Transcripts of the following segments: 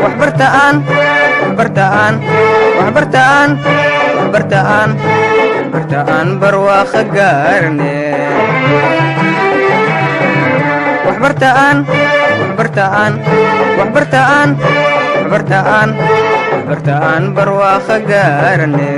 Waxbartaan, waxbartaan, waxbartaan, waxbartaan, waxbartaan, barwaaqo gaarne. Waxbartaan, waxbartaan, waxbartaan, waxbartaan, waxbartaan, barwaaqo gaarne.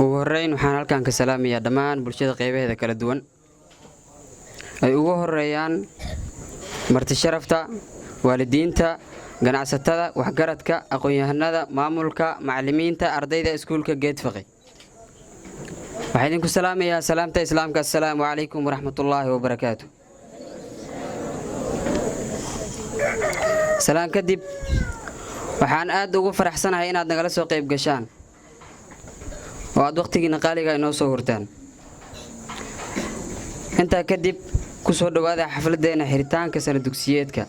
Ugu horeyn, waxaan halkan ka salaamayaa dhammaan bulshada qeybaheeda kala duwan, ay ugu horeeyaan marti sharafta, waalidiinta, ganacsatada, waxgaradka, aqoon-yahanada, maamulka, macalimiinta, ardayda iskuulka Geedfaqi. Waxaa idinku salaamayaa salaamta Islaamka: assalaamu calaykum waraxmatullaahi wabarakaatu. Salaan kadib, waxaan aad ugu faraxsanahay inaad nagala soo qayb gashaan oo aad wakhtigiina qaaliga inoo soo hurtaan. Intaa kadib, ku soo dhowaada xafladdeena xiritaanka sana dugsiyeedka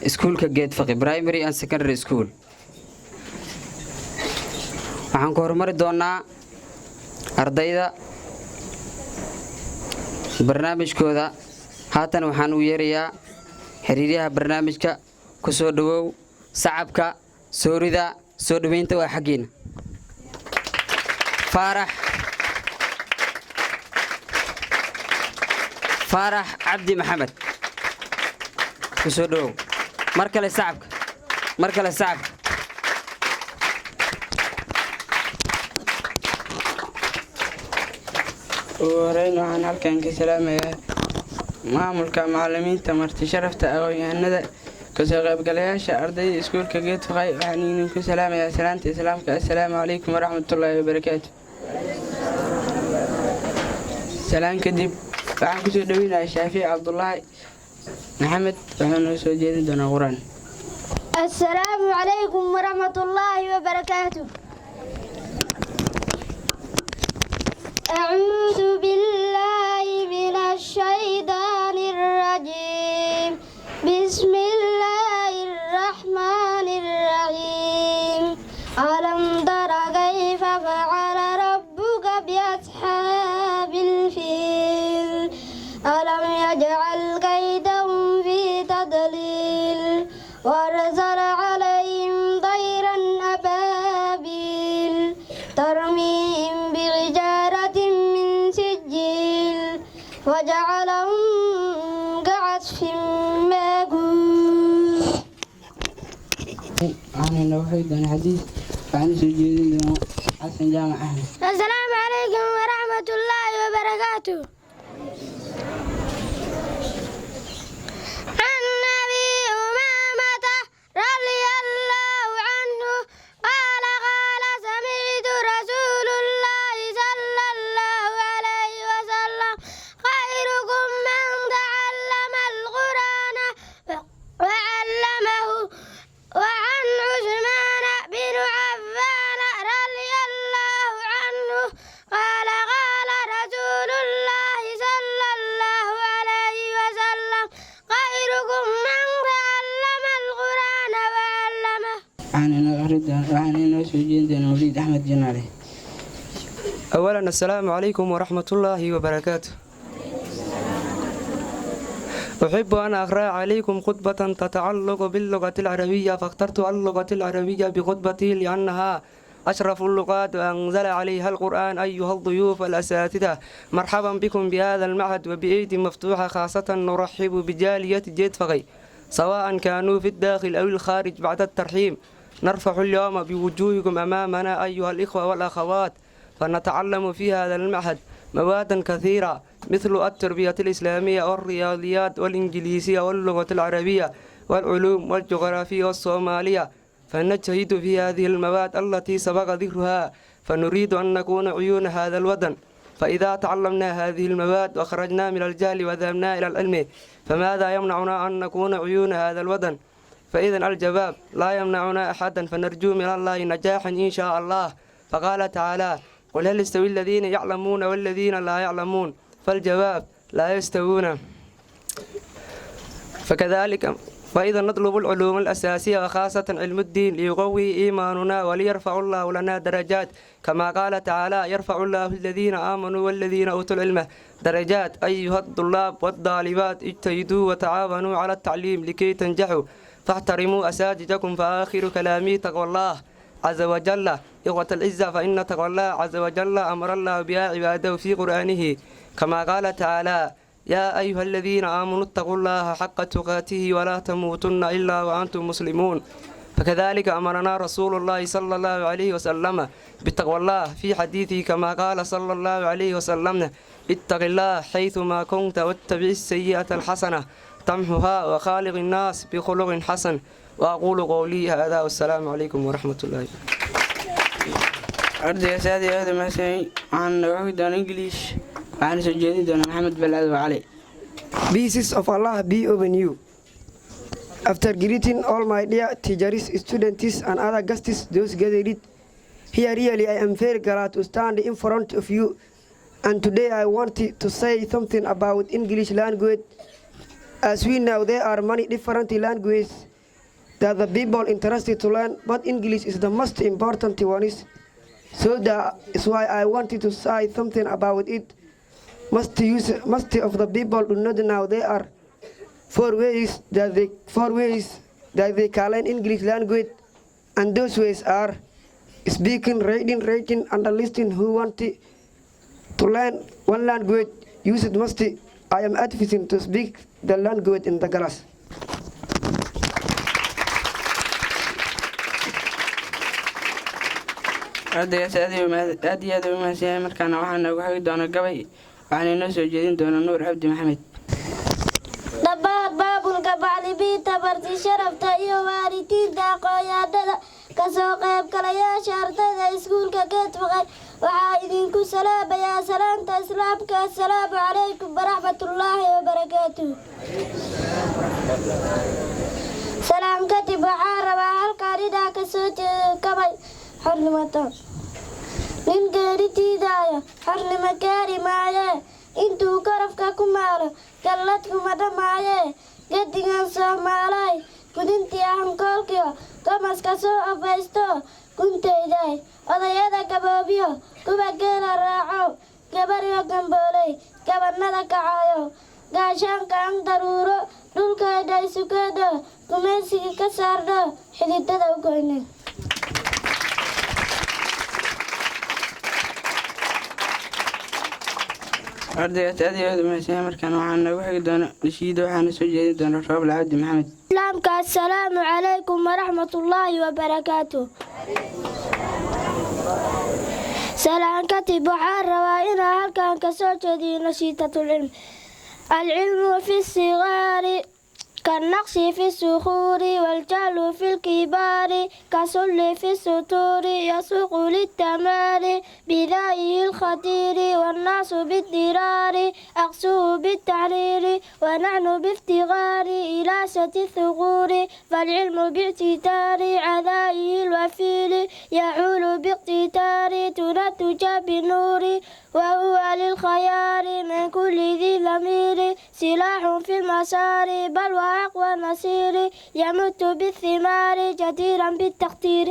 iskuulka Geedfaqi Primary and Secondary School. Waxaan ku horumari doonnaa ardayda barnaamijkooda. Haatan waxaan u yeerayaa xiriiryaha barnaamijka. Ku soo dhowow sacabka soorida. Soo dhoweynta waa xaggiina. Faarax Faarax Cabdi Maxamed, ku soo dhowow. Mar kale sacabka, mar kale sacabka. Ugu horeyn, waxaan halkan ka salaamayaa maamulka, macalimiinta, marti sharafta, aqoon-yahanada, kasoo qaybgalayaasha, ardayda iskuulka Geedfaqay. Waxaan idinku salaamayaa salaanta Islaamka: assalaamu calaykum waraxmatullaahi wabarakaatu. Salaan kadib, waxaan kusoo dhoweynayaa Shaafici Cabdulaahi Maxamed. Waxaa noo soo jeedin doonaa Qur-aan. السلام عليكم ورحمة الله وبركاته. أعوذ بالله من الشيطان الرجيم. بسم الله الرحمن الرحيم. ألم تر كيف فعل ربك بأصحاب الفيل؟ ألم يجعل كيدهم في تضليل وأرسل عليهم طيرا أبابيل ترميهم بحجارة من سجيل وجعلهم كعصف مأكول. Waxaana inoogu xigi doonaa xadiis. Waxaana soo jeedin doonaa Xasan Jaamac Axmed. السلام عليكم ورحمة الله وبركاته. عن أبي أمامة رضي الله عنه قال: قال سمعت رسول الله صلى الله عليه وسلم: خيركم من تعلم القرآن وعلمه. وعن عثمان بن عفان رضي الله عنه قال: قال رسول الله صلى الله عليه وسلم: خيركم من تعلم القرآن وعلمه. Waxaana inoo soo jeedin doonaa Waliid Axmed Janaale. أولا، السلام عليكم ورحمة الله وبركاته. أحب أن أقرأ عليكم خطبة تتعلق باللغة العربية، فاخترت اللغة العربية بخطبتي لأنها أشرف اللغات وأنزل عليها القرآن. أيها الضيوف الأساتذة، مرحبا بكم بهذا المعهد وبأيدي مفتوحة. خاصة نرحب بجالية جيدفغي، سواء كانوا في الداخل أو الخارج. بعد الترحيب، نرفع اليوم بوجوهكم أمامنا أيها الإخوة والأخوات، فنتعلم في هذا المعهد موادا كثيرة مثل التربية الإسلامية والرياضيات والإنجليزية واللغة العربية والعلوم والجغرافية والصومالية. فنجتهد في هذه المواد التي سبق ذكرها، فنريد أن نكون عيون هذا الوطن. فإذا تعلمنا هذه المواد وخرجنا من الجهل وذهبنا إلى العلم، فماذا يمنعنا أن نكون عيون هذا الوطن؟ فإذا الجواب: لا يمنعنا أحدا. فنرجو من الله نجاحا إن شاء الله. فقال تعالى: قل هل يستوي الذين يعلمون والذين لا يعلمون؟ فالجواب: لا يستوون. فكذلك فإذا نطلب العلوم الأساسية، وخاصة علم الدين، ليقوي إيماننا وليرفع الله لنا درجات، كما قال تعالى: يرفع الله الذين آمنوا والذين أوتوا العلم درجات. أيها الطلاب والطالبات، اجتهدوا وتعاونوا على التعليم لكي تنجحوا، فاحترموا أساتذتكم. فآخر كلامي: تقوى الله عز وجل. إخوة العزة، فإن تقوى الله عز وجل أمر الله بها عباده في قرآنه، كما قال تعالى: يا أيها الذين آمنوا اتقوا الله حق تقاته ولا تموتن إلا وأنتم مسلمون. فكذلك أمرنا رسول الله صلى الله عليه وسلم بتقوى الله في حديثه، كما قال صلى الله عليه وسلم: اتق الله حيثما كنت واتبع السيئة الحسنة تمحها وخالق الناس بخلق حسن. وأقول قولي هذا والسلام عليكم ورحمة الله. Ardaygaas aad iyo aad u mahadsan. Waxaan nooga xigi doonaa English, waxaana soo jeedin doonaa Maxamed Balcad Cali. Peace of Allah be over you. After greeting all my dear teachers, students, and other guests, those gathered here, really I am very glad to stand in front of you. And today I want to say something about English language. As we know, there are many different languages that the people interested to learn, but English is the most important one. So that is why I wanted to say something about it. Most of the people do not know there are four ways that they can learn English language, and those ways are speaking, reading, writing, and listening. Who want to learn one language, use it must. I am advising to speak the language in the class. Ardaygaas aad iyo aad iyo aad u mahadsan yahay. Markaana waxaa noogu xigi doona gabay, waxaana inoo soo jeedin doona Nuur Cabdi Maxamed. Dhammaan maamulka, macallimiinta, marti sharafta iyo waalidiinta, aqoon-yahanada, kasoo qaybgalayaasha, ardayda iskuulka Geedfaqay, waxaa idinku salaamayaa salaamta Islaamka: assalaamu calaykum waraxmatullaahi wabarakaatuh. Salaam kadib, waxaa rabaa halkaan inaa kasoo jeedo gabay xornimado. Nin geeri diidaayo xornimo gaari maayee, intuu garafka ku maalo galladkuma dhammaayee. Gedigan Soomaalay gudintii hankoolkiyo gamaska soo afaysto guntayday, odayada gaboobiyo kuwa geela raacow, gabaryo gambooley gabanada kacayo, gaashaanka an daruuro dhulkayda isugeedho, gumaysiga ka saardho, xididada u goyne. Ardaygaas aad iyo aad u mahadsan yahay. Markaana waxaa noogu xigi doona nashiida, waxaana soo jeedin doona Roobla Cabdi Maxamed. Islaamka, assalaamu calaykum waraxmatullaahi wabarakaatu. Salaan kadib, waxaan rabaa inaan halkan kasoo jeediyo nashiidatulcilm. العلم في الصغار كالنقش في الصخور، والجهل في الكبار كسل في السطور، يسوق للتمار بدائه الخطير، والناس بالضرار أقسوه بالتحرير، ونحن بافتغار إلى شت الثغور، فالعلم باعتذار عذائه الوفير يحول باقتتار، تنتج بالنور وهو للخيار من كل ذي ضمير سلاح في المسار، بل وأقوى نصير، يمت بالثمار جديرا بالتقدير.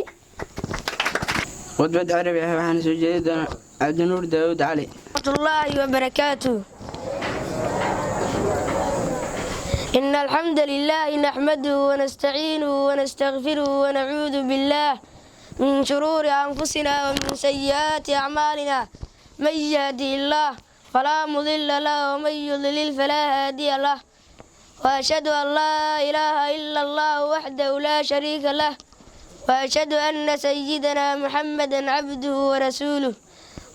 Khudbad Carabi ah, waxaana soo jeedin doona Cabdinuur Daawud Cali. ورحمة الله وبركاته. إن الحمد لله نحمده ونستعينه ونستغفره ونعوذ بالله من شرور أنفسنا ومن سيئات أعمالنا، من يهده الله فلا مضل له ومن يضلل فلا هادي له، وأشهد أن لا إله إلا الله وحده لا شريك له، وأشهد أن سيدنا محمدا عبده ورسوله،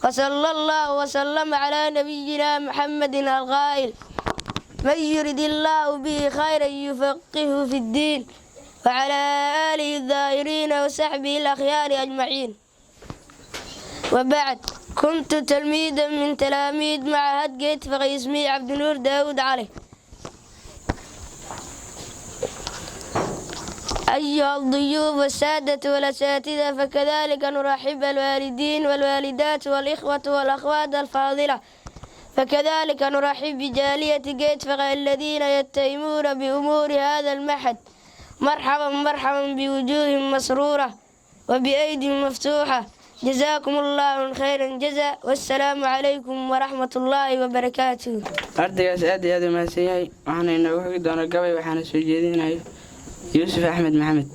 وصلى الله وسلم على نبينا محمد القائل: من يرد الله به خيرا يفقهه في الدين. وعلى آله الظاهرين وصحبه الأخيار أجمعين. وبعد، كنت تلميذا من تلاميذ معهد جيت فقي، اسمي عبد النور داود علي. أيها الضيوف والسادة والأساتذة، فكذلك نرحب الوالدين والوالدات والإخوة والأخوات الفاضلة، فكذلك نرحب بجالية جيت فقي الذين يهتمون بأمور هذا المعهد. مرحبا مرحبا بوجوه مسرورة وبأيدي مفتوحة. جزاكم الله خيرا جزاء، والسلام عليكم ورحمة الله وبركاته. Ardaygaas aad iyo aad u mahadsan yahay. Waxaana inoogu xigi doona gabay, waxaana soo jeedinayo Yuusuf Axmed Maxamed.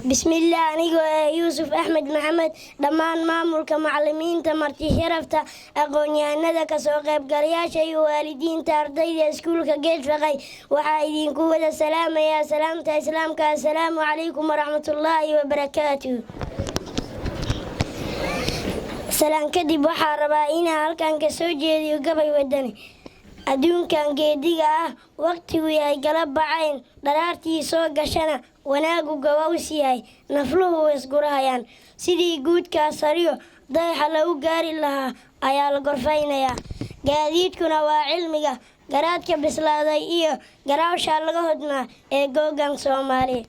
Bismillaah, anigoo ah Yuusuf Axmed Maxamed, dhammaan maamulka, macalimiinta, marti sharafta, aqoon-yahanada, kasoo qaybgalayaasha iyo waalidiinta ardayda iskuulka Geedfaqay, waxaa idinku wada salaamayaa salaamta islaamka: assalaamu calaykum waraxmatullaahi wabarakaatuh. Salaan kadib, waxaa rabaa inaan halkan ka soo jeediyo gabay wadani. Adduunkan geediga ah, waqtigu yahay gala bacayn, dharaartii soo gashana wanaagu gabaws yahay, nafluhu isgurahayaan sidii guudkaa sariyo dayaxa lagu gaari lahaa ayaa la gorfaynayaa. Gaadiidkuna waa cilmiga garaadka bislaaday iyo garaawshaa laga hodmaa ee googan Soomaaliya.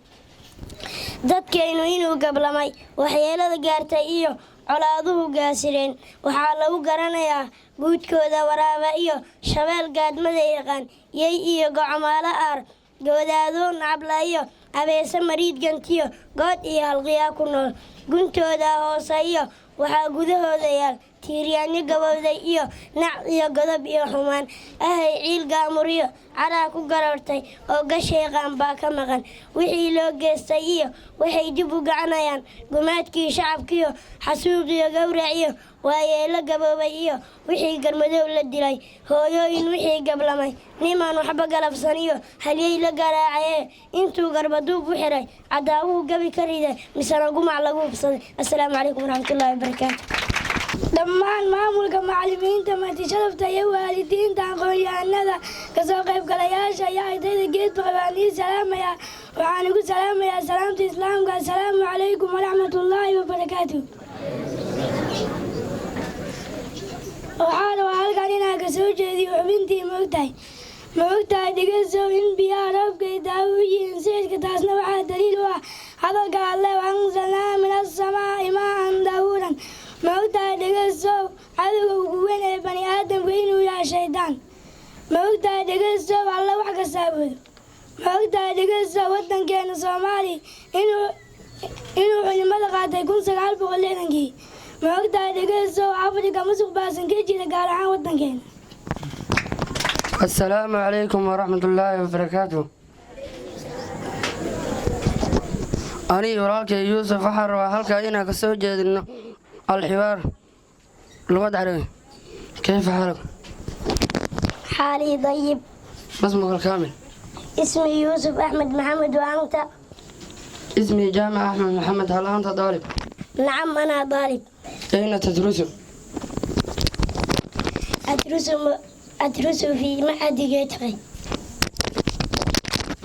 Dadkaynu inuu gablamay, waxyeelada gaartay iyo colaaduhu gaasireen, waxaa lagu garanayaa guudkooda waraaba iyo shabeel gaadmada yaqaan, yey iyo gocomaalo aar, goodaado nacabla iyo abeese mariid gantiyo, good iyo halqiyaa ku nool. Guntooda hoose iyo waxaa gudahooda yaal tiiryaanyo gabowday iyo nac iyo godob iyo xumaan ahay, ciil gaamuriyo caraa ku garartay oo gasheeqaan baa ka maqan. Wixii loo geystay iyo waxay dib u gacanayaan, gumaadkii shacabkiyo xasuuqiyo gowraciyo waayeelo gaboobay iyo wixii garmadow la dilay, hooyooyin wixii gablamay, nimaan waxba galabsaniyo halyey la garaacaye intuu garbaduub u xiray cadaawuhu gabi ka riday, misena gumac lagu hubsaday. Assalaamu calaykum waraxmatullaahi wabarakaatu. Dhammaan maamulka, macalimiinta, marti sharafta iyo waalidiinta, aqoon-yahanada, kasoo qaybgalayaasha iyo ardayda Geedfaqay, waan ii salaamayaa. Waxaan igu salaamayaa salaamta islaamka: assalaamu calaykum waraxmatullaahi wabarakaatu. Waxaa rabaa halkan inaan kasoo jeediyo xubintii "Ma ogtahay". Ma ogtahay, dhegeysow, in biyaha roobka ay daawo u yihiin sixirka? Taasna waxaa daliil u ah hadalka Alle: وأنزلنا من السماء ماء طهورا. Ma ogtahay, dhegeysow, cadowga ugu weyn ee bani aadamka inuu yahay shaydaan? Ma ogtahay, dhegeysow, Alle wax kasta awoodo? Ma ogtahay, dhegeysow, waddankeena Soomaaliya inuu xornimada qaatay 1960-kii? Ma ogtahay, dhegeysow, Afrika musuq baasan ka jira, gaar ahaan waddankeena? السلام عليكم ورحمة الله وبركاته. Aniga walaalkay Yuusuf waxaan rabaa halkaa inaan ka soo jeedino الحوار لغة عربية. كيف حالك؟ حالي طيب. ما اسمك الكامل؟ اسمي يوسف أحمد محمد، وأنت؟ اسمي جامع أحمد محمد. هل أنت طالب؟ نعم، أنا طالب. أين تدرس؟ أدرس في معهد جيتري.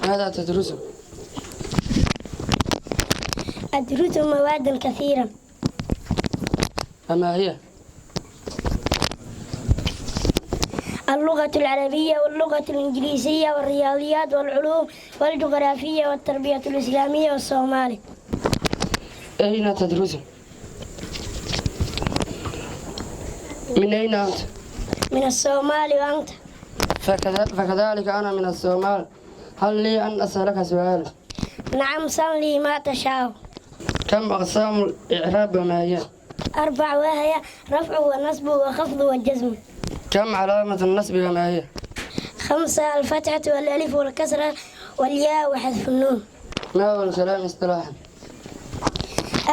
ماذا تدرس؟ أدرس مواد كثيرة. وما هي؟ اللغة العربية واللغة الإنجليزية والرياضيات والعلوم والجغرافية والتربية الإسلامية والصومالي. أين تدرس؟ من أين أنت؟ من الصومال، وأنت؟ فكذلك أنا من الصومال. هل لي أن أسألك سؤال؟ نعم، سل لي ما تشاء. كم أقسام الإعراب وما هي؟ أربع، وهي رفع ونصب وخفض والجزم. كم علامة النصب وما هي؟ خمسة: الفتحة والألف والكسرة والياء وحذف النون. ما هو الكلام اصطلاحا؟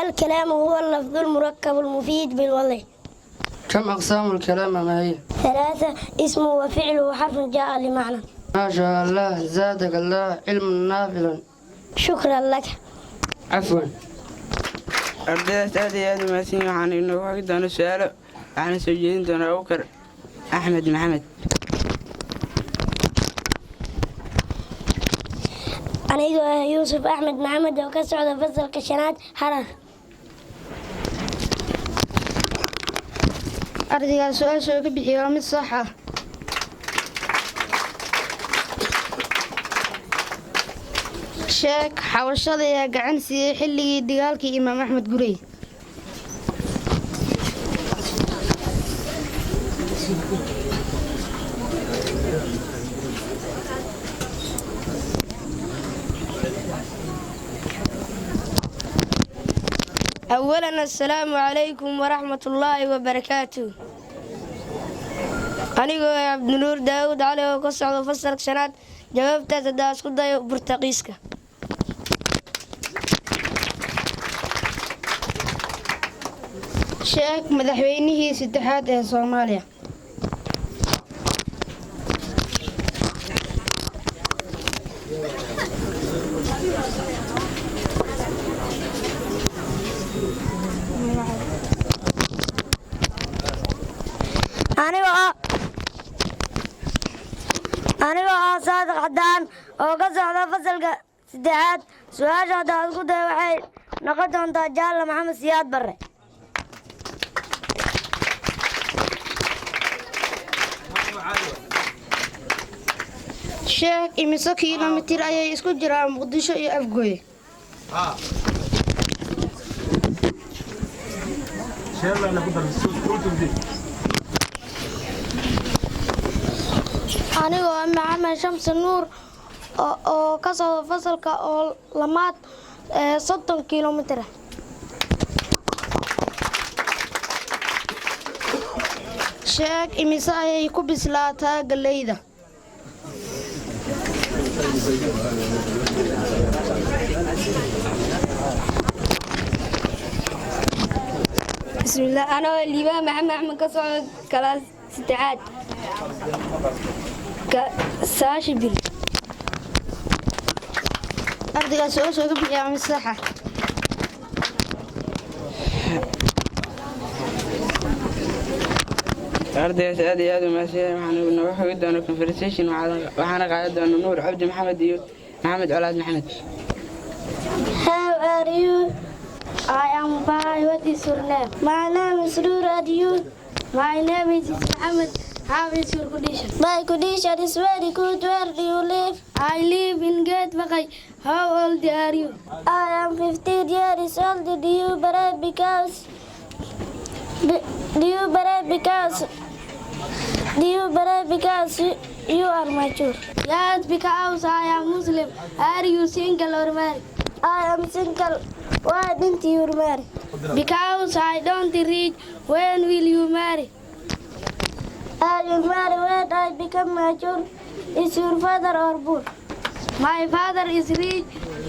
الكلام هو اللفظ المركب المفيد بالوضع. كم أقسام الكلام وما هي؟ ثلاثة: اسم وفعل وحرف جاء لمعنى. ما شاء الله، زادك الله علما نافعا. شكرا لك. عفوا. Ardaydaas aad iyo aad u mahadsan yihiin. Waxaana inoogu xigi doona su-aalo, waxaana soo jeedin doona Abukar Axmed Maxamed. Anigoo ah Yuusuf Axmed Maxamed oo ka socda fasalka shanaad Harar. Ardaygaas su-aasha uu ka bixiyey waa mid sax ah. Sheeg xabashada ayaa gacan siiyey xilligii dagaalkii Imaam Axmed Gurey. أولا، السلام عليكم ورحمة الله وبركاته. Anigoo ah Cabdinuur Daawud Cali oo ka socda fasalka shanaad, jawaabtaas haddaa isku dayo, Burtaqiiska. Sheeg madaxweynihii saddexaad ee Soomaaliya. Anigoo ah Saadiq Cadaan oo ka socda fasalka saddexaad, su-aasha haddaa isku dayo waxay noqon doontaa Jaalle Maxamed Siyaad Barre. Sheeg imise kiilomitir ayay isku jiraan Muqdisho iyo Afgooye. Anigoo ah Maxamed Shamsi Nuur oo ka socda fasalka oo lamaad, 30 kilomitir. Sheeg imise ayay ku bislaataa galleyda. Bismillah, anoo Liibaan Maxamed Axmed, ka socda kalaas saddexaad, 90 bil. Ardaygaas su-aasha uu ka bixiya waa mid sax ah. Ardaygaas aad iyo aad u mahadsan. Waxaana nooga xogi doona conversation, waxaana qaadan doona Nuur Cabdi Maxamed iyo Maxamed Colaad Maxamed. How are you? I am fine. What is your name? My name is Noor. And you? My name is Mohammed. How is your condition? My condition is very good. Where do you live? I live in Gateway. How old are you? I am 15 years old. Do you pray because you are mature? Yes, because I am Muslim. Are you single or married? I am single. Why didn't you marry? Because I don't read. When will you marry? I will marry when I become mature. Is your father or poor? My father is rich.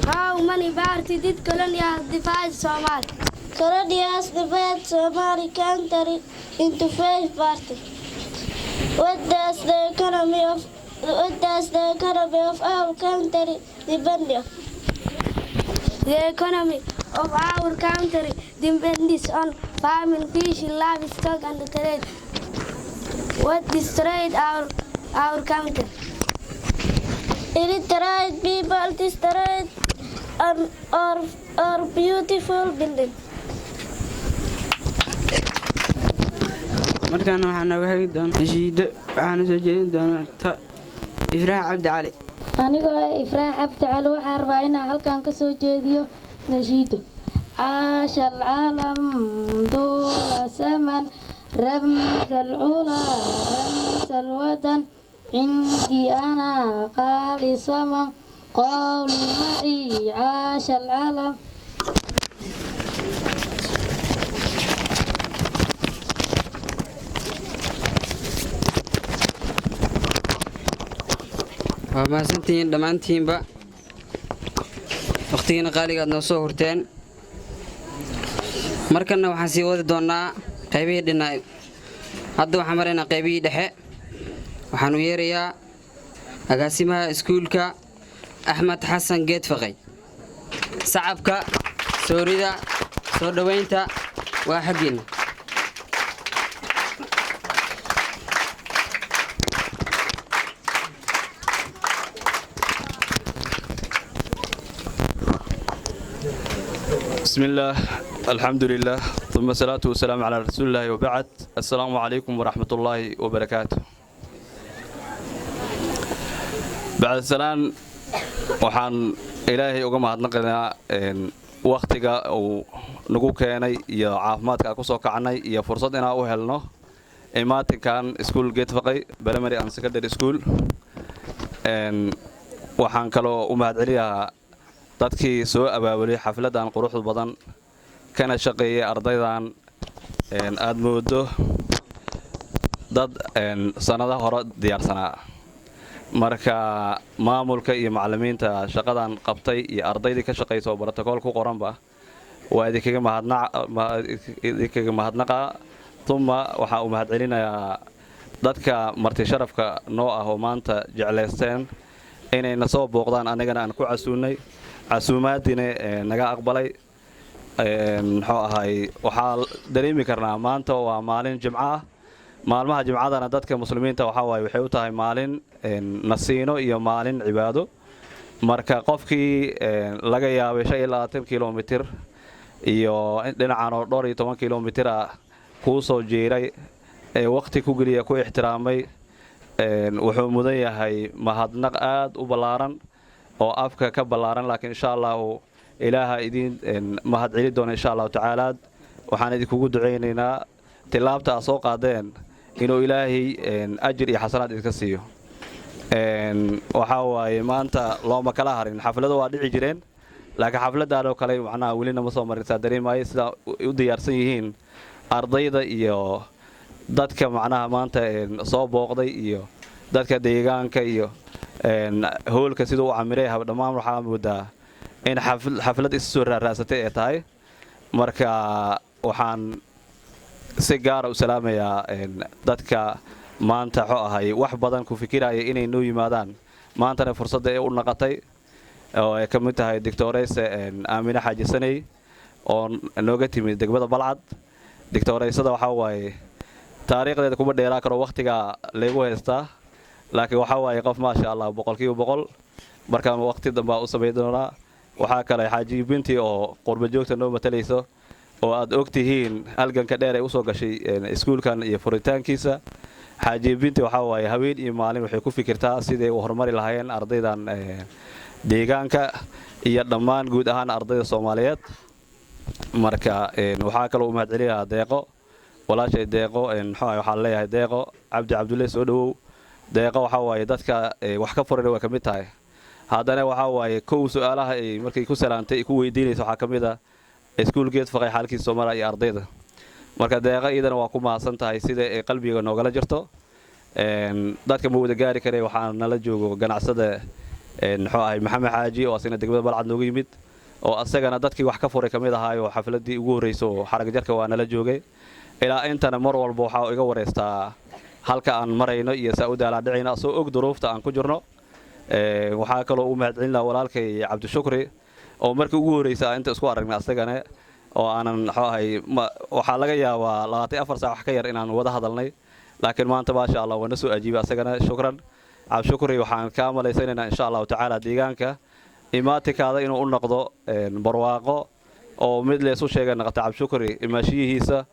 How many parties did colonials divide Somalia? Colonials divide Somali country into five parties. What does the economy of our country depend on? The economy of our country depends on farming, fishing, livestock, and trade. What destroyed our country? Illiterate people destroyed our beautiful building. Markaana waxaa nooga hagi doona nashiido, waxaana soo jeedin doona Ifraax Cabdi Cali. Anigoo ah Ifraax Cabdi Cali, waxaan rabaa inaan halkan ka soo jeediyo nashiido. عاش العالم طول زمن، رمز العلا، رمز الوطن، عندي أنا قالي صمم، قولي معي عاش العالم. Waa mahadsantihiin dhammaantiinba, wakhtigiina qaaliga aad noo soo hurteen. Markanna waxaan sii wadi doonnaa qaybihii dhinaa. Hadda waxaan maraynaa qaybihii dhexe. Waxaanu yeerayaa agaasimaha iskuulka, Axmed Xasan Geedfaqay. Sacabka, soorida, soo dhowaynta waa xaggiinna. بسم الله، الحمد لله، ثم الصلاة والسلام على رسول الله، وبعد، السلام عليكم ورحمة الله وبركاته. بعد السلام، waxaan Ilaahay uga mahadnaqaynaa wakhtiga uu nagu keenay iyo caafimaadka aan ku soo kacnay iyo fursad inaan u helno imaatinkan iskuul Geedfaqay Primary and Secondary School. Waxaan kaloo u mahadceliyaa dadkii soo abaabulay xafladan quruxda badan kana shaqeeyay ardaydan aad moodo dad sannado hore diyaarsanaa. Marka maamulka iyo macallimiinta shaqadan qabtay iyo ardaydii ka shaqaysa oo brotocool ku qoranba waa idinkaga mahadnaqaa. Tuma waxaa u mahadcelinayaa dadka marti sharafka noo ah oo maanta jeclaysteen inayna soo booqdaan, annagana aan ku casuunnay, casuumaadiina naga aqbalay. Muxuu ahay, waxaa dareemi karnaa maanta waa maalin Jimco ah. Maalmaha Jimcadana dadka Muslimiinta waxaa waaye waxay u tahay maalin nasiino iyo maalin cibaado. Marka qofkii laga yaabay 25 kilomitir iyo dhinacan oo dhowr iyo toban kilomitir ah kuu soo jiiray ee wakhti ku geliya, ku ixtiraamay, wuxuu mudan yahay mahadnaq aad u ballaaran oo afka ka ballaaran. Laakiin insha Allahu Ilaaha idiin mahad celi doona insha Allahu tacaala. Waxaan idinkugu ducaynaynaa tilaabta aad soo qaadeen inuu Ilaahay ajir iyo xasanaad idinka siiyo. Waxaa waaye maanta looma kala harin. Xaflado waa dhici jireen, laakiin xafladaan oo kale macnaha welina ma soo marin. Saa dareemaayo sidaa u diyaarsan yihiin ardayda iyo dadka macnaha maanta soo booqday iyo dadka deegaanka iyo hoolka siduu u camiray, dhammaan waxaa moodaa in xaflad isu soo raaraasatay ee tahay. Marka waxaan si gaara u salaamayaa dadka maanta xo ahay wax badan ku fikiraya inay noo yimaadaan, maantana fursadda ee u naqatay, oo ay ka mid tahay Doctoreyse Aamine Xaaji Saney oo nooga timid degmada Balcad. Doctoreysada waxaa waaye taariikhdeeda kuma dheeraa karo, wakhtigaa laygu haystaa, laakiin waxaa waaye qof maasha Allah 100%. Markaan waqti dambaa u samayn doonaa. Waxaa kale Xaaji Binti oo qurba joogta noo matalayso oo aad og tihiin halganka dheer ay usoo gashay iskuulkan iyo furitaankiisa. Xaaji Binti waxaa waaye habeen iyo maalin waxay ku fikirtaa siday u horumari lahaayeen ardaydan deegaanka iyo dhammaan guud ahaan ardayda Soomaaliyeed. Marka waxaa kaloo u mahadcelinayaa Deeqo, walaashay Deeqo. Muxuu waxaan leeyahay Deeqo Cabdi Cabdulle, soo dhowow. Deeqo waxaa waaye dadka wax ka furana waa ka mid tahay. Haddana waxaa waaye kow su-aalaha ay markay ku salaantay ku weydiinaysa waxaa ka mid ah iskuul Geed Faqay xaalkiisa Soomaaliya iyo ardayda. Marka Deeqa iyadana waa ku mahadsan tahay sida ay qalbiga noogala jirto. Dadka ma wada gaari kare. Waxaa nala joogo ganacsada muxuu ahay Maxamed Xaaji oo asagna degmada Balcad nooga yimid, oo asagana dadkii wax ka furay ka mid ahaayo. Xafladii ugu horreysa oo xarag jarka waa nala joogay ilaa intana. Mar walba waxaa iga wareystaa halka aan marayno iyo saa u daalaadhicayno, asagoo og duruufta aan ku jirno. Waxaa kaloo u mahadcelin lahaa walaalkay Cabdishukri oo markii ugu horreysa aan inta isku aragnay asagane oo aanan muxuu ahay waxaa laga yaabaa 24 saac wax ka yar inaan wada hadalnay, laakiin maanta maasha Allah waa na soo ajiibay asagana. Shukran Cabdishukri. Waxaan kaa malaysanaynaa insha Allahu tacaala deegaanka imaatikaada inuu u noqdo barwaaqo oo mid laysu sheegay noqota. Cabdishukri imaashiyihiisa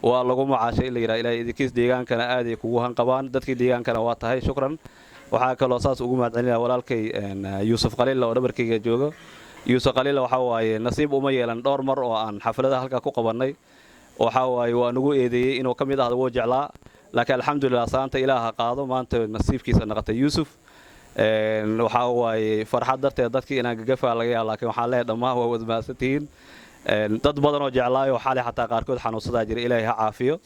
waa lagu macaashay in la yidhaha Ilahay idinkiis. Deegaankana aaday kugu hanqabaan, dadkii deegaankana waa tahay. Shukran. Waxaa kaloo saas ugu mahadcelinaya walaalkay Yuusuf Khaliilla oo dhabarkayga joogo. Yuusuf Khaliilla waxaa waaye nasiib uma yeelan dhowr mar oo aan xafladaha halkaa ku qabannay. Waxaa waaye waa nagu eedeeyey inuu ka mid ahdo, wuu jeclaa, laakiin alxamdulilah saanta Ilaaha qaado, maanta nasiibkiisa naqatay. Yuusuf waxaa waaye farxad darteed dadkii inaan gagafaa laga yaaba, laakiin waxaan leeyahay dhammaan waa wada mahadsantihiin. Dad badan oo jeclaayo xalay xataa qaarkood xanuunsadaa jira, Ilaahay ha caafiyo,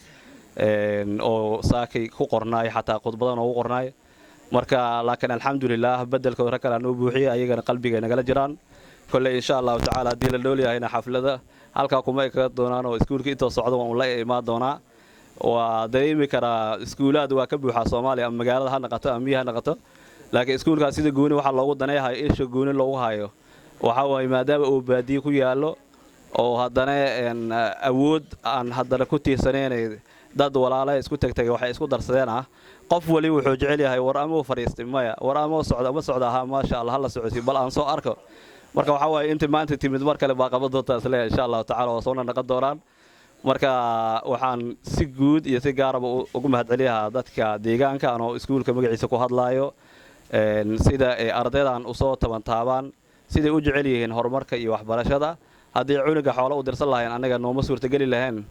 oo saakay ku qornaay xataa khudbadan oo u qornaay. Marka laakiin alxamdulilah bedelkooda rag kale noo buuxiyay, ayagana qalbiga nagala jiraan kolley insha Allahu tacaala. Haddii la nool yahayna xaflada halkaa kuma eka doonaan oo iskuulka intoo socda waan la imaan doonaa. Waa dareemi karaa iskuulaad waa ka buuxaa Soomaaliya, ama magaalada ha naqato ama miyi ha naqato, laakiin iskuulkaas sida gooni waxaa loogu daneehayo, isha gooni loogu hayo, waxaa waaye maadaama uu baadiye ku yaallo oo haddana awood aan haddana ku tiirsaneynay dad walaala isku tegtagay waxay isku darsadeen ah. Qof wali wuxuu jecel yahay war amuu fadhiistay maya, war amoo socda ama socda ahaa, maasha Allah, hala socodsiy, bal aan soo arko. Marka waxaa waaye, intii maanta timid mar kale baa qaban doontaa isleeyahay, insha Allahu tacala, waa soo naqon doonaan. Marka waxaan si guud iyo si gaaraba ugu mahadceliyahaa dadka deegaanka, anoo iskuulka magaciisa ku hadlaayo, sida ay ardaydan usoo tabantaabaan, siday u jecel yihiin horumarka iyo waxbarashada. Haddii cunuga xoolo u dirsan lahayn, annaga nooma suurtageli lahayn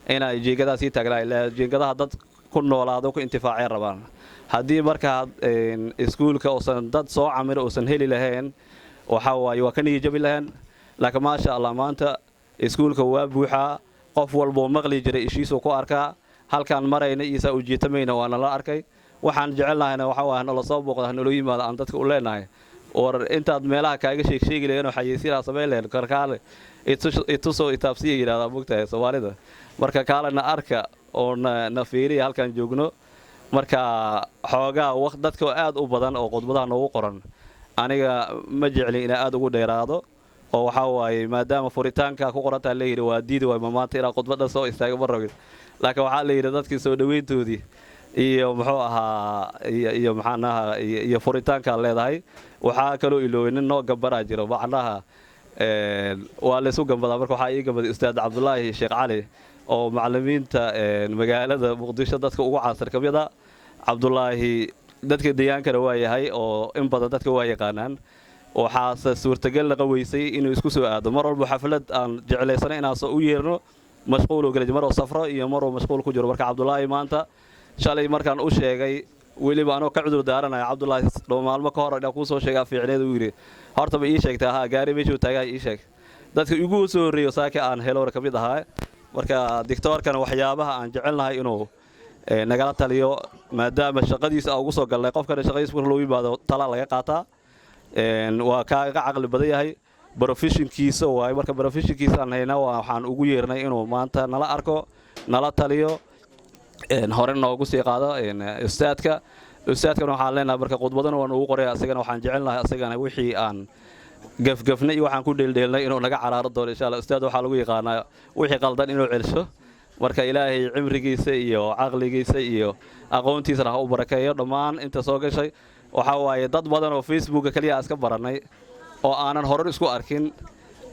inay jiingadaha sii taagnaa. Jiingadaha dad ku noolaado, ku intifaacay rabaan. Haddii markaa iskuulka uusan dad soo camiro uusan heli lahayn, waxaa waaye waa ka niyijabi lahayn. Laakiin maasha Allah, maanta iskuulka waa buuxaa. Qof walboo maqli jiray ishiisuu ku arkaa. Halkaan marayna iisaa u jiitamayna waa nala arkay. Waxaan jecelnahayna waxaa waaye nala soo booqda, hanaloo yimaado aan dadka u leenahay. War intaad meelaha kaaga sheegsheegi laheen oo xayeysiinaa samayn laheen, karkaale itusoo itaabsiya yidhahdaa, mogtahay Soomaalida. Marka kaalena arka oo na fiiriya halkaan joogno. Marka xoogaa dadka aad u badan oo khudbadaha noogu qoran, aniga ma jeclin inaa aad ugu dheeraado, oo waxaa waaye maadaama furitaanka ku qorantaa layidhi waa diidi waay. Ma maanta inaa khudbadda soo istaago ma rabin, laakiin waxaa la yidhi dadkii soo dhoweyntoodii iyo muxuu ahaa iyo maxaanaha iyo furitaankaa leedahay. Waxaa kaloo iloobay nin noo gambaraa jiro, macnaha waa laysu gambadaa. Marka waxaa ii gambaday Ustaad Cabdulaahi Sheekh Cali oo macallimiinta magaalada Muqdisho dadka ugu caansan ka mid a. Cabdulaahi dadka deegaankana waa yahay oo in badan dadka waa yaqaanaan. Waxaase suurtagal naqa weysay inuu isku soo aado. Mar walba xaflad aan jeclaysanay inaan soo u yeerno, mashquul gala, maruu safro iyo maruu mashquul ku jiro. Marka Cabdulaahi maanta, shalay markaan u sheegay, weliba anoo ka cudur daaranaya Cabdulaahi, dhow maalmo ka hor inaan kuu soo sheegaa fiicneed, uu yidhi horta ma ii sheegtay? Haa, gaari meeshuu taagaa ii sheeg. Dadka igu soo horreeyo saaka aan helowna ka mid ahaa. Marka dictoorkana waxyaabaha aan jecelnahay inuu nagala taliyo, maadaama shaqadiisa aan ugu soo galnay, qofkana shaqadiisa marka loo yimaado talaa laga qaataa, waa kaaga caqli badan yahay, professionkiisa waaye. Marka professionkiisaan haynaa, waxaan ugu yeernay inuu maanta nala arko, nala taliyo, hore noogu sii qaado ustaadka. Ustaadkana waxaan leenahay marka khudbadana waan ugu qoraya, asagana waxaan jecelnahay asagana wixii aan gafgafnay iyo waxaan ku dheeldheelnay inuu naga caraaro doono, insha Allah. Ustaad waxaa lagu yaqaanaa wixii qaldan inuu celsho. Marka Ilaahay cimrigiisa iyo caqligiisa iyo aqoontiisana ha u barakeeyo. Dhammaan inta soo gashay, waxaa waaye dad badan oo Facebooka keliya iska barannay oo aanan horar isku arkin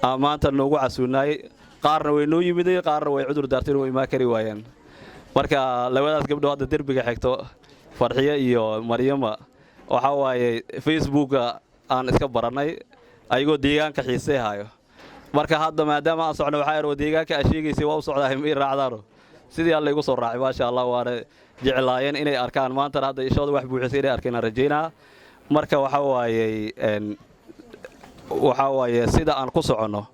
maanta noogu casuunaayey. Qaarna way noo yimiday, qaarna way cudur daarteen, way imaan kari waayeen. Marka labadaas gabdho hadda derbiga xigto, Farxiyo iyo Maryama, waxaa waaye Facebooka aan iska barannay ayagoo deegaanka xiisee hayo. Marka hadda maadaama aan socno, waxaa yar deegaanka aa sheegaysay waa u socdaa, ma ii raacdaano? Sidii alla igu soo raacay, maasha Allah, waana jeclaayeen inay arkaan. Maantana hadda ishooda wax buuxisay inay arkeen aan rajaynaa. Marka waxaa waaye sida aan ku soconno,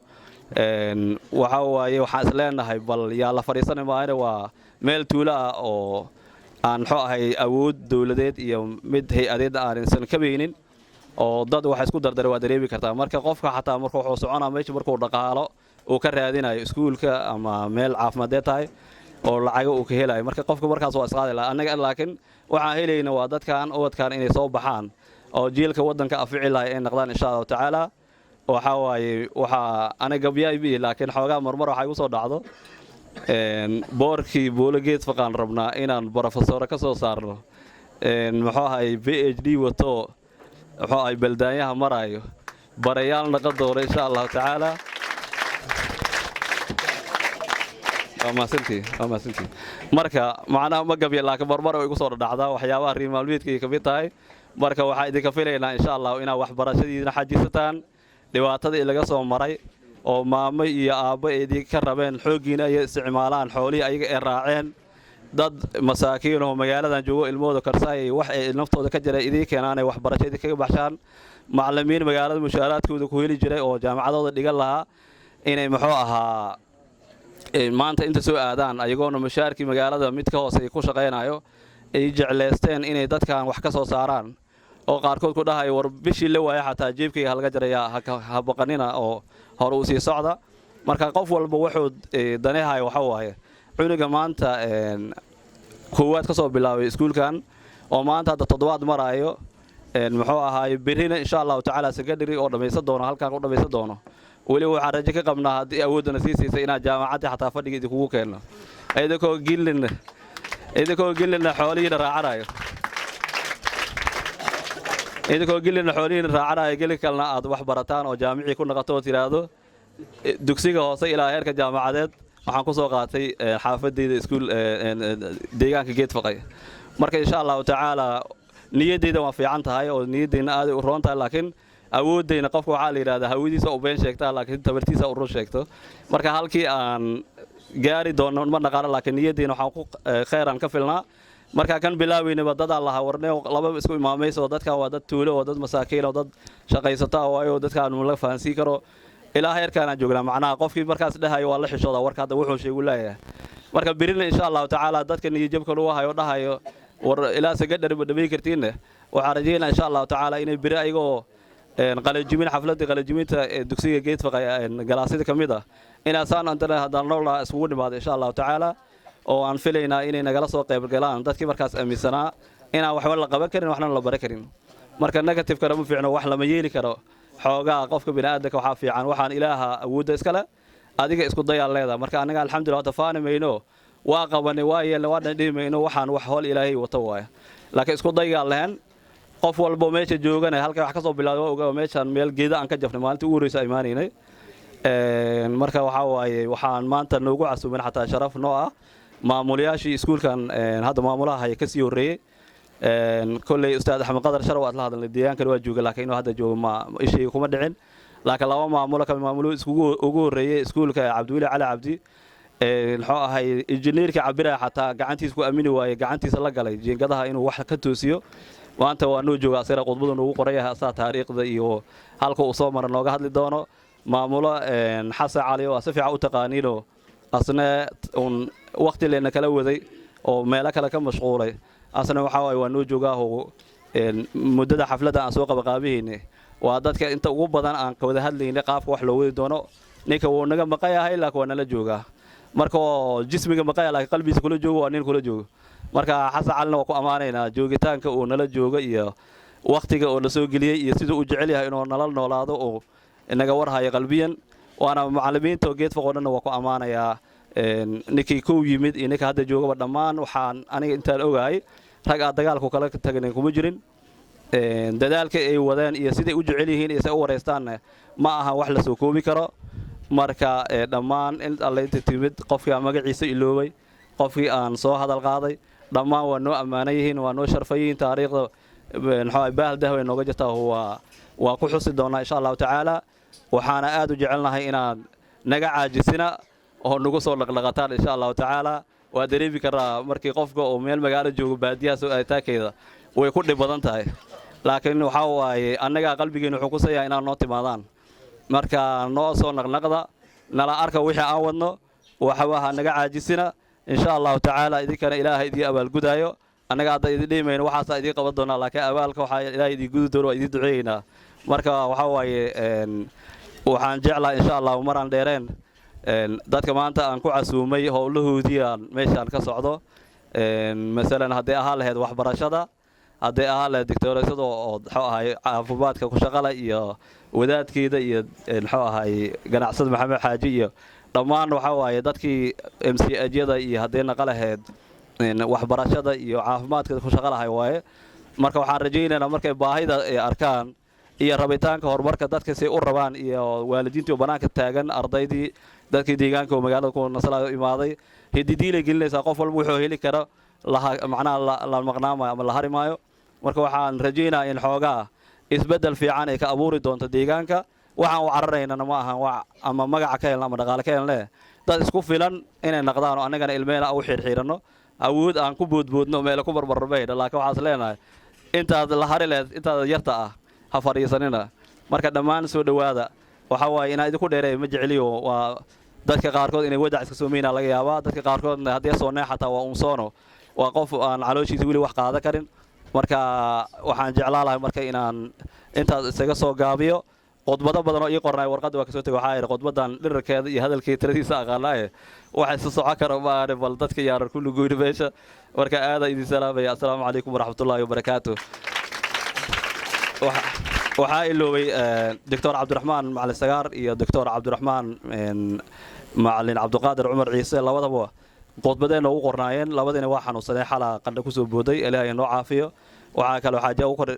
waxaa waaye waxaan is leenahay bal yaa la fadhiisani maayana. Waa meel tuulo ah oo aan muxuu ahay awood dowladeed iyo mid hay-adeed aansan kabaynin, oo dad wax isku dardaray waa dareemi kartaa. Marka qofka xataa marka wuxuu soconaa meesha markuu dhaqaalo uu ka raadinayo iskuulka ama meel caafimaadee tahay oo lacago uu ka helayo. Marka qofka markaas waa isqaadi lahaa annaga, laakiin waxaan helayna waa dadkan ubadkan inay soo baxaan oo jiilka waddanka afici lahay ay noqdaan, insha Allahu tacaala. Waxaa waaye waxaa aniga gabyaay bi, laakiin xoogaa marmar waxaa igu soo dhacdo boorkii Buulo Geed Faqaan rabnaa inaan brofesoro ka soo saarno, muxuu ahay PhD wato, muxuu ahay baldaanyaha maraayo, barayaal naqon doono, insha Allahu tacaala. Waa mahadsantii, waa mahadsantii. Marka macnaha ma gabya, laakiin marmar way igu soo dhadhacdaa, waxyaabaha riimaalmeedka ay ka mid tahay. Marka waxaa idinka filaynaa, insha Allah, inaad waxbarashadiina xajisataan. Dhibaatadii laga soo maray oo maamo iyo aabbo ay idinka rabeen xooggiina ay isticmaalaan, xoolihii ayaga ay raaceen, dad masaakiin oo magaaladan joogo ilmahooda karsaayay wax ay naftooda ka jiray idiin keenaanay waxbarasho idinkaga baxshaan, macallimiin magaalada mushaaraadkooda ku heli jiray oo jaamacadooda dhigan lahaa inay muxuu ahaa maanta inta soo aadaan ayagoona mushaarkii magaalada mid ka hoose ku shaqaynayo, ay jecleysteen inay dadkan wax ka soo saaraan, oo qaarkood ku dhahayo war bishii la waaya xataa jeebkayga halaga jarayaa, ha baqanina oo hore uu sii socda. Marka qof walba wuxuu danehayo waxa waaye cunuga maanta koowaad ka soo bilaabay iskuulkan oo maanta hadda toddobaad maraayo, muxuu ahaay berrina insha Allahu tacaala secondary oo dhammaysan doono, halkaan u dhammaysan doono. Weliba waxaan rajo ka qabnaa, haddii awooddana sii siisay, inaan jaamacaddii xataa fadhiga idinkugu keenno, idinkoo gelina xoolihiina raacanayo. Idinkoo gelina xoolihiina raacanaya, geli kalena aad wax barataan oo jaamicii ku noqoto oo tidhaahdo dugsiga hoose ilaa heerka jaamacadeed waxaan ku soo qaatay xaafadeyda, iskuul deegaanka Geedfaqay. Marka insha Allahu tacaala niyaddeyda waa fiican tahay oo niyaddeyna aaday u roon tahay, laakiin awooddeyna, qofka waxaa la yidhahdaa hawadiisa u been sheegtaa, laakiin tabartiisa u run sheegto. Marka halkii aan gaari doono ma naqaano, laakiin niyaddeyna waxaan ku kheyran ka filnaa. Marka kan bilaaweynaba dadaa lahaa warne laba isku imaamayso, dadkan waa dad tuulo oo dad masaakiin oo dad shaqaysata waayo, dadkaan la fahansiin karo. Ilaa heerkaanaan joognaa. Macnaha qofkii markaas dhahayo waa la xishoodaa warka hadda wuxuu sheegu leeyahay. Marka berina insha Allahu tacaala dadka niyajabka lagu hayo dhahayo war ilaa sagadhari ma dhamay kartiinne, waxaan rajeynaa insha Allahu tacaala inay beri ayagoo qalajimin xafladda qalajiminta ee dugsiga Geedfaqay galaasyada ka mid ah inaasaan antana haddaan noolnaha iskugu dhimaado insha Allahu tacaala, oo aan filaynaa inay nagala soo qaybgalaan dadkii markaas aaminsanaa inaan waxba la qaban karin, waxna la baran karin. Marka negative-kana ma fiicno, wax lama yeeli karo. Xoogaa qofka bini'aadamka waxaa fiican waxaan Ilaaha awoodda iskale, adiga isku dayaa leedahay. Marka annaga alxamdulillah horta faani mayno, waa qabanay, waa yeelnay, waa dhandhihi mayno. Waxaan wax howl Ilaahay wato waaya, laakiin isku daygaa lehen. Qof walbo meesha joogana halka wax ka soo bilowday waa ogaa, meeshaan meel geeda aan ka jafnay maalintii ugu horreysa imaanaynay. Marka waxaa waaye waxaan maanta noogu casuumin xataa sharaf noo ah maamulayaashii iskuulkan hadda maamulaha haya kasii horreeyey. Kolley Ustaad Axmed Qadar shar waad la hadalnay, deegaankan waa jooga, laakiin inuu hadda joogo ma ishayga kuma dhicin. Laakiin laba maamulo ka maamuluhu iskugu ugu horreeyey iskuulka, Cabdiweli Cali Cabdi, muxuu ahay injineerka cabiraya, xataa gacantiisa ku aamini waayey, gacantiisa la galay jiingadaha inuu wax ka toosiyo. Maanta waa noo jooga, asira khudbadu noogu qoran yahay, asaa taariikhda iyo halka uu soo mara nooga hadli doono. Maamulo Xasan Cali oo si fiican u taqaaniinoo asna uun waqti leena kala waday oo meelo kale ka mashquulay, asna waxaa waaye waa noo joogaaho. Muddada xafladda aan soo qabaqaabihaynay waa dadka inta ugu badan aan ka wada hadlaynay qaabka wax loo wadi doono. Ninka wuu naga maqan yahay, laakiin waa nala joogaa. Marka oo jismiga maqan yahay laakiin qalbigiisa kula joogo, waa nin kula joogo. Marka Xasan Calina waa ku ammaanaynaa joogitaanka uu nala joogo iyo wakhtiga oo la soo geliyey iyo siduu u jecel yahay inuu nala noolaado oo naga warhayo qalbiyan. Waana macallimiinta Geed Foqoo dhanna waa ku ammaanayaa, ninkii kow yimid iyo ninka hadda joogaba dhammaan. Waxaan aniga intaan ogahay rag aad dagaalku kala tagnayn kuma jirin. Dadaalka ay wadeen iyo siday u jecel yihiin iyo say u waraystaanna ma aha wax la soo koobi karo. Marka dhammaan in alle inta timid, qofkii aan magaciisa iloobay, qofkii aan soo hadal qaaday, dhammaan waa noo ammaanan yihiin, waa noo sharfan yihiin. Taariikhda muxuu bahal dahway nooga jirtaa, waa ku xusi doonaa insha Allahu tacaala. Waxaana aad u jecelnahay inaad naga caajisina oo nagu soo dhaqdhaqataan insha Allahu tacaala. Waa dareemi karaa markii qofka uu meel magaalo joogo baadiyaha soo aaditaankeeda way ku dhib badan tahay, laakiin waxaa waaye annagaa qalbigeena wuxuu ku sayaa inaad noo timaadaan. Marka noo soo naqnaqda, nala arka wixii aan wadno, waxawaha naga caajisina insha Allahu tacaala. Idinkana Ilaahay idii abaalgudaayo. Annaga hadda idin dhihi mayno waxaasaa idiin qaban doonaa, laakiin abaalka waxaa Ilaahay idii gudi doono, waa idiin duceeyeynaa. Marka waxaa waaye waxaan jeclahay insha Allahu maraan dheereen dadka maanta aan ku casuumay howlahoodii aan meeshaan ka socdo, masalan hadday ahaan lahayd waxbarashada, hadday ahaan lahayd doctoorasada oo muxuu ahay caafimaadka ku shaqala iyo wadaadkeeda iyo muxuu ahay ganacsada Maxamed Xaaji iyo dhammaan waxaa waaye dadkii MCH-yada iyo hadday naqa lahayd waxbarashada iyo caafimaadka ku shaqa lahay waaye. Marka waxaan rajaynaynaa markay baahida ay arkaan iyo rabitaanka horumarka dadka say u rabaan iyo waalidiintii oo bannaanka taagan, ardaydii, dadkii deegaanka oo magaalada ku nasalayo imaaday, hididiilay gelinaysaa. Qof walba wuxuu heli karo macnaha la maqnaamayo ama la hari maayo. Marka waxaan rajaynayaa in xoogaa isbeddel fiican ay ka abuuri doonto deegaanka. Waxaan u cararaynana ma ahan wax ama magaca ka helna ama dhaqaale ka helne, dad isku filan inay naqdaan oo annagana ilmehena u xiirxiiranno, awood aan ku boodboodno meelo ku barbarmayna. Laakiin waxaas leenahay intaad la hari lehed intaad yarta ah ha fadhiisanina. Marka dhammaan soo dhowaada. Waxaa waaye inaan idinku dheereeyo ma jeceliyo. Waa dadka qaarkood inay wadac iska soomeynaa laga yaabaa, dadka qaarkoodna haddii soonee xataa waa unsoono, waa qof aan calooshiisa weli wax qaadan karin. Marka waxaan jeclaa lahay marka inaan intaas isaga soo gaabiyo. Khudbado badan oo ii qornay warqadda waa kasoo tegay. Waxaa yidhi khudbadan dhirarkeeda iyo hadalkeeda tiradiisa aqaanaaye, waxa isa socon kara maahane, bal dadka yaaran kulli goyni meesha. Marka aadaa idin salaamaya. Assalaamu calaykum waraxmatullaahi wabarakaatu. Waxaa iloobay Doctor Cabdiraxmaan Macalin Sagaar iyo Doctor Cabdiraxmaan Macalin Cabdiqaadir Cumar Ciise, labadaba khudbadeen noogu qornaayeen. Labadiina waa xanuunsadeen, xalaa qandha kusoo booday. Ilaahay noo caafiyo. Waxaa kaloo Xaaji Abukar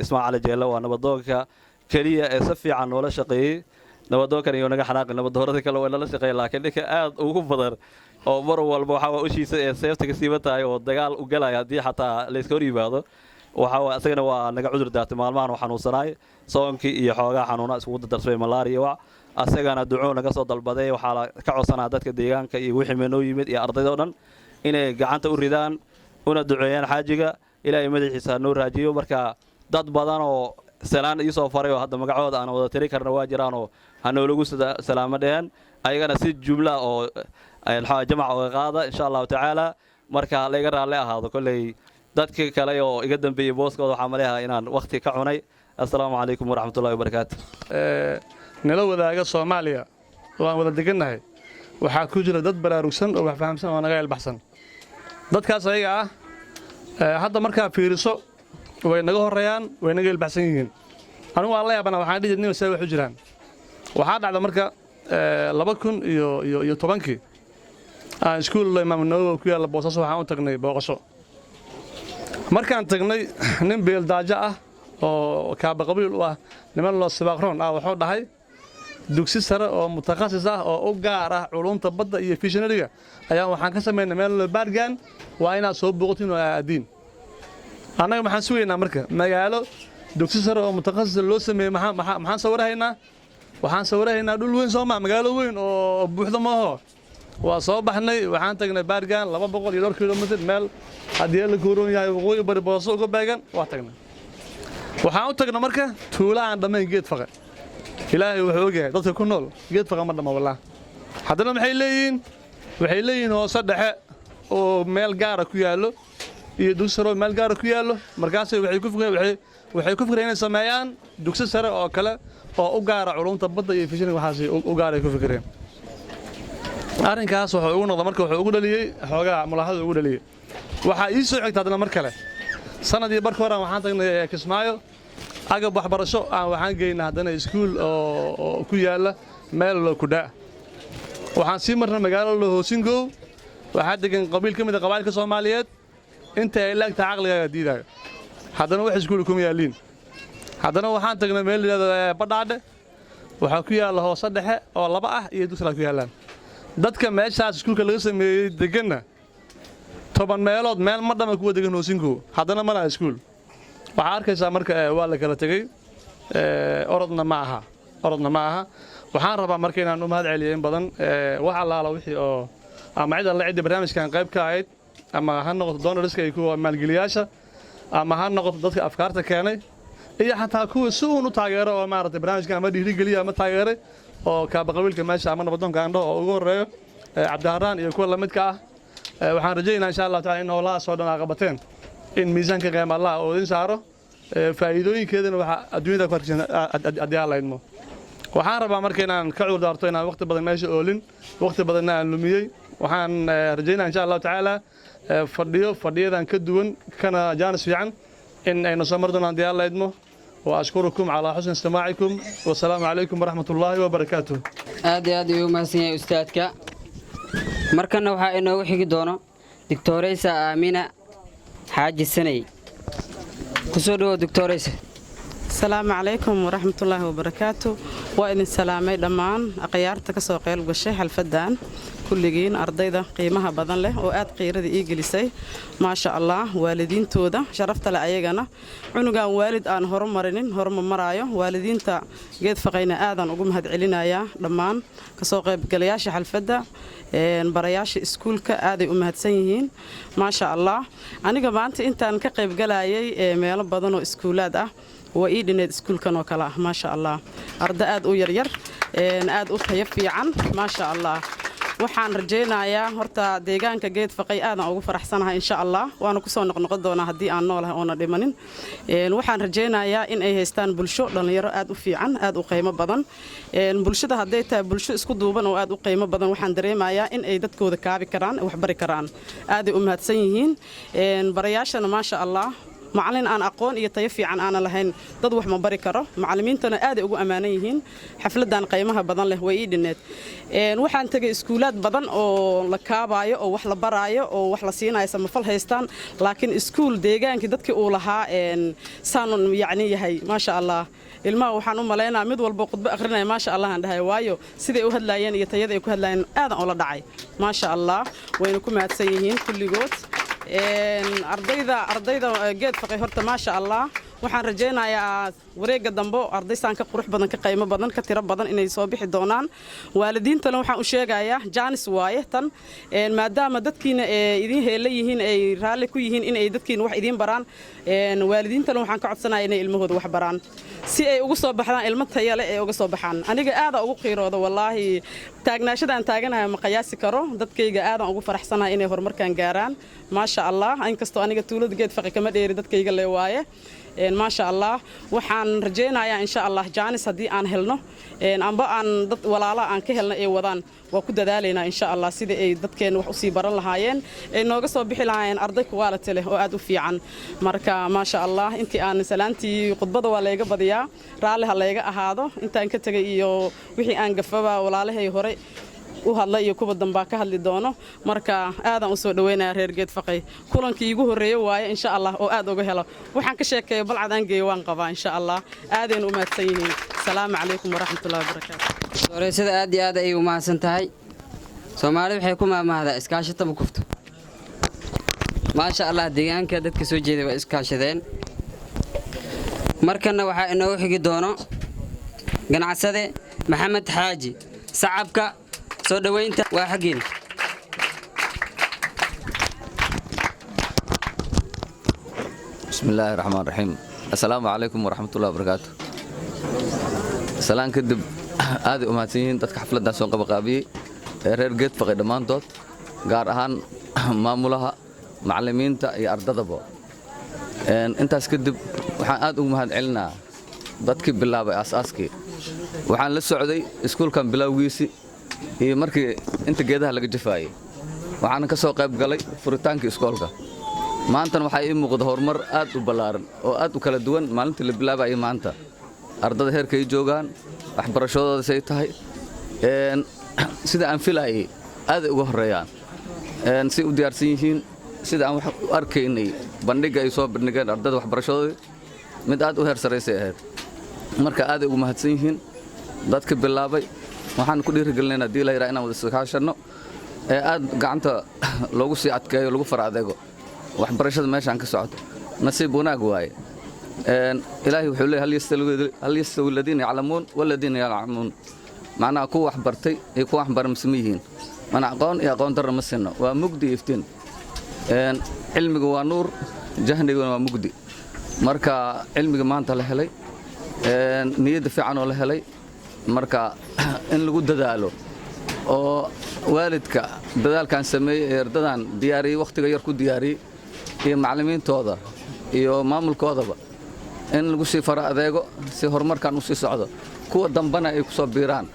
Ismail Cali Jeelle, waa nabadoonka keliya ee si fiican noola shaqeeyey. Nabadoonkan iyo naga xanaaqi, nabadoonada kale way nala shaqeeya, laakiin ninka aad ugu badan oo mar walba waxaa ushiisa ee seefta ka siiban tahay oo dagaal u galaya haddii xataa layska hor yimaado, waxa isagana waa naga cudur daatay. Maalmahan uu xanuunsanaay, soonkii iyo xoogaa xanuuna iskugu dardarsamay, malaariya wac. Asagana ducuu naga soo dalbaday. Waxaa ka codsanaa dadka deegaanka iyo wixii menoo yimid iyo ardayda o dhan inay gacanta u ridaan una duceeyaan xaajiga, Ilaahay madaxiisa noo raajiyo. Marka dad badan oo salaan iisoo faray oo hadda magacooda aan wada tiri karna waa jiraanoo hanoolagu salaamo dheheen. Ayagana si jumla oo jamac oga qaada, insha Allahu tacaala. Marka layga raalli ahaado, kolley dadka kale oo iga dambeeyey booskooda waxaa maleeyaha inaan wakhti ka cunay. Assalaamu calaykum waraxmatullahi wabarakaatu. Nala wadaaga Soomaaliya oo aan wada degannahay, waxaa ku jira dad baraarugsan oo wax fahamsan oo naga ilbaxsan. Dadkaas ayaga ah hadda markaa fiiriso, way naga horreeyaan, way naga ilbaxsan yihiin. Anigu waan la yaabana, waxaan dhihi nin see wax u jiraan. Waxaa dhacda marka 2010-kii aan iskuul Imaam Nawowi ku yaalla Boosaaso waxaan u tagnay booqasho. Markaan tagnay, nin beeldaajo ah oo kaaba qabiil u ah niman loo sibaaqroon ah wuxuu dhahay, dugsi sare oo mutakhasis ah oo u gaar ah culumta badda iyo fishinariga ayaan waxaan ka samaynay meel loo Baargaan, waa inaad soo booqatiin oo aadiin. Annaga maxaan sugaynaa marka magaalo dugsi sare oo mutakhasis loo sameeyey? Maxaan sawirahaynaa? Waxaan sawirahaynaa dhul weyn, soo maa magaalo weyn oo buuxda maaho. Waa soo baxnay, waxaan tagnay Baargaan, 200 iyo dhowr kilomitir meel haddii la kuuroon yahay waqooyi bari Booso uga beegan waa tagnay. Waxaan u tagnay marka tuulo aan dhammayn Geed Faqe. Ilaahay wuxuu ogyahay dadka ku nool Geed Faqa ma dhamma wallah. Haddana maxay leeyihiin? Waxay leeyihiin hoose dhexe oo meel gaara ku yaallo iyo dugsi sare oo meel gaara ku yaallo. Markaasay waxay ku fikireen inay sameeyaan dugsi sare oo kale oo u gaara culumta badda iyo fishiring, waxaas u gaaray ku fikireen. Arrinkaas wuxuu ugu noqda marka wuxuu ugu dhaliyey xoogaa mulaaxada ugu dhaliyey. Waxaa ii soo xigta haddana mar kale sanadii barka horaan waxaan tagnay Kismaayo, agab waxbarasho aan waxaan geynay haddana iskuul oo ku yaalla meel loo kudhaa. Waxaan sii marnay magaalo loo Hoosingow, waxaa degan qabiil ka mid a qabaa'ilka Soomaaliyeed. Inta ay laagtahay caqligaaga diidaayo, haddana wax iskuul kuma yaalliin. Haddana waxaan tagnay meel layidhahdo Badhaadhe, waxaa ku yaalla hoose dhexe oo laba ah iyo dugsigaa ku yaallaan. Dadka meeshaas iskuulka laga sameeyey deganna 10 meelood meel ma dhama kuwa degan Hoosingow, haddana ma laha iskuul. Waxaa arkaysaa marka waa la kala tegey. Orodna ma aha, orodna ma aha. Waxaan rabaa marka inaan u mahad celiyo in badan wax allaala wixii oo ama cid alle ciddii barnaamijkan qayb ka ahayd, ama ha noqoto donorska iyo kuwa maalgeliyaasha, ama ha noqoto dadka afkaarta keenay, iyo xataa kuwa si uun u taageero oo maaragtay barnaamijkan ama dhiirigeliya ama taageeray oo kaaba qabiilka meesha ama nabadoonka aandho oo ugu horreeyo Cabdiharaan iyo kuwa lamidka ah. Waxaan rajaynayaa, insha Allah taala, in howlahaas oo dhan aa qabateen in miisaanka qiyaama Allah oo idin saaro, faa'iidooyinkeedana waxaa adduunyada ku arkaysan haddii Alla idmo. Waxaan rabaa marka inaan ka cudur daarto inaan waqti badan meesha oolin, waqti badanna aan lumiyey. Waxaan rajaynaya, insha Allahu tacaala, fadhiyo fadhiyadan ka duwan kana jaanis fiican in aynu soo mar doonaan haddii Alla idmo. وأشكركم على حسن استماعكم، والسلام عليكم ورحمة الله وبركاته. Aad iyo aad ayuu u mahadsan yahay ustaadka. Markana waxaa inoogu xigi doono Doctoreysa Aamina Xaaji Saney. Kusoo dhawow, Doctoreysa. Asalaamu calaykum waraxmatullaahi wabarakaatu. Waa idin salaamay dhammaan akhyaarta ka soo qayb gashay xalfaddan, kulligiin ardayda qiimaha badan leh oo aad qiirada ii gelisay, maasha Allah, waalidiintooda sharafta leh ayagana. Cunugan waalid aan horumarinin horuma maraayo. Waalidiinta Geed Faqayna aadaan ugu mahad celinayaa. Dhammaan kasoo qaybgalayaasha xalfadda, barayaasha iskuulka aaday u mahadsan yihiin, maasha Allah. Aniga maanta intaan ka qaybgalayay meelo badan oo iskuulaad ah, waa ii dhineed iskuulkan oo kale ah, maasha Allah. Arda aad u yaryar, aad u tayo fiican, maasha Allah. Waxaan rajaynayaa horta deegaanka Geed Faqay aadaan ugu faraxsanahay, insha Allah waana kusoo noqnoqon doonaa haddii aan noolahay oona dhimanin. Waxaan rajaynayaa in ay haystaan bulsho dhallinyaro aad u fiican, aad u qiimo badan. Bulshada hadday tahay bulsho isku duuban oo aad u qiimo badan, waxaan dareemayaa in ay dadkooda kaabi karaan, waxbari karaan. Aaday u mahadsan yihiin barayaashana, maasha Allah. Macallin aan aqoon iyo tayo fiican aanan lahayn dad wax ma bari karo. Macallimiintana aaday ugu ammaanan yihiin. Xafladan qiimaha badan leh way ii dhineed. Waxaan tegay iskuulaad badan oo la kaabaayo oo wax la baraayo oo wax la siinayo, samafal haystaan, laakiin iskuul deegaankii dadkii uu lahaa saanun yacni yahay, maasha Allah. Ilmaha waxaan u malaynaa mid walba khudbo akhrinaya, maasha Allah aan dhahay, waayo siday u hadlaayeen iyo tayada ay ku hadlaayeen aadan ula dhacay, maasha Allah. Wayna ku mahadsan yihiin kulligood ardayda Geed Faqay. Horta maasha Allah, waxaan rajaynayaa wareegga dambe arday saan ka qurux badan, ka qiimo badan, ka tiro badan inay soo bixi doonaan. Waalidiintana waxaan u sheegayaa, jaanis waaye tan, maadaama dadkiina idiin heella yihiin, ay raalli ku yihiin inay dadkiina wax idiin baraan. Waalidiintana waxaan ka codsanayaa inay ilmahooda wax baraan si ay ugu soo baxdaan ilmo tayo leh ee uga soo baxaan. Aniga aada ugu qiirooda, wallaahi, taagnaashadaan taaganahay ma qiyaasi karo. Dadkayga aadaan ugu faraxsanahay inay horumarkan gaaraan, maasha Allah. Inkastoo aniga tuulada Geed Faqi kama dheeri, dadkayga le waaye, maasha Allah. Waxaan rajaynayaa, insha Allah, jaanis haddii aan helno amba aan dad walaala aan ka helno ay wadaan, waa ku dadaalaynaa, insha Allah, sidii ay dadkeenna wax usii baran lahaayeen, ay nooga soo bixi lahaayeen arday quality leh oo aad u fiican. Marka maasha Allah, intii aan salaantii khudbada waa layga badiyaa, raalli ha layga ahaado. Intaan ka tegay iyo wixii aan gafaba, walaalahay hore u hadla iyo kuwa dambaa ka hadli doono. Marka aadaan u soo dhaweynaya reer Geed Faqay. Kulankii iigu horreeye waaye, insha Allah, oo aad uga helo. Waxaan ka sheekeeyo Balcad aan geeyo waan qabaa, insha Allah. Aadayna u mahadsan yihiin. Asalaamu calaykum waraxmatullahi wabarakaatu. Dooreysada aad iyo aad ayay u mahadsan tahay. Soomaali waxay ku maahmaahdaa, "Iskaashata ma kufto." Maasha Allah, deegaanka dadka soo jeeday waa iskaashadeen. Markanna waxaa inoogu xigi doono ganacsade Maxamed Xaaji. Sacabka soo dhoweynta waa xaggiina. Bismi illaahi raxmaan raxiim. Assalaamu calaykum waraxmatullahi wabarakaatu. Salaan kadib, aaday u mahadsan yihiin dadka xafladdan soo qabaqaabiyey ee reer Geed Faqay dhammaantood, gaar ahaan maamulaha, macallimiinta iyo ardadaba. Intaas kadib, waxaan aad ugu mahad celinaa dadkii bilaabay aasaaskii. Waxaan la socday iskuulkan bilowgiisii iyo markii inta geedaha laga jafaayey, waxaana ka soo qayb galay furitaankii iskoolka. Maantana waxaa ii muuqda horumar aad u ballaaran oo aad u kala duwan maalintii la bilaabayay maanta. Ardada heerka ay joogaan, waxbarashadooda say tahay, sida aan filaayay aaday uga horreeyaan, say u diyaarsan yihiin, sida aan wax u arkaynay, bandhigga ay soo bandhigeen ardada waxbarashadoodii mid aad u heer saraysay ahayd. Marka aaday ugu mahadsan yihiin dadka bilaabay. Waxaan ku dhiirigelinayna haddii la yidhaha inaan wada iskaashanno ee aad gacanta loogu sii adkeeyo, lagu fara adeego waxbarashada meeshaan ka socoto. Nasiib wanaag waaye. Ilaahay wuxuu leeyahay: "Hal yastawi aladiina yaclamuun waladiina yaclamuun?" Macnaha kuwa wax bartay iyo kuwa wax baran misma yihiin. Mana aqoon iyo aqoon darra ma sinno, waa mugdi iyo iftiin. Cilmigu waa nuur, jahliguna waa mugdi. Marka cilmiga maanta la helay, niyadda fiican oo la helay, marka in lagu dadaalo oo waalidka dadaalkan sameeyey ee ardadan diyaariyey, wakhtiga yar ku diyaariyey, iyo macallimiintooda iyo maamulkoodaba in lagu sii fara adeego si horumarkan u sii socdo, kuwa dambana ay ku soo biiraan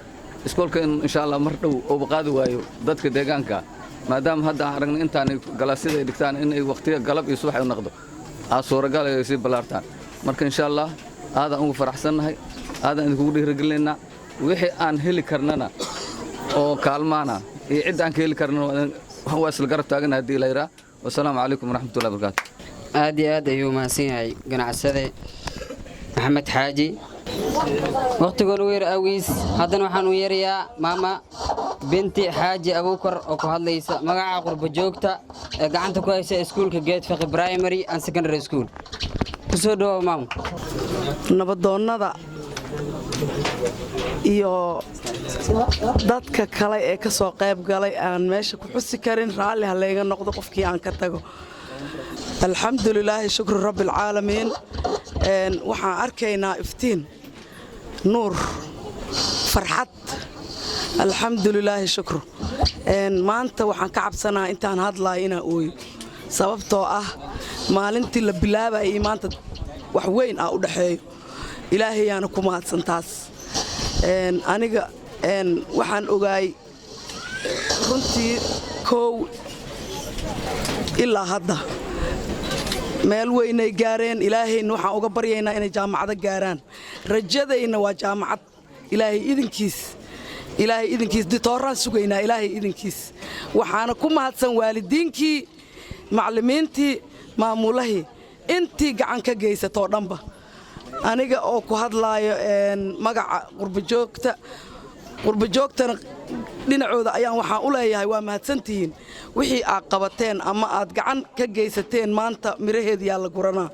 iskoolka, in insha Allah mar dhow uuba qaadi waayo dadka deegaanka, maadaama hadda aan aragnay intaanay galaasyada ay dhigtaan in ay wakhtiga galab iyo subax ay noqdo aa suuragal ay sii ballaartaan. Marka insha Allah aadaan ugu faraxsannahay, aadaan idinkugu dhiirigelinaynaa. Wixii aan heli karnana oo kaalmaana iyo cidda aan ka heli karnana waa isla garab taagana haddii la yidhaa. Wasalaamu calaykum waraxmatullahi wabarakaatu. Aad iyo aad ayuu mahadsan yahay ganacsade Maxamed Xaaji. Wakhtigoon u yar awgiis, haddana waxaan u yeerayaa maama Binti Xaaji Abuukar oo ku hadlaysa magaca qurbo joogta ee gacanta ku haysa iskuulka Geedfaqi Primary and Secondary School. Kusoo dhawow, maamo. Nabadoonnada iyo dadka kale ee ka soo qayb galay aan meesha ku xusi karin, raalli ha layga noqdo qofkii aan ka tago. Alxamdulilaahi, shukru rabbialcaalamiin. Waxaan arkaynaa iftiin, nuur, farxad. Alxamdulilaahi, shukru. Maanta waxaan ka cabsanaha intaan hadlayo inaan ooyo, sababtoo ah maalintii la bilaabayay maanta wax weyn ah u dhexeeyo. Ilaahayaana ku mahadsan taas. Aniga waxaan ogaay runtii 1 ilaa hadda Meel weynay gaareen. Ilaahayna waxaan uga baryaynaa inay jaamacado gaaraan. Rajadayna waa jaamacad, Ilaahay idinkiis, Ilaahay idinkiis. Ditooraan sugaynaa, Ilaahay idinkiis. Waxaana ku mahadsan waalidiinkii, macallimiintii, maamulahii, intii gacan ka geysatoo dhanba. Aniga oo ku hadlaayo magaca qurbajoogta, qurbajoogtana dhinacooda ayaan waxaan u leeyahay, waa mahadsantihiin wixii aad qabateen ama aad gacan ka geysateen. Maanta miraheediyaa la guranaa.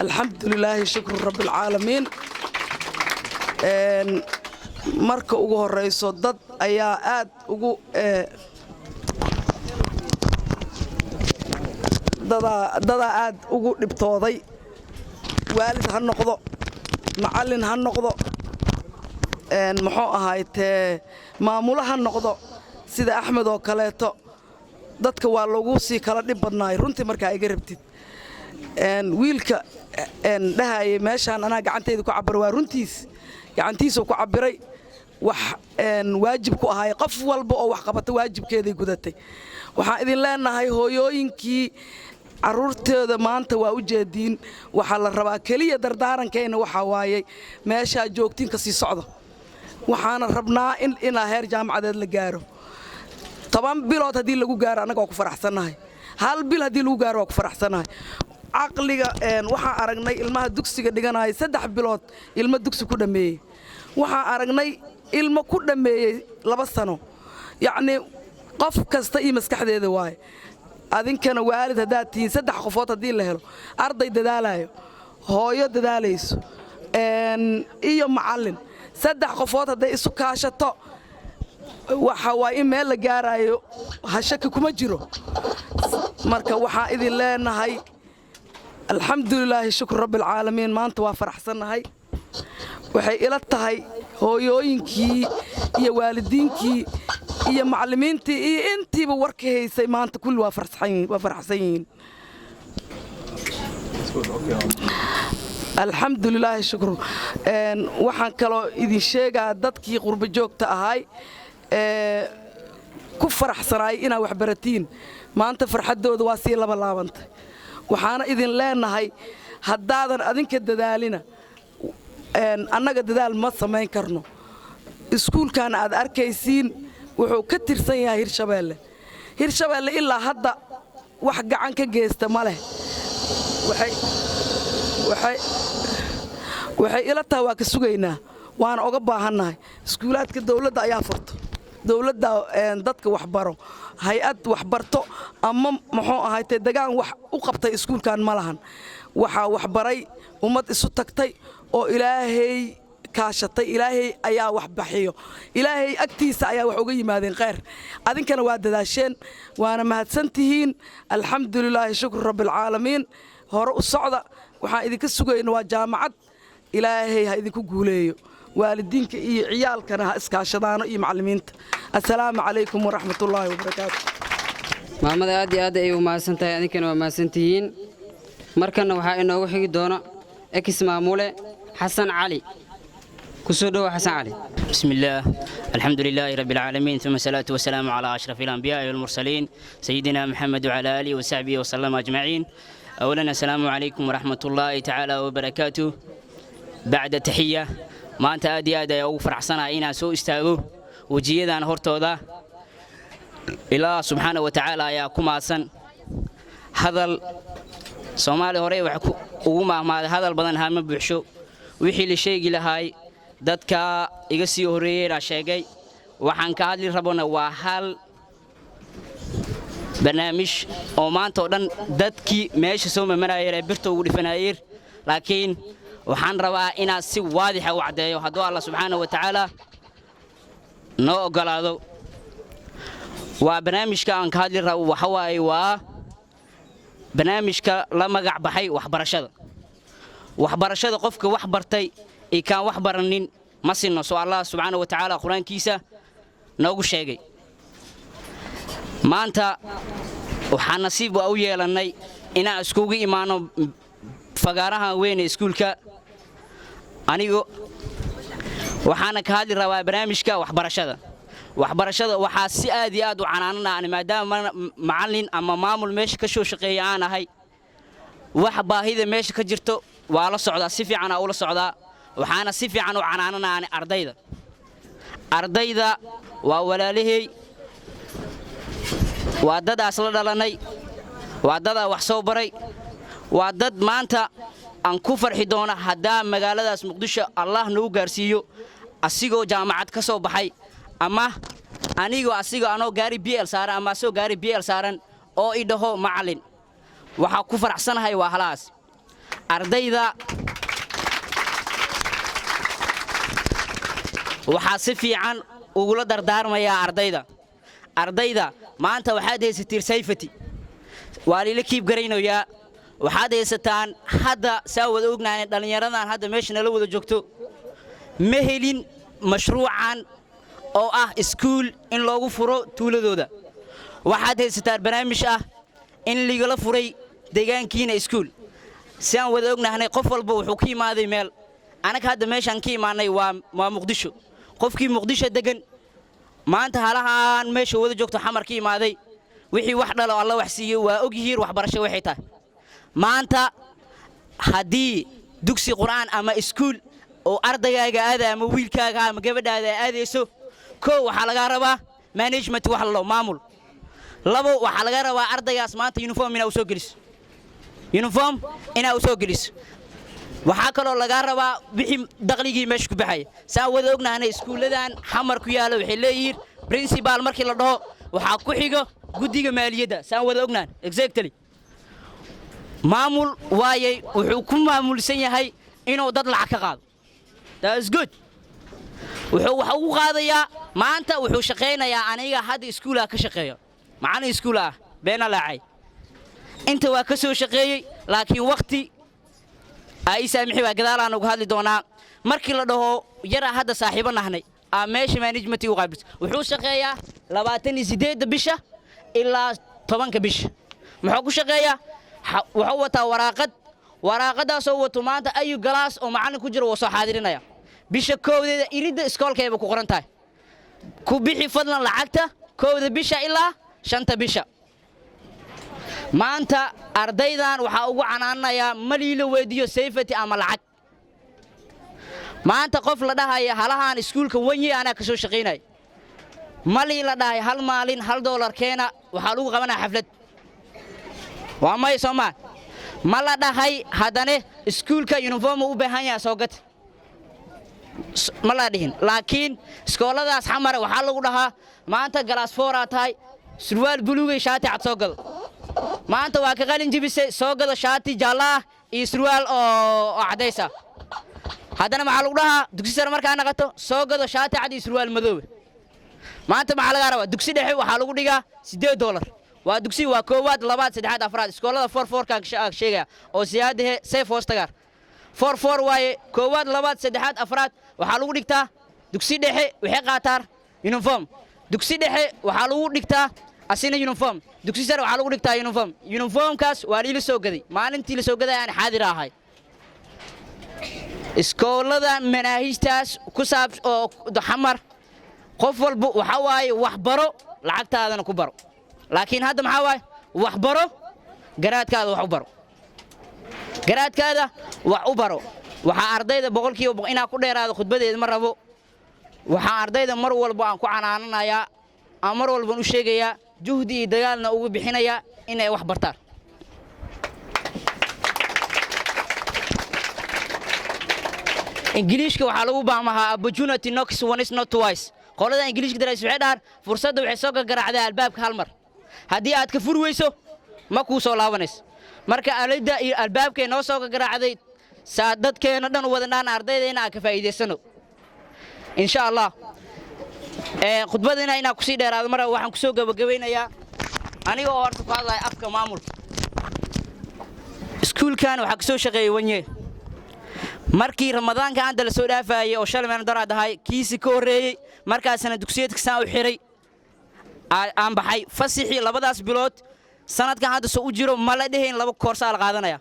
Alxamdulilaahi, shukru rabbialcaalamiin. Marka ugu horrayso, dad ayaa aad ugu dadaa aad ugu dhibtooday, waalid ha noqdo, macallin ha noqdo, muxuu ahaaytee, maamulo ha noqdo, sida Axmed oo kaleeto. Dadka waa lagu sii kala dhib badnaay runtii. Markaa iga rabtid, wiilka dhahayay meeshaan anaa gacantayda ku cabira, waa runtiis, gacantiisuu ku cabbiray. Wax waajib ku ahaay, qof walba oo wax qabata waajibkeeday gudatay. Waxaan idin leenahay, hooyooyinkii carruurtooda maanta waa u jeediin. Waxaa la rabaa keliya, dardaarankayna waxaa waayey, meeshaa joogtiin ka sii socda. Waxaana rabnaa in ilaa heer jaamacadeed la gaaro. 10 bilood haddii lagu gaaro, annaga waa ku faraxsannahay. Hal bil haddii lagu gaaro, waa ku faraxsannahay. Caqliga waxaan aragnay ilmaha dugsiga dhiganaya 3 bilood, ilmo dugsi ku dhammeeyey. Waxaan aragnay ilmo ku dhammeeyey 2 sano. Yacnii qof kasta iyo maskaxdeeda waaye. Adinkana waalid haddaad tihiin, saddex qofood haddii la helo, arday dadaalayo, hooyo dadaalayso iyo macallin, saddex qofood hadday isu kaashato, waxa waa in meel la gaaraayo, ha shaki kuma jiro. Marka waxaan idin leenahay, alxamdulilaahi, shukru rabbialcaalamiin. Maanta waa faraxsannahay. Waxay ila tahay hooyooyinkii iyo waalidiinkii iyo macallimiintii iyo intiiba warka haysay maanta kulli waa faraxsan yihiin. Alxamdulilaahi, shukru. Waxaan kaloo idin sheegaa, dadkii qurbo joogta ahay ee ku faraxsanaay inaad wax baratiin, maanta farxaddooda waa sii laba laabantay. Waxaana idin leenahay, haddaadan adinka dadaalina, annaga dadaal ma samayn karno. Iskuulkan aad arkaysiin wuxuu ka tirsan yahay Hirshabeelle. Hirshabeelle ilaa hadda wax gacan ka geysta ma leh. Waxay ila tahay waa ka sugaynaa, waana oga baahannahay. Iskuulaadka dawladda ayaa furto, dawladda dadka waxbaro, hay-ad waxbarto ama muxuu ahaaytee degaan wax u qabtay iskuulkan ma lahan. Waxaa waxbaray ummad isu tagtay oo Ilaahay kaashatay. Ilaahay ayaa wax baxiyo, Ilaahay agtiisa ayaa wax uga yimaadeen khayr. Adinkana waa dadaasheen, waana mahadsantihiin. Alxamdulilaahi, shukru rabbialcaalamiin. Hore u socda. Waxaan idinka sugayna waa jaamacad. Ilaahay ha idinku guuleeyo. Waalidiinka iyo ciyaalkana ha iskaashadaano iyo macallimiinta. Assalaamu calaykum waraxmatullaahi wabarakaatu. Maamada aad iyo aad ay u mahadsan tahay, adinkana waa mahadsantihiin. Markanna waxaa inoogu xigi doona ex maamule Xasan Cali. Kusoo dhowa, Xasan Cali. بسم الله، الحمد لله رب العالمين، ثم الصلاة والسلام على أشرف الأنبياء والمرسلين، سيدنا محمد وعلى آله وصحبه وسلم أجمعين. أولا، السلام عليكم ورحمة الله تعالى وبركاته. بعد تحية، maanta aad iyo aad ayaa ugu faraxsanahay inaan soo istaago wejiyadan hortooda. Ilaa subxaana wa tacaala ayaa ku mahadsan. Hadal Soomaali hore wax ugu maahmaaday, hadal badan hama buuxsho. Wixii la sheegi lahaay dadka iga sii horreeyeyna sheegay. Waxaan ka hadli rabona waa hal barnaamij oo maanta oo dhan dadkii meesha soo mamanayeen ee birta ugu dhifanayeen, laakiin waxaan rabaa inaan si waadixa u caddeeyo, hadduu Alla subxaana wa tacaala noo oggolaado. Waa barnaamijka aan ka hadli rabo, waxa waaye waa barnaamijka la magac baxay waxbarashada. Waxbarashada, qofka wax bartay iyo kaan wax baranin ma sinno, soo Allah subxaana wa tacaala Qur-aankiisa noogu sheegay. Maanta waxaan nasiib u yeelannay inaan iskugu imaanno fagaarahan weyn ee iskuulka. Anigu waxaana ka hadli rabaa barnaamijka waxbarashada. Waxbarashada waxaa si aad iyo aad u canaanana, maadaama macallin ama maamul meesha ka soo shaqeeya aan ahay. Wax baahida meesha ka jirto waa la socdaa, si fiicanaa ula socdaa. Waxaana si fiican u canaananaani ardayda. Ardayda waa walaalahey, waa dadaas la dhalannay, waa dadaa wax soo baray, waa dad maanta aan ku farxi doona haddaa magaaladaas Muqdisho Allah nagu gaarsiiyo asigoo jaamacad ka soo baxay, ama anigoo asigoo anoo gaari BL saaran ama asagoo gaari BL saaran oo i dhaho macallin. Waxaa ku faraxsanahay waa halahaas. Ardayda waxaa si fiican ugula dardaarmayaa ardayda maanta waxaad haysatiin safety, waa lila kiib garaynayaa. Waxaad haysataan hadda, saa wada ognahay, dhallinyaradan hadda meesha nala wada joogto ma helin mashruucan oo ah iskuul in loogu furo tuuladooda. Waxaad haysataan barnaamij ah in ligala furay deegaankiina iskuul. Si aan wada ognahnay, qof walba wuxuu ka imaaday meel. Anaga hadda meeshaan ka imaanay waa Muqdisho. Qofkii Muqdisho degan maanta, halahaan meesha wada joogto Xamar ka imaaday, wixii wax dhalo Alla wax siiyey, waa og yihiin waxbarasho waxay tahay. Maanta haddii dugsi Qur'aan ama iskuul oo ardaygaaga aada ama wiilkaaga ama gabadhaada aadayso, koo waxaa lagaa rabaa management, wax la maamul. Labo, waxaa laga rabaa ardaygaas maanta uniform inaa u soo geliso, uniform inaa u soo geliso. Waxaa kaloo lagaa rabaa wixii dakhligii meesha ku baxaya. Saan wada ognahanay, iskuulladan Xamar ku yaalla waxay leeyihiin principal. Markii la dhaho, waxaa ku xigo guddiga maaliyadda. Saan wada ognahan, exactly, maamul waayay. Wuxuu ku maamulsan yahay inuu dad lacag ka qaado. That is good. Wuxuu wax ugu qaadayaa maanta, wuxuu shaqaynayaa. Aniga hadda iskuulaha ka shaqeeyo, macallin iskuul ah, beena laacay inta waa ka soo shaqeeyey, laakiin wakhti aa ii saamixi waa gadaalaan uga hadli doonaa. Markii la dhaho yaraa hadda saaxiibo nahnay aa meesha management u qaabilsa, wuxuu shaqeeyaa 28-da bisha ilaa 10-ka bisha. Muxuu ku shaqeeyaa? Wuxuu wataa waraaqad. Waraaqadaasoo wato maanta ayu class oo macallin ku jiro wuu soo xaadirinaya. Bisha 1-deeda iridda iskoolkayba ku qoran tahay: ku bixi fadlan lacagta 1-da bisha ilaa 5-ta bisha. Maanta ardaydan waxaa ugu canaananayaa maliila weydiiyo safety ama lacag. Maanta qof la dhahaya halahaan iskuulka wanye anaa ka soo shaqaynaya, malii la dhahay hal maalin $1 keena, waxaa lagu qabanaya xaflad, waa may soomaa? Ma la dhahay haddane iskuulka uniform u baahan yahay, soo gata, ma la dhihin. Laakiin iskooladaas Xamare waxaa lagu dhahaa maanta class four-aa tahay, surwaal buluugay, shaati cad soo gado. Maanta waa ka qalin jibisay, soo gado shaati jaallo ah iyo surwaal oo caddays ah. Haddana maxaa lagu dhahaa? Dugsi sare markaa naqato, soo gado shaati cad iyo surwaal madoobe. Maanta maxaa lagaa rabaa? Dugsi dhexe waxaa lagu dhigaa $8. Waa dugsi, waa koowaad, labaad, saddexaad, afraad. Iskoolada four four-kaan sheegaya oo siyaadahe seef hoos tagaar four four waaye. Koowaad, labaad, saddexaad, afraad waxaa lagu dhigtaa dugsi dhexe. Waxay qaataan uniform. Dugsi dhexe waxaa lagu dhigtaa asina uniform. Dugsi sare waxaa lagu dhigtaa uniform. Uniformkaas waa liila soo gaday. Maalintii la soo gaday aan xaadir ahay. Iskoolada manaahijtaas ku saab oo Xamar, qof walba waxaa waaye wax baro, lacagtaadana ku baro. Laakiin hadda maxaa waaye? Wax baro, garaadkaada wax u baro, garaadkaada wax u baro. Waxaa ardayda 100% inaa ku dheeraado khudbadeeda ma rabo. Waxaa ardayda mar walba aan ku canaananayaa, aan mar walban u sheegayaa, juhdi iyo dagaalna ugu bixinayaa inay wax bartaan. Ingiliishka waxaa lagu baamahaa "Opportunity knocks once, not twice." Qolada Ingiliishka darays waxay dhahaan fursadda waxay soo gagaraacdaa albaabka hal mar. Haddii aad ka furi weyso, ma kuu soo laabanayso. Marka alida iyo albaabkay noo soo gagaraacday, saa dadkeena dhan u wadan dhaan ardaydayna aan ka faa'iidaysano, insha Allah. Khudbadina inaan kusii dheeraado mar waxaan kusoo gabagabaynayaa aniga oo horta ku hadlaya afka maamulka iskuulkan. Waxaa kasoo shaqeeyey wanye markii Ramadaanka aanta la soo dhaafayay oo shalay meel daraad ahay, kiisi ka horreeyey. Markaasna dugsiyeedka saan u xiray aan baxay fasixii labadaas bilood. Sanadkan hadda soo u jiro ma la dhehayn laba koorsaa la qaadanaya.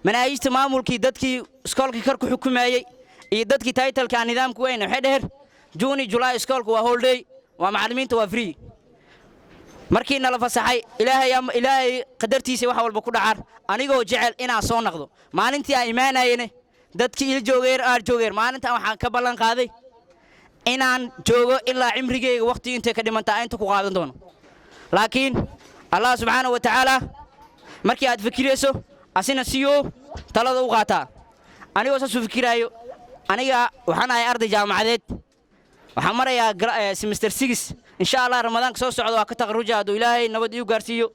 Manaahijta maamulkii, dadkii iskoolka kar ku xukumayey iyo dadkii title-ka aan nidaamku weyn, waxay dheheen June, July iskoolka waa holiday, waa macallimiinta waa free. Markii nala fasaxay, Ilaahay qadartiisa wax walba ku dhacaan. Anigoo jecel inaan soo noqdo, maalintii aan imaanayene dadkii il joogeer aan joogeer, maalintan waxaan ka ballan qaaday inaan joogo ilaa cimrigeyga waqti intay ka dhimantaa inta ku qaadan doono. Laakiin Allah subxaana wa tacaala markii aad fikirayso, asina siyo talada u qaataa. Anigoo saas u fikiraayo, aniga waxaan ahay arday jaamacadeed, waxaan marayaa semester 6. Insha Allah Ramadaanka soo socda waa ka taqaruja, hadduu Ilaahay nabad iigu gaarsiiyo.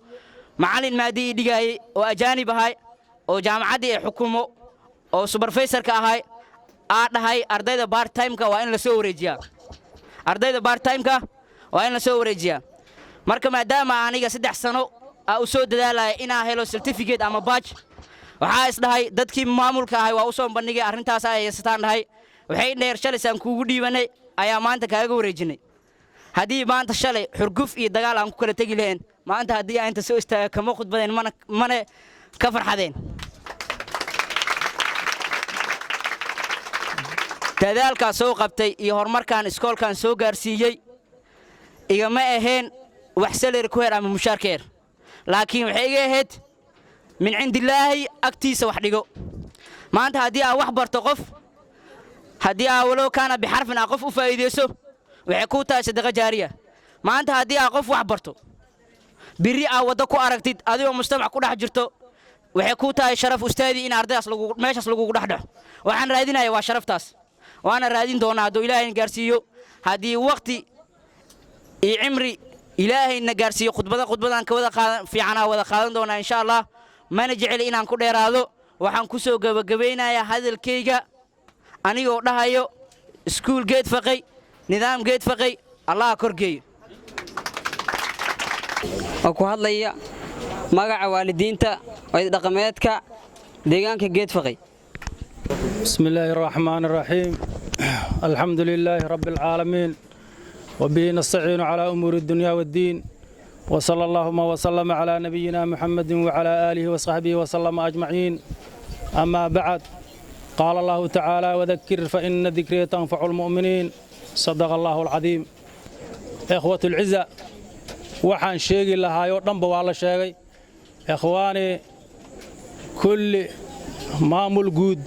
Macallin maadii ii dhigaayey oo ajaanib ahay oo jaamacaddii ay xukumo oo supervisorka ahay aa dhahay, "Ardayda part timeka waa in la soo wareejiyaa, ardayda part timeka waa in la soo wareejiyaa." Marka maadaama aniga 3 sano aa u soo dadaalaya inaa helo certificate ama badge, waxaa is dhahay dadkii maamulka ahay waa u soo bandhigay arrintaas ay haysataan dhahay. Waxay dheer shalaysaan kuugu dhiibanay ayaa maanta kaaga wareejinay. Haddii maanta shalay xurguf iyo dagaal aan ku kala tegi lahayn, maanta haddii aan inta soo istaaga kama khudbadeen mana ka farxadeen. Dadaalkaa soo qabtay iyo horumarkaan iskoolkan soo gaarsiiyey igama ahayn wax salary ku her ama mushaar ka her, laakiin waxay iga ahayd min cindillaahi agtiisa wax dhigo. Maanta haddii aa wax barto qof, haddii aa walow kaana bixarfin aa qof u faa'iidayso, waxay kuu tahay sadaqa jaariya. Maanta haddii aa qof wax barto, birri aa waddo ku aragtid adigoo mujtamac ku dhex jirto, waxay kuu tahay sharaf ustaadii in ardaydaas lagu meeshaas lagugu dhex dhexo. Waxaan raadinaya waa sharaftaas, waana raadin doonaa hadduu Ilaahayna gaarsiiyo. Haddii waqti iyo cimri Ilaahayna gaarsiiyo, khudbada khudbadan ka wada qaadan fiicanaa wada qaadan doonaa insha Allah. Mana jeceli inaan ku dheeraado. Waxaan ku soo gebagabaynayaa hadalkayga anigoo dhahayo: iskuul Geed Faqay, nidaam Geed Faqay, Allah korgeeyo. Oo ku hadlaya magaca waalidiinta dhaqameedka deegaanka Geed Faqay. بسم الله الرحمن الرحيم، الحمد لله رب العالمين، وبه نستعين على أمور الدنيا والدين، وصلى اللهم وسلم على نبينا محمد وعلى آله وصحبه وسلم أجمعين. أما بعد، قال الله تعالى: وذكر فإن الذكر تنفع المؤمنين. صدق الله العظيم. إخوة العزة، waxaan sheegi lahaayoo dhanba waa la sheegay. Ikhwaani, kulli maamul guud,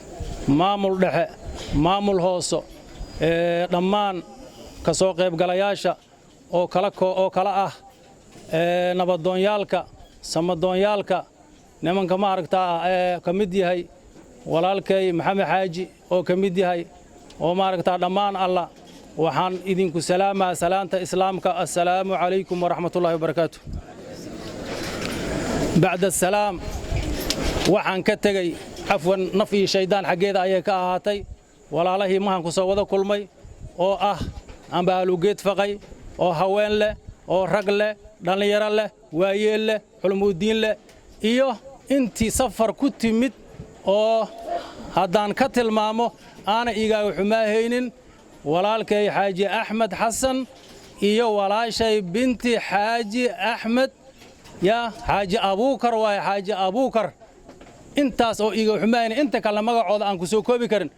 maamul dhexe, maamul hooso, ee dhammaan ka soo qaybgalayaasha oo kala ah ee nabadoonyaalka, samadoonyaalka, nimanka ma aragtaa ee ka mid yahay walaalkay Maxamed Xaaji oo ka mid yahay oo ma aragtaa, dhammaan alla waxaan idinku salaamaa salaanta islaamka: assalaamu calaykum waraxmatullaahi wabarakaatu. Bacda asalaam, waxaan ka tegey, cafwan, naf iyo shaydaan xaggeeda ayay ka ahaatay. Walaalahii mahan ku soo wada kulmay oo ah amba Aalugeed Faqay oo haween leh oo rag leh, dhallinyaro leh, waayeel leh, culumuuddiin leh iyo intii safar ku timid oo haddaan ka tilmaamo aana igaaga xumaahaynin, walaalkay Xaaji Axmed Xasan iyo walaashay Binti Xaaji Axmed yaa Xaaji Abuukar waaye, Xaaji Abuukar, intaas oo iiga xumaahaynin, inta kalena magacooda aan ku soo koobi karin.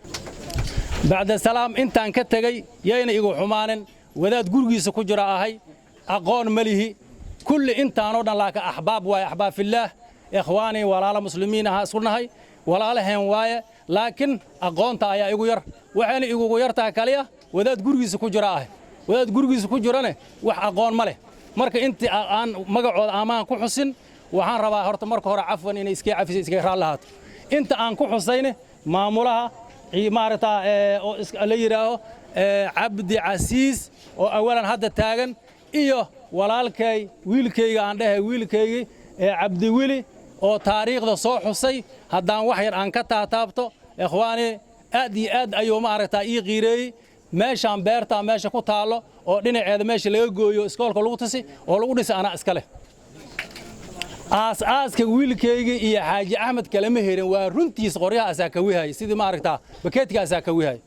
Bacda salaam, intaan ka tegey yayna igu xumaanin. Wadaad gurigiisa ku jira ahay, aqoon ma lihi kulli intaanoo dhan, laakiin axbaab waaye, axbaab fillaah, ikhwaanii, walaalo muslimiin ahaa isku nahay, walaalaheen waaye. Laakiin aqoonta ayaa igu yar, waxayna igugu yar tahay kaliya wadaad gurigiisa ku jira ahay. Wadaad gurigiisa ku jirane wax aqoon ma leh. Marka intii aan magacooda amaan ku xusin, waxaan rabaa horta marka hore cafwan inay iska cafisa, iska raalli ahaato. Inta aan ku xusayne, maamulaha maaragtaa oo la yidhaaho Cabdi Casiis oo awalan hadda taagan iyo walaalkay, wiilkayga aan dhahay, wiilkaygii ee Cabdiweli oo taariikhda soo xusay, haddaan wax yar aan ka taataabto, ikhwaani, aad iyo aad ayuu maaragtaa ii qiireeyey. Meeshaan beertaa meesha ku taallo oo dhinaceeda meesha laga gooyo iskoolka lagu tusi oo lagu dhisay anaa iska leh. Aas-aaska wiilkayga iyo Xaaji Axmed kalama herin, waa runtiis. Qoryaha asaa kawihayay, sidii maaragtaa bakeedka asaa kawihayay.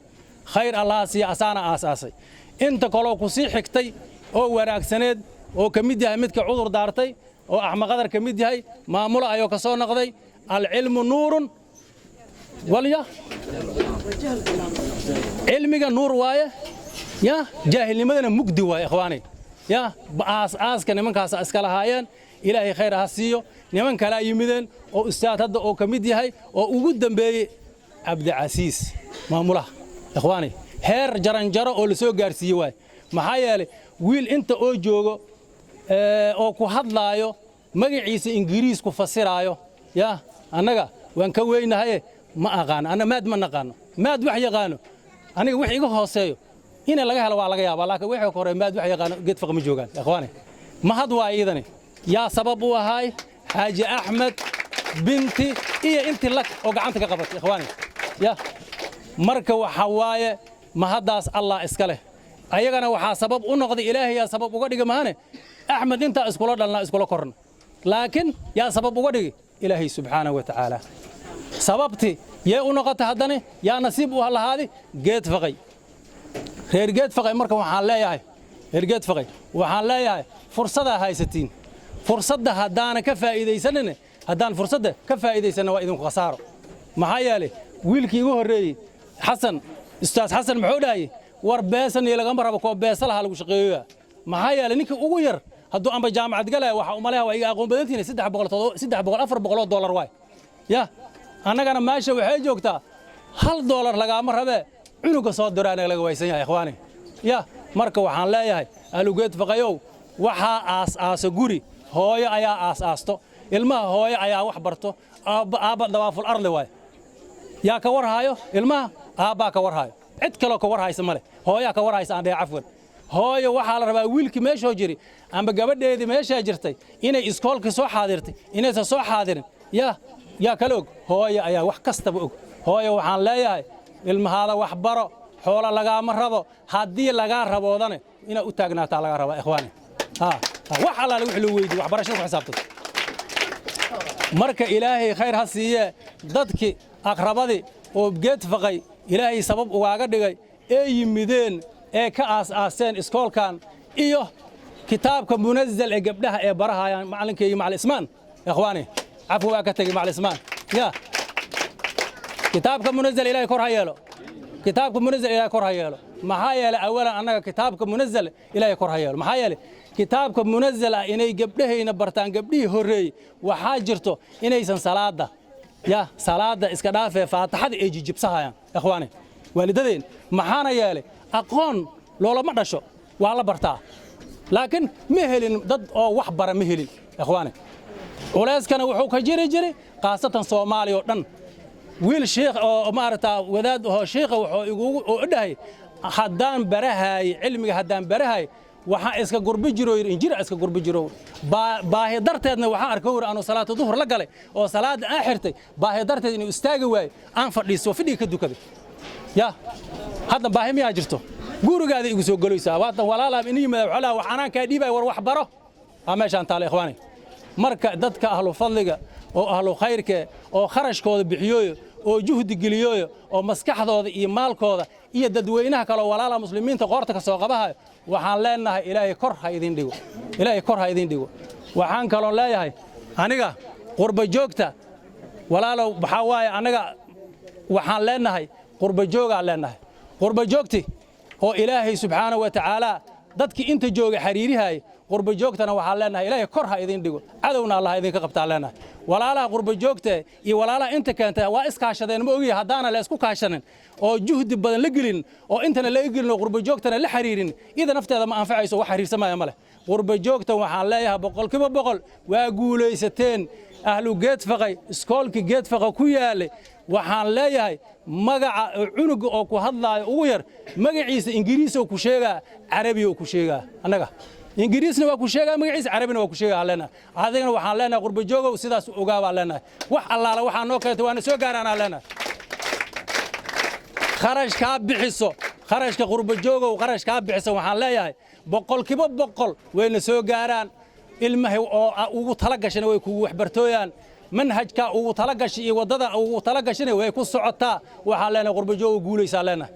Khayr Allah siiya, asaana aas-aasay. Inta kaloo ku sii xigtay oo wanaagsaneed oo ka mid yahay midka cudur daartay oo Axmed Qadar ka mid yahay, maamulo ayuu ka soo noqday. Alcilmu nuurun walya, cilmiga nuur waaye ya, jaahilnimadana mugdi waaye. Ikhwaani, Ya aas aaska nimankaas iska lahaayeen. Ilaahay khayr ha siiyo. Niman kalaa yimideen oo ustaad hadda oo ka mid yahay oo ugu dambeeyey Cabdicasiis maamulaha. Ikhwaani, heer jaranjaro oo la soo gaarsiiyey waay. Maxaa yeelay, wiil inta oo joogo oo ku hadlaayo magaciisa Ingiriis ku fasiraayo, ya annaga waan ka weynahaye, ma aqaano. Anna maad ma naqaano, maad wax yaqaano. Aniga wax iga hooseeyo ina laga helo waa laga yaabaa, laakiin wixii ka hore maad wax yaqaano Geedfaq ma joogaan. Ikhwaani, mahad waa iidani. Yaa sabab u ahaay? Xaaji Axmed binti iyo intii lag oo gacanta ka qabatay. Ikhwaani, ya marka waxa waaye mahaddaas Allah iska leh. Ayagana waxaa sabab u noqday, Ilaahay yaa sabab uga dhigi mahane. Axmed intaa iskula dhalnaa, iskula korna, laakiin yaa sabab uga dhigi? Ilaahay subxaanahu wa tacaala. Sababti yee u noqotay haddana yaa nasiib u lahaadi? Geed Faqay, reer Geed Faqay. Marka waxaan leeyahay, reer Geed Faqay waxaan leeyahay, fursadaa haysatiin. Fursadda haddaana ka faa'iidaysanin, haddaan fursadda ka faa'iidaysanna, waa idinku khasaaro. Maxaa yeelay, wiilkii igu horreeyey, Xasan, ustaas Xasan, muxuu dhahayay? War beesan iyo lagama rabo, koo beesa lahaa lagu shaqeeyoya. Maxaa yeelay, ninkii ugu yar hadduu amba jaamacad galaya, waxaa umaleha waa iga aqoon badantiina, 300, 300, $400 waay. Ya annagana meesha waxay joogtaa $1 lagaama rabee, cunuga soo diraana laga waysan yahay. Ikhwaani, ya marka waxaan leeyahay, Ahlugeed Faqayow, waxaa aas-aaso guri hooyo ayaa aas-aasto. Ilmaha hooyo ayaa wax barto. Aabba aabba dawaaful arli waay. Yaa ka warhaayo ilmaha? Aabbaa ka warhaayo, cid kaloo ka warhaysa male. Hooyaa ka warhaysa aan dhahay, cafwan. Hooyo waxaa la rabaa wiilkii meeshoo jiri amba gabadheedii meeshaa jirtay inay iskoolkii soo xaadirtay, inaysan soo xaadirin, yaa kala og? Hooyo ayaa wax kastaba og. Hooyo waxaan leeyahay, ilmahaada wax baro, xoolo lagaama rabo. Haddii lagaa raboodane, inaad u taagnaataa lagaa rabaa. Ikhwaani, ha wax allaale wix loo weydiiyo waxbarashada ku xisaabtanto. Marka Ilaahay khayr ha siiyee dadkii aqrabadii oo Geed Faqay Ilaahay sabab ugaaga dhigay ee yimideen ee ka aas-aaseen iskoolkan iyo kitaabka munazal ee gabdhaha ee barahayaan macallinkaygi Macalin Ismaan. Ikhwaani, cafwa, waa ka tegey Macalin Ismaan. Ya kitaabka munazal Ilaahay kor ha yeelo. Kitaabka munazal Ilaahay kor ha yeelo. Maxaa yeelay, awalan annaga kitaabka munazal Ilaahay kor ha yeelo. Maxaa yeelay, kitaabka munazal ah inay gabdhahayna bartaan, gabdhihii horreeyey waxaa jirto inaysan salaada, ya salaada iska dhaafee, faataxada ay jijibsahayaan. Ikhwaani, waalidadeen, maxaana yeelay, aqoon loolama dhasho, waa la bartaa, laakiin ma helin dad oo wax bara, ma helin. Ikhwaani, culayskana wuxuu ka jiri jiray khaasatan Soomaaliya oo dhan. Wiil shiikh oo maaragtaa wadaad oo shiikha wuxuu igugu oo dhahay, haddaan barahaay cilmiga, haddaan barahaay, waxaan iska gurbi jiro, yidhi, injir iska gurbi jiro. Baahi darteedna waxaan arkay wir anuu salaatu duhur la galay oo salaada aan xirtay, baahi darteed inuu istaagi waayo, aan fadhiisto, fadhiga ka dukaday. Ya hadda baahi miyaa jirto? Gurigaada igu soo gelaysaa waatan walaalaam ini yimaada, waxaa wax anaan kaa dhiibay, war wax baro aa meeshaan taala. Ikhwaani, marka dadka ahlu fadliga oo ahlu khayrka oo kharashkooda bixiyooyo oo juhdi geliyooyo oo maskaxdooda iyo maalkooda iyo dadweynaha kaloo walaalaha muslimiinta qoorta ka soo qabahayo, waxaan leenahay, Ilaahay kor ha idin dhigo, Ilaahay kor ha idin dhigo. Waxaan kaloo leeyahay aniga qurba joogta, walaalow, waxaa waaye anaga waxaan leenahay qurba joogaan leenahay. Qurba joogti oo Ilaahay subxaanahu wa tacaala dadkii inta jooga xiriirihaay, qurba joogtana waxaan leenahay, Ilaahay kor ha idin dhigo, cadowna Allah idinka qabtaa leenahay. Walaalaha qurba joogta iyo walaalaha inta keentay waa iskaashadeen. Ma ogiya, haddaana la isku kaashanin oo juhdi badan la gelin oo intana laga gelin oo qurba joogtana la xiriirin, ida nafteeda ma anfacayso, wax xiriirsamaya ma leh. Qurba joogta waxaan leeyahay, 100% waa guulaysateen. Ahlu Geed Faqay, iskoolkii Geed Faqa ku yaalay, waxaan leeyahay magaca cunuga oo ku hadlaayo ugu yar magaciisa Ingiriis oo ku sheegaa, Carabi oo ku sheegaa. Annaga Ingiriisna waa ku sheegaa magaciisa, Carabina waa ku sheegaa leenahay. Adigana waxaan leenahay, qurba joogow, sidaas ogaa baan leenahay. Wax allaala waxaa noo keentay waana soo gaaraanaa leenahay. Kharashkaa bixiso, kharashka qurba joogow, kharashkaa bixiso, waxaan leeyahay 100% wayna soo gaaraan. Ilmaha oo ugu tala gashana way kugu waxbartooyaan. Manhajka ugu tala gashay iyo waddada ugu tala gashana way ku socotaa. Waxaan leenahay, qurba joogow, guulaysaa leenahay.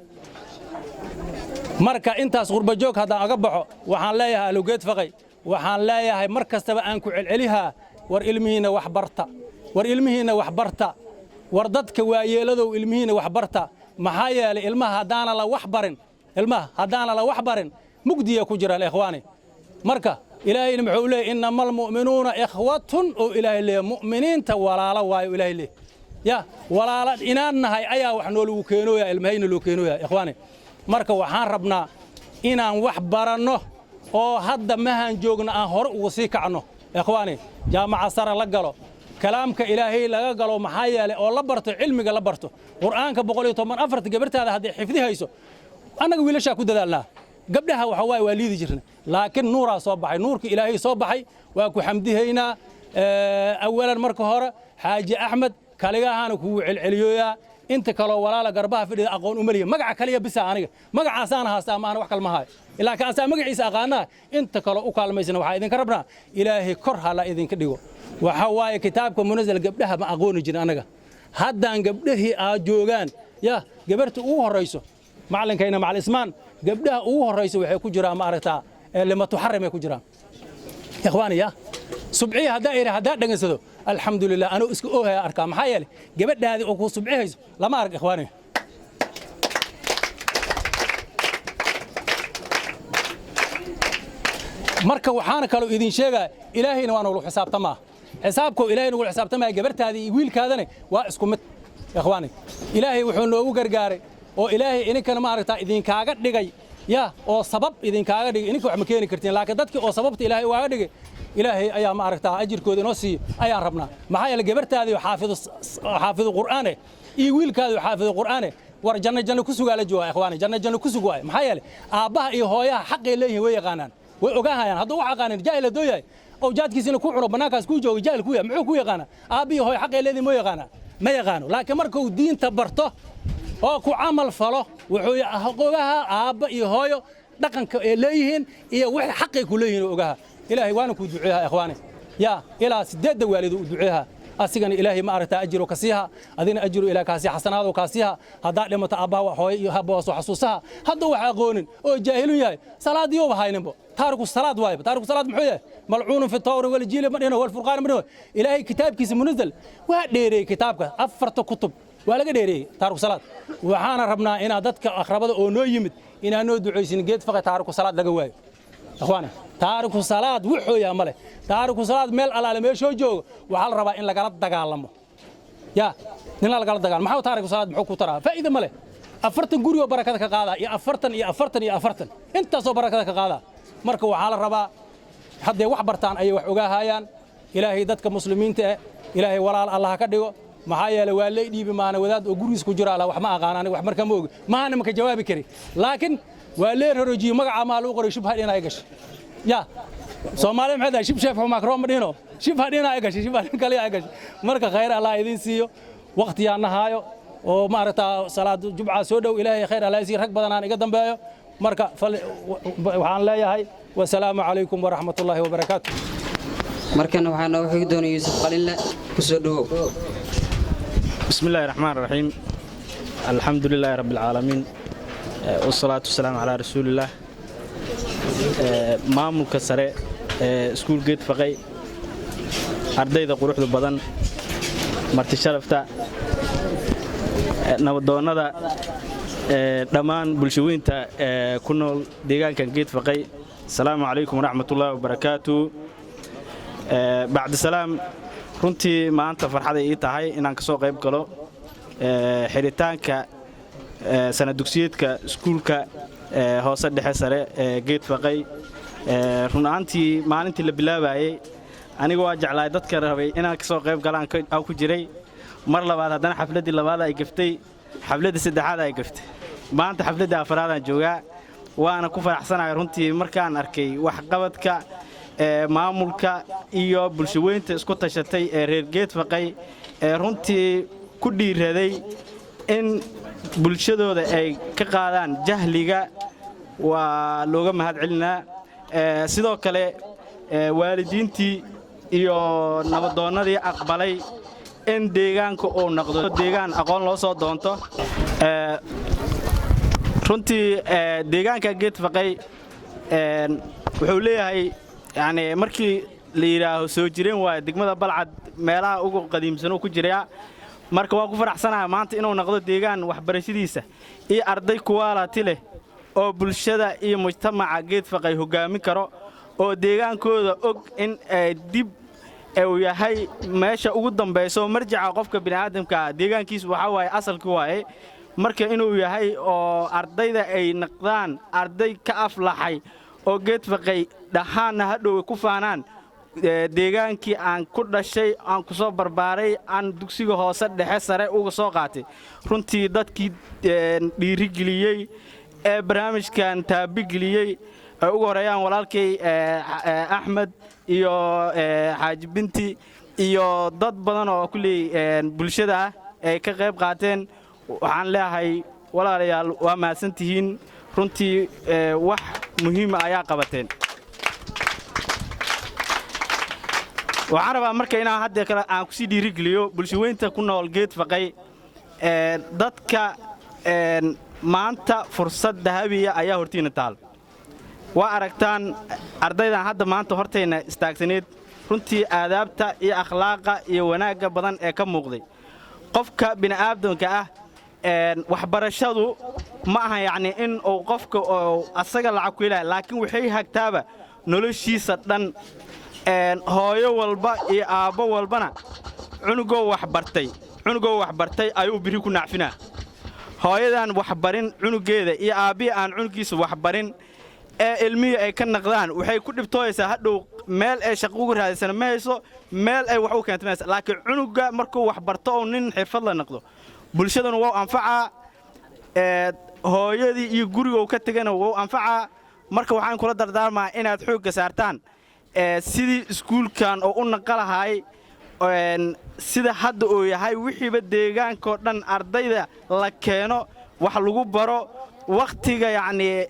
Marka intaas qurba joog haddaan aga baxo, waxaan leeyahay Ahlugeed Faqay, waxaan leeyahay mar kastaba aan ku celcelihaa, war ilmihiinna wax barta, war ilmihiinna wax barta, war dadka waayeeladow, ilmihiinna wax barta. Maxaa yeelay, ilmaha haddaana la wax barin, ilmaha haddaana la wax barin, mugdiya ku jiraan. Ikhwaani. Marka Ilaahayna muxuu leeyahy? "Innama almu'minuuna ikhwatun," oo Ilaahay leeyahy. Mu'miniinta walaalo waayo Ilaahay leeyahy. Ya walaala inaan nahay ayaa wax noolagu keenooya, ilmahayna loo keenooya, ikhwaani. Marka waxaan rabnaa inaan wax baranno oo hadda mahaan joogno aan hore ugu sii kacno, ikhwaani. Jaamaca sare la galo, kalaamka Ilaahay laga galo. Maxaa yeelay oo la barto cilmiga, la barto Qur'aanka 114. Gabartaada hadday xifdi hayso, annaga wiilashaa ku dadaalnaa, gabdhaha waxa waaye waa liidi jirna, laakiin nuuraa soo baxay, nuurka Ilaahay soo baxay, waa ku xamdihaynaa. Awalan marka hore Xaaji Axmed kaligahaana kugu celceliyooyaa. Inta kaloo walaala garbaha fadhida aqoon uma liya. Magaca kaliya bisa aniga magacaasaan haastaa, maana wax kale ma hayo, ilaa kaasaa magaciisa aqaanaa. Inta kaloo u kaalmaysana waxaa idinka rabnaa Ilaahay kor hala idinka dhigo. Waxa waaye kitaabka munazal gabdhaha ma aqooni jirin annaga. Haddaan gabdhahii aad joogaan, ya gabarta ugu horrayso macallinkayna Macalin Ismaan, gabdhaha ugu horrayso waxay ku jiraan, ma aragtaa, lima tuxarim ay ku jiraan, ikhwaani. Ya subciya haddaa iri, haddaa dhegansado, alxamdulilah, anuu iska oohaya arkaa. Maxaa yeelay gabadhaadii oo kuu subcihayso lama arag, ikhwaani. Marka waxaana kaloo idin sheegaya, Ilaahayna waa nagula xisaabtamaa. Xisaabkoo Ilaahay nagula xisaabtamaya, gabartaadii iyo wiilkaadana waa isku mid, ikhwaani. Ilaahay wuxuu noogu gargaaray oo Ilaahay idinkana, ma aragtaa, idinkaaga dhigay, ya oo sabab idinkaaga dhigay. Idinka wax ma keeni kartiin, laakiin dadkii oo sababta Ilaahay ugaaga dhigay, Ilaahay ayaa, ma aragtaa, ajirkooda inoo siiyo ayaan rabnaa. Maxaa yeelay gabartaadii xaafidu xaafidu qur'aane iyo wiilkaadii xaafidu qur'aane, war janno janno ku sugaa la joogaa, ikhwaani. Janno janno ku sug waaye. Maxaa yeelay aabbaha iyo hooyaha xaqay leeyihiin, way yaqaanaan, way ogaahayaan. Hadduu wax aqaanin, jaahil hadduu yahay oo jaadkiisina ku cuno, bannaankaas kuu joogo, jaahil ku yahay, muxuu ku yaqaanaa? Aabba iyo hooyo xaqay leedihin ma yaqaanaa? Ma yaqaano. Laakiin markuu diinta barto oo ku camal falo, wuxuu ogahaa aabba iyo hooyo dhaqanka ay leeyihiin iyo wixii xaqay ku leeyihiin oo ogaha. Ilaahay waana kuu duceeyaa, ikhwaani. Ya ilaa sideedda waalid u duceeyaa. Asigana Ilaahay, ma aragtaa, ajiro ka siiha, adina ajiro Ilaah kaasi, xasanaado ka siiha. Haddaa dhimato, aabbaha wax hooyo iyo habba soo xasuusaha. Hadduu wax aqoonin oo jaahilun yahay, salaadii uba hayninbo, taariku salaad waayba. Taariku salaad muxuu yahay? Malcuunun fi tawri waljiili ma dhino, walfurqaan ma dhino. Ilaahay kitaabkiisa munazal waa dheereeyey, kitaabka afarta kutub waa laga dheereeyey taariku salaad. Waxaana rabnaa inaad dadka akhrabada oo noo yimid inaan noo ducaysin Geed Faqay taariku salaad laga waayo, ikhwaani. Taariku salaad wuxuu yahay male. Taariku salaad meel alaale meeshoo joogo waxaa la rabaa in lagala dagaalamo, ya in lagala dagaalamo. Maxaa taariku salaad muxuu ku taraa? Faa'iido male. 40 guri oo barakada ka qaadaa, iyo 40 iyo 40 iyo 40, intaasoo barakada ka qaadaa. Marka waxaa la rabaa hadday wax bartaan ayay wax ogaahayaan. Ilaahay dadka muslimiinta eh, Ilaahay walaal Allah ka dhigo. Maxaa yeelay waa lay dhiibi maana wadaad oo gurigiis ku jira wax ma aqaan aniga, wax marka ma ogi, maana maka jawaabi kari. Laakiin waa lee rorojiyey, magaca maa lagu qoray, shubha dhinaa gashay. Ya Soomaaliya maxay tahay? Shib sheef makroon ma dhino, shibha dhinaa gashay, shibha kale ay gashay. Marka khayr Allah idin siiyo. Waqtiyaan nahaayo oo ma aragtaa, salaad jumca soo dhow. Ilaahay khayr Allah siiyo, rag badan aan iga dambeeyo. Marka waxaan leeyahay wasalaamu calaykum waraxmatullaahi wabarakaatu. Markana waxaa nooga xigi doona Yuusuf Qalinle, ku soo dhowow. بسم الله الرحمن الرحيم، الحمد لله رب العالمين، والصلاة والسلام على رسول الله. Maamulka sare ee iskuul Geed Faqay, ardayda quruxda badan, marti sharafta, nabadoonnada, dhammaan bulshaweynta ku nool deegaankan Geed Faqay, asalaamu calaykum waraxmatullaahi wabarakaatu. Bacdi salaam, runtii maanta farxaday ii tahay inaan ka soo qayb galo xiritaanka sanad dugsiyeedka iskuulka hoose dhexe sare ee Geed Faqay. Run ahaantii maalintii la bilaabayey aniga waa jeclaay, dadka rabay inaan ka soo qayb galaan aan ku jiray. Mar labaad haddana xafladdii labaad ay gaftay, xafladdii saddexaad ay gaftay, maanta xafladdii afraadaan joogaa, waana ku faraxsanahay runtii markaan arkay waxqabadka maamulka iyo bulshaweynta isku tashatay ee reer Geed Faqay ee runtii ku dhiiraday in bulshadooda ay ka qaadaan jahliga. Waa looga mahad celinaa. Sidoo kale waalidiintii iyo nabadoonnadii aqbalay in deegaanka uu noqdo deegaan aqoon loo soo doonto. Runtii deegaanka Geed Faqay wuxuu leeyahay, yani markii la yidhaaho soo jireen waayo, degmada Balcad meelaha ugu qadiimsan uu ku jiraa. Marka waan ku faraxsanahay maanta inuu noqdo deegaan waxbarashadiisa iyo arday kuwaalati leh oo bulshada iyo mujtamaca Geed Faqay hoggaamin karo. Oo deegaankooda og in ay dib uu yahay meesha ugu dambayso marjaca qofka bini'aadamka deegaankiisu waxaa waaye asalki waaye. Marka inuu yahay oo ardayda ay naqdaan arday ka aflaxay oo Geedfaqay dhahaanna hadhow ku faanaan deegaankii aan ku dhashay, aan ku soo barbaaray, aan dugsiga hoose, dhexe, sare uga soo qaatay. Runtii dadkii dhiirigeliyey ee barnaamijkan taabigeliyey ay ugu horeeyaan walaalkay Axmed iyo Xaaji Binti iyo dad badan oo kulley bulshada ah ay ka qayb qaateen, waxaan leeyahay walaalayaal, waa mahadsantihiin. Runtii wax muhiima ayaa qabateen. Waxaan rabaa marka inaan hadda kale aan kusii dhiirigeliyo bulshaweynta ku nool Geed Faqay. Dadka maanta fursad dahabiya ayaa hortiina taal. Waa aragtaan ardaydan hadda maanta hortayna istaagsaneed, runtii aadaabta iyo akhlaaqa iyo wanaagga badan ee ka muuqday. Qofka bini'aadamka ah, waxbarashadu ma aha yacni in uu qofka oo asaga lacag ku helaya, laakiin waxay hagtaaba noloshiisa dhan. Hooyo walba iyo aabbo walbana cunugoo waxbartay ayuu biri ku nacfinaa. Hooyadan waxbarin cunugeeda iyo aabbihii aan cunugiisa waxbarin ee ilmihii ay ka naqdaan, waxay ku dhibtooyaysaa hadhow meel ay shaqo ugu raadaysana ma hayso, meel ay wax u keento ma hayso. Laakiin cunuga markuu wax barto oo nin xirfad la noqdo, bulshaduna wuu anfacaa, hooyadii iyo guriga uu ka tegana wuu anfacaa. Marka waxaan kula dardaarmaa inaad xoogga saartaan sidii iskuulkan oo u naqa lahaay sida hadda uu yahay, wixiiba deegaankao dhan ardayda la keeno, wax lagu baro wakhtiga. Yacnii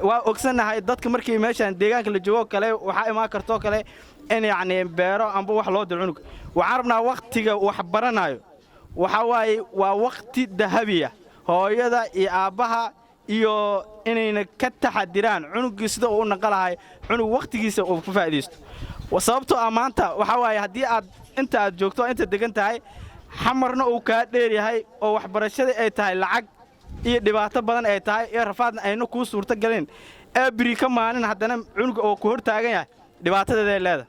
waa ogsannahay dadka markii meeshaan deegaanka la joogo kale, waxaa imaan kartoo kale in yacnii beero amba wax loo diro cunug. Waxaan rabnaa wakhtiga wax baranayo waxaa waaye waa wakhti dahabiya, hooyada iyo aabbaha iyo inayna ka taxadiraan cunuggii sida uu u naqa lahay cunug wakhtigiisa uu ku faa'iidaysto. Sababtoo ah maanta waxaa waaye haddii aad inta aad joogto, inta degan tahay, Xamarna uu kaa dheer yahay oo waxbarashadii ay tahay lacag iyo dhibaato badan ay tahay iyo rafaadna ayna kuu suurto galin, ee biri ka maalin haddana cunuga oo ku hor taagan yahay dhibaatadeeday leedahay.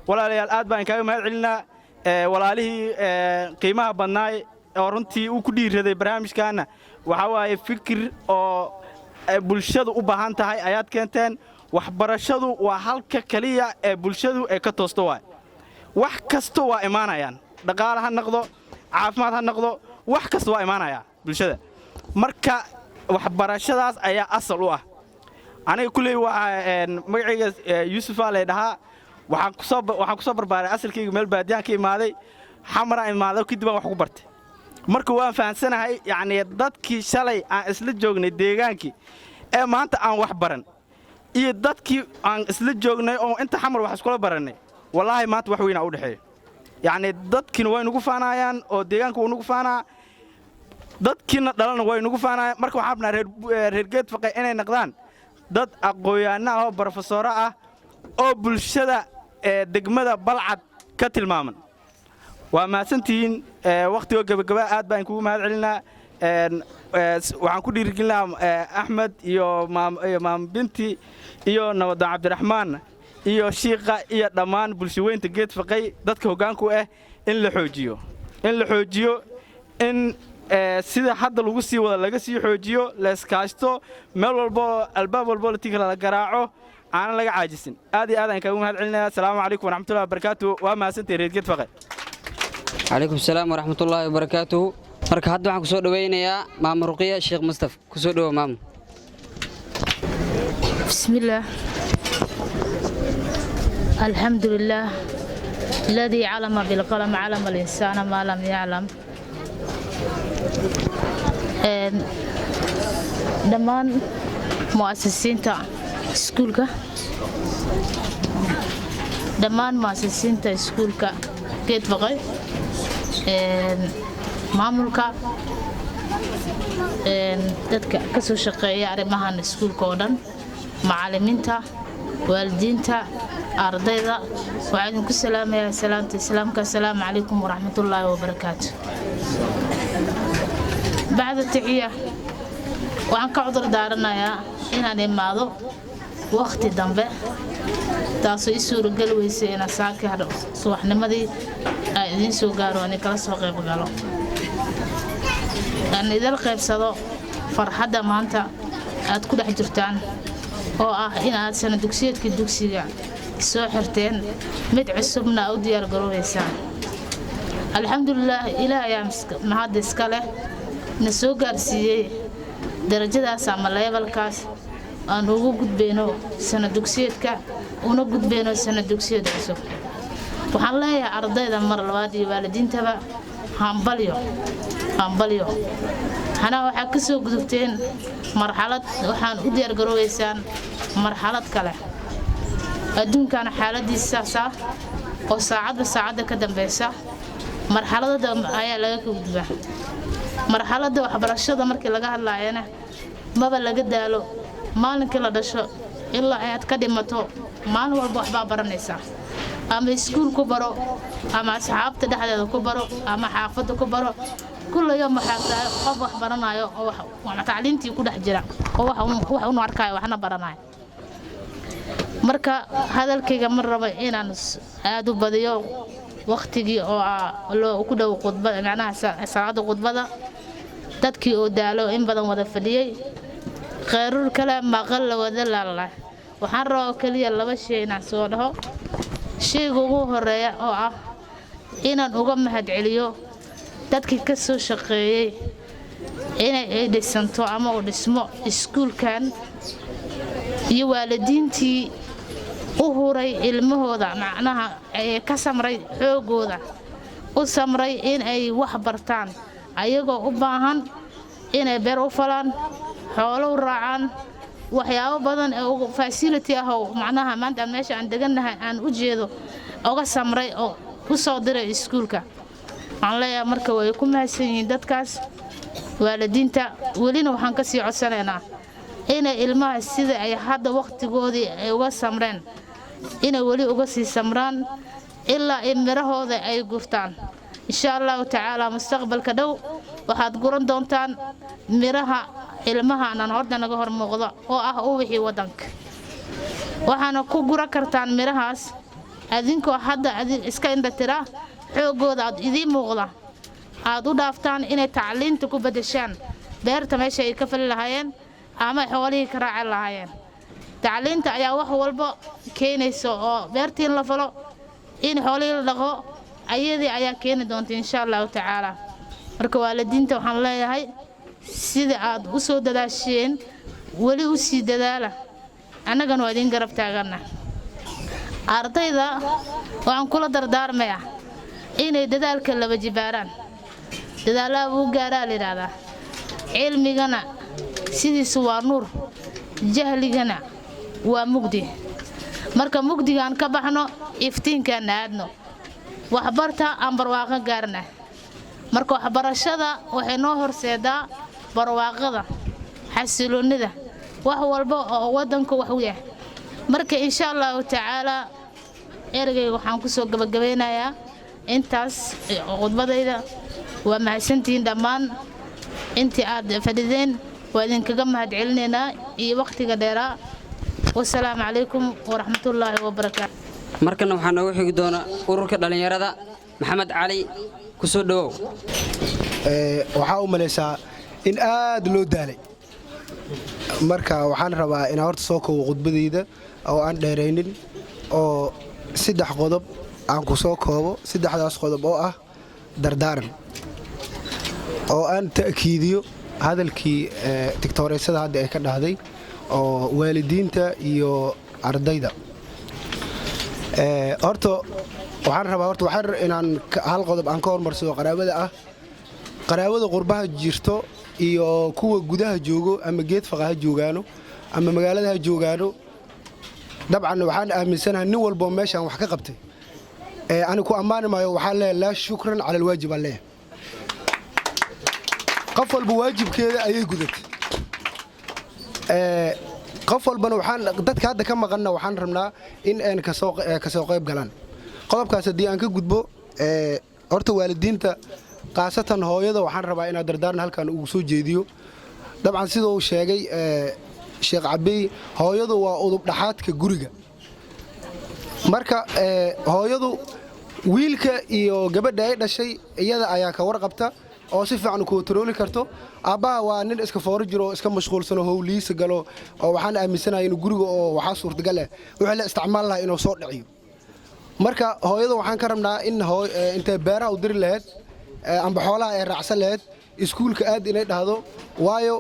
Walaalayaal, aad baan kaaga mahad celinaa. Walaalihii qiimaha badnaay oo runtii uu ku dhiiraday barnaamijkaana, waxaa waaye fikir oo bulshadu u baahan tahay ayaad keenteen. Waxbarashadu waa halka keliya ee bulshadu ay ka toosto waay. Wax kasta waa imaanayaan, dhaqaale ha noqdo, caafimaad ha noqdo, wax kasta waa imaanayaa bulshada. Marka waxbarashadaas ayaa asal u ah. Aniga kulley waa magacayga Yuusufaa lay dhahaa. Waxaan ku soo barbaaray asalkayga meel baadiyaan ka imaaday, Xamaraan imaaday, kadib aan wax ku bartay. Marka waan fahamsanahay yacnii dadkii shalay aan isla joognay deegaankii ee maanta aan wax baran iyo dadkii aan isla joognay oo inta Xamar wax iskula barannay, wallaahi maanta wax weynaa u dhexeeyo. Yacnii dadkiina way nugu faanaayaan oo deegaanka wuu nugu faanaa, dadkiina dhalana way nugu faanaayaan. Marka waxaan rabnaa reer Geedfaqay inay noqdaan dad aqoonyahanno ah oo barofesoro ah oo bulshada ee degmada Balcad ka tilmaaman. Waa mahadsantihiin. Wakhtigoo gebagaba aad baan kugu mahad celinaa. Waxaan ku dhiirigelinaa Axmed iyo Maam Binti iyo Nabadoon Cabdiraxmaan iyo shiiqa iyo dhammaan bulshaweynta Geedfaqay dadka hoggaanku ah in la xoojiyo, in sida hadda lagu sii wada laga sii xoojiyo, layskaashto, meel walbo albaab walbo la tii la garaaco aanan laga caajisin. Aad iyo aad aan kaagu mahad celinaya. Asalaamu calaykum waraxmatullahi wabarakaatu. Waa mahadsantahay reer Geedfaqay. Calaykum salaam waraxmatullaahi wabarakaatuhu. Marka hadda waxaan kusoo dhawaynayaa Maamo Ruqiya Sheekh Mustaf. Kusoo dhowo, maamo. بسم الله، الحمد لله الذي علم بالقلم، علم الإنسان ما لم يعلم. Dhammaan mu'asisiinta iskuulka, dhammaan mu'asisiinta iskuulka Geedfaqay, maamulka, dadka ka soo shaqeeya arrimahan iskuulka oo dhan, macallimiinta, waalidiinta, ardayda, waxaan idinku salaamayaa salaamta islaamka: asalaamu calaykum waraxmatullaahi wabarakaatu. Bacda taxiya, waxaan ka cudur daaranayaa inaan imaado Wakhti dambe, taasoo i suurageli weysay inaan saakii hadho subaxnimadii aan idiin soo gaaro, aan kala soo qayb galo, aan idin qaybsado farxadda maanta aad ku dhex jirtaan, oo ah in aad sana dugsiyeedkii dugsiga soo xirteen, mid cusubna u diyaar garoobaysaan. Alxamdulilaah, Ilaah ayaa mahadda iska leh na soo gaarsiiyey darajadaas ama level-kaas aan ugu gudbayno sana dugsiyeedka, una gudbayno sana dugsiyeed cusub. Waxaan leeyahay ardayda mar labaad iyo waalidiintaba hambalyo, hambalyo. Xanaa waxaa ka soo gudubteen marxalad, waxaan u diyaargaroobaysaan marxalad kale. Adduunkana xaaladiisa saasaa oo saacadba saacadda ka dambeysa marxaladada ayaa laga gudbaa. Marxaladda waxbarashada markii laga hadlaayana maba laga daalo. Maalinkii la dhasho ilaa aad ka dhimato, maalin walba waxbaa baranaysaa, ama iskuul ku baro, ama asxaabta dhexdeeda ku baro, ama xaafadda ku baro. Kullayom waxaa tahay qof wax baranayo oo tacliintii ku dhex jira, oo wax unu arkaayo, waxna baranayo. Marka hadalkayga ma rabo inaan aad u badiyo wakhtigii oo loo ku dhow khudbada, macnaha salaada khudbada, dadkii oo daalo in badan wada fadhiyey. Kheyruur kale maqal la wada laala. Waxaan rabaa oo keliya laba shay inaan soo dhaho. Shayga ugu horeeya oo ah inaan uga mahadceliyo dadkii ka soo shaqeeyey inay ay dhisanto ama uu dhismo iskuulkan, iyo waalidiintii u huray ilmahooda, macnaha ee ka samray xoogooda, u samray in ay wax bartaan, ayagoo u baahan inay beer u falaan, xoolo u raacaan, waxyaabo badan ee facility ah oo macnaha maanta meesha aan degannahay aan u jeedo, uga samray oo u soo diray iskuulka. Waxaan leeyahay marka way ku mahadsan yihiin dadkaas waalidiinta. Welina waxaan ka sii codsanaynaa inay ilmaha sida ay hadda wakhtigoodii ay uga samreen inay weli uga sii samraan ilaa ay mirahooda ay gurtaan, insha Allahu tacaala. Mustaqbalka dhow waxaad guran doontaan miraha ilmaha horta naga hor muuqdo, oo ah uwixii waddanka. Waxaana ku guran kartaan mirahaas adinkoo hadda iska indhatira xooggooda aad idiin muuqda aad u dhaaftaan inay tacliinta ku beddeshaan beerta meesha ay ka fali lahaayeen ama xoolihii ka raaci lahaayeen. Tacliinta ayaa wax walba keenaysa, oo beertii in la falo, in xoolihii la dhaqo, ayadii ayaa keeni doonta, insha Allahu tacaala. Marka waalidiinta waxaan leeyahay, sida aad u soo dadaasheen weli u sii dadaala, annagana waa idiin garab taagana. Ardayda waxaan kula dardaarmayaa inay dadaalka laba jibaaraan. Dadaalaha wuu gaaraa la yidhaahdaa. Cilmigana sidiisu waa nuur, jahligana waa mugdi. Marka mugdigaan ka baxno, iftiinkaana aadno, waxbarta aan barwaaqo gaarna. Marka waxbarashada waxay noo horseedaa barwaaqada, xasiloonnida, wax walba oo waddanku wax u yahay. Marka insha Allahu tacaalaa, ereygayga waxaan ku soo gabagabeynayaa intaas khudbadayda. Waa mahadsantihiin dhammaan intii aad fadhideen, waa idinkaga mahadcelinaynaa iyo wakhtiga dheeraa. Wasalaamu calaykum waraxmatullaahi wabarakaatu. Markana waxaa noogu xigi doona ururka dhallinyarada. Maxamed Cali, ku soo dhowow. Waxaa u malaysaa in aad loo daalay. Marka waxaan rabaa inaan horta soo koobo khudbadayda oo aan dheeraynin, oo saddex qodob aan ku soo koobo, saddexdaas qodob oo ah dardaaran, oo aan ta'kiidiyo hadalkii tigtooreysada hadda ay ka dhahday oo waalidiinta iyo ardayda. Horta waxaan rabaa horta waxaan inaan hal qodob aan ka hormarsado qaraabada ah, qaraabada qurbaha jirto iyo kuwa gudaha joogo, ama Geed Faqa ha joogaano ama magaalada ha joogaano. Dabcan waxaan aaminsanahay nin walboo meeshaan wax ka qabtay ani ku ammaani maayo. Waxaan leeyahay laa shukran cala alwaajib aan leeyahay. Qof walba waajibkeeda ayay gudatay. Qof walbana waxaan dadka hadda ka maqanna waxaan rabnaa in aan kasoo qayb galaan. Qodobkaas haddii aan ka gudbo, horta waalidiinta, khaasatan hooyada, waxaan rabaa inaan dardaarna halkan ugu soo jeediyo. Dabcan sida uu sheegay Sheekh Cabey, hooyadu waa udub dhaxaadka guriga. Marka hooyadu wiilka iyo gabadha ay dhashay iyada ayaa ka warqabta oo si fiican u kontarooli karto. Aabbaha waa nin iska fooro jiro oo iska mashquulsano, howlihiisa galo, oo waxaan aaminsanahay inuu guriga oo waxaa suurtagal ah wixii la isticmaal lahaa inuu soo dhiciyo. Marka hooyada waxaan ka rabnaa in intay beeraha u diri lahayd amba xoolaha ay raacsan lahayd, iskuulka aad inay dhahdo, waayo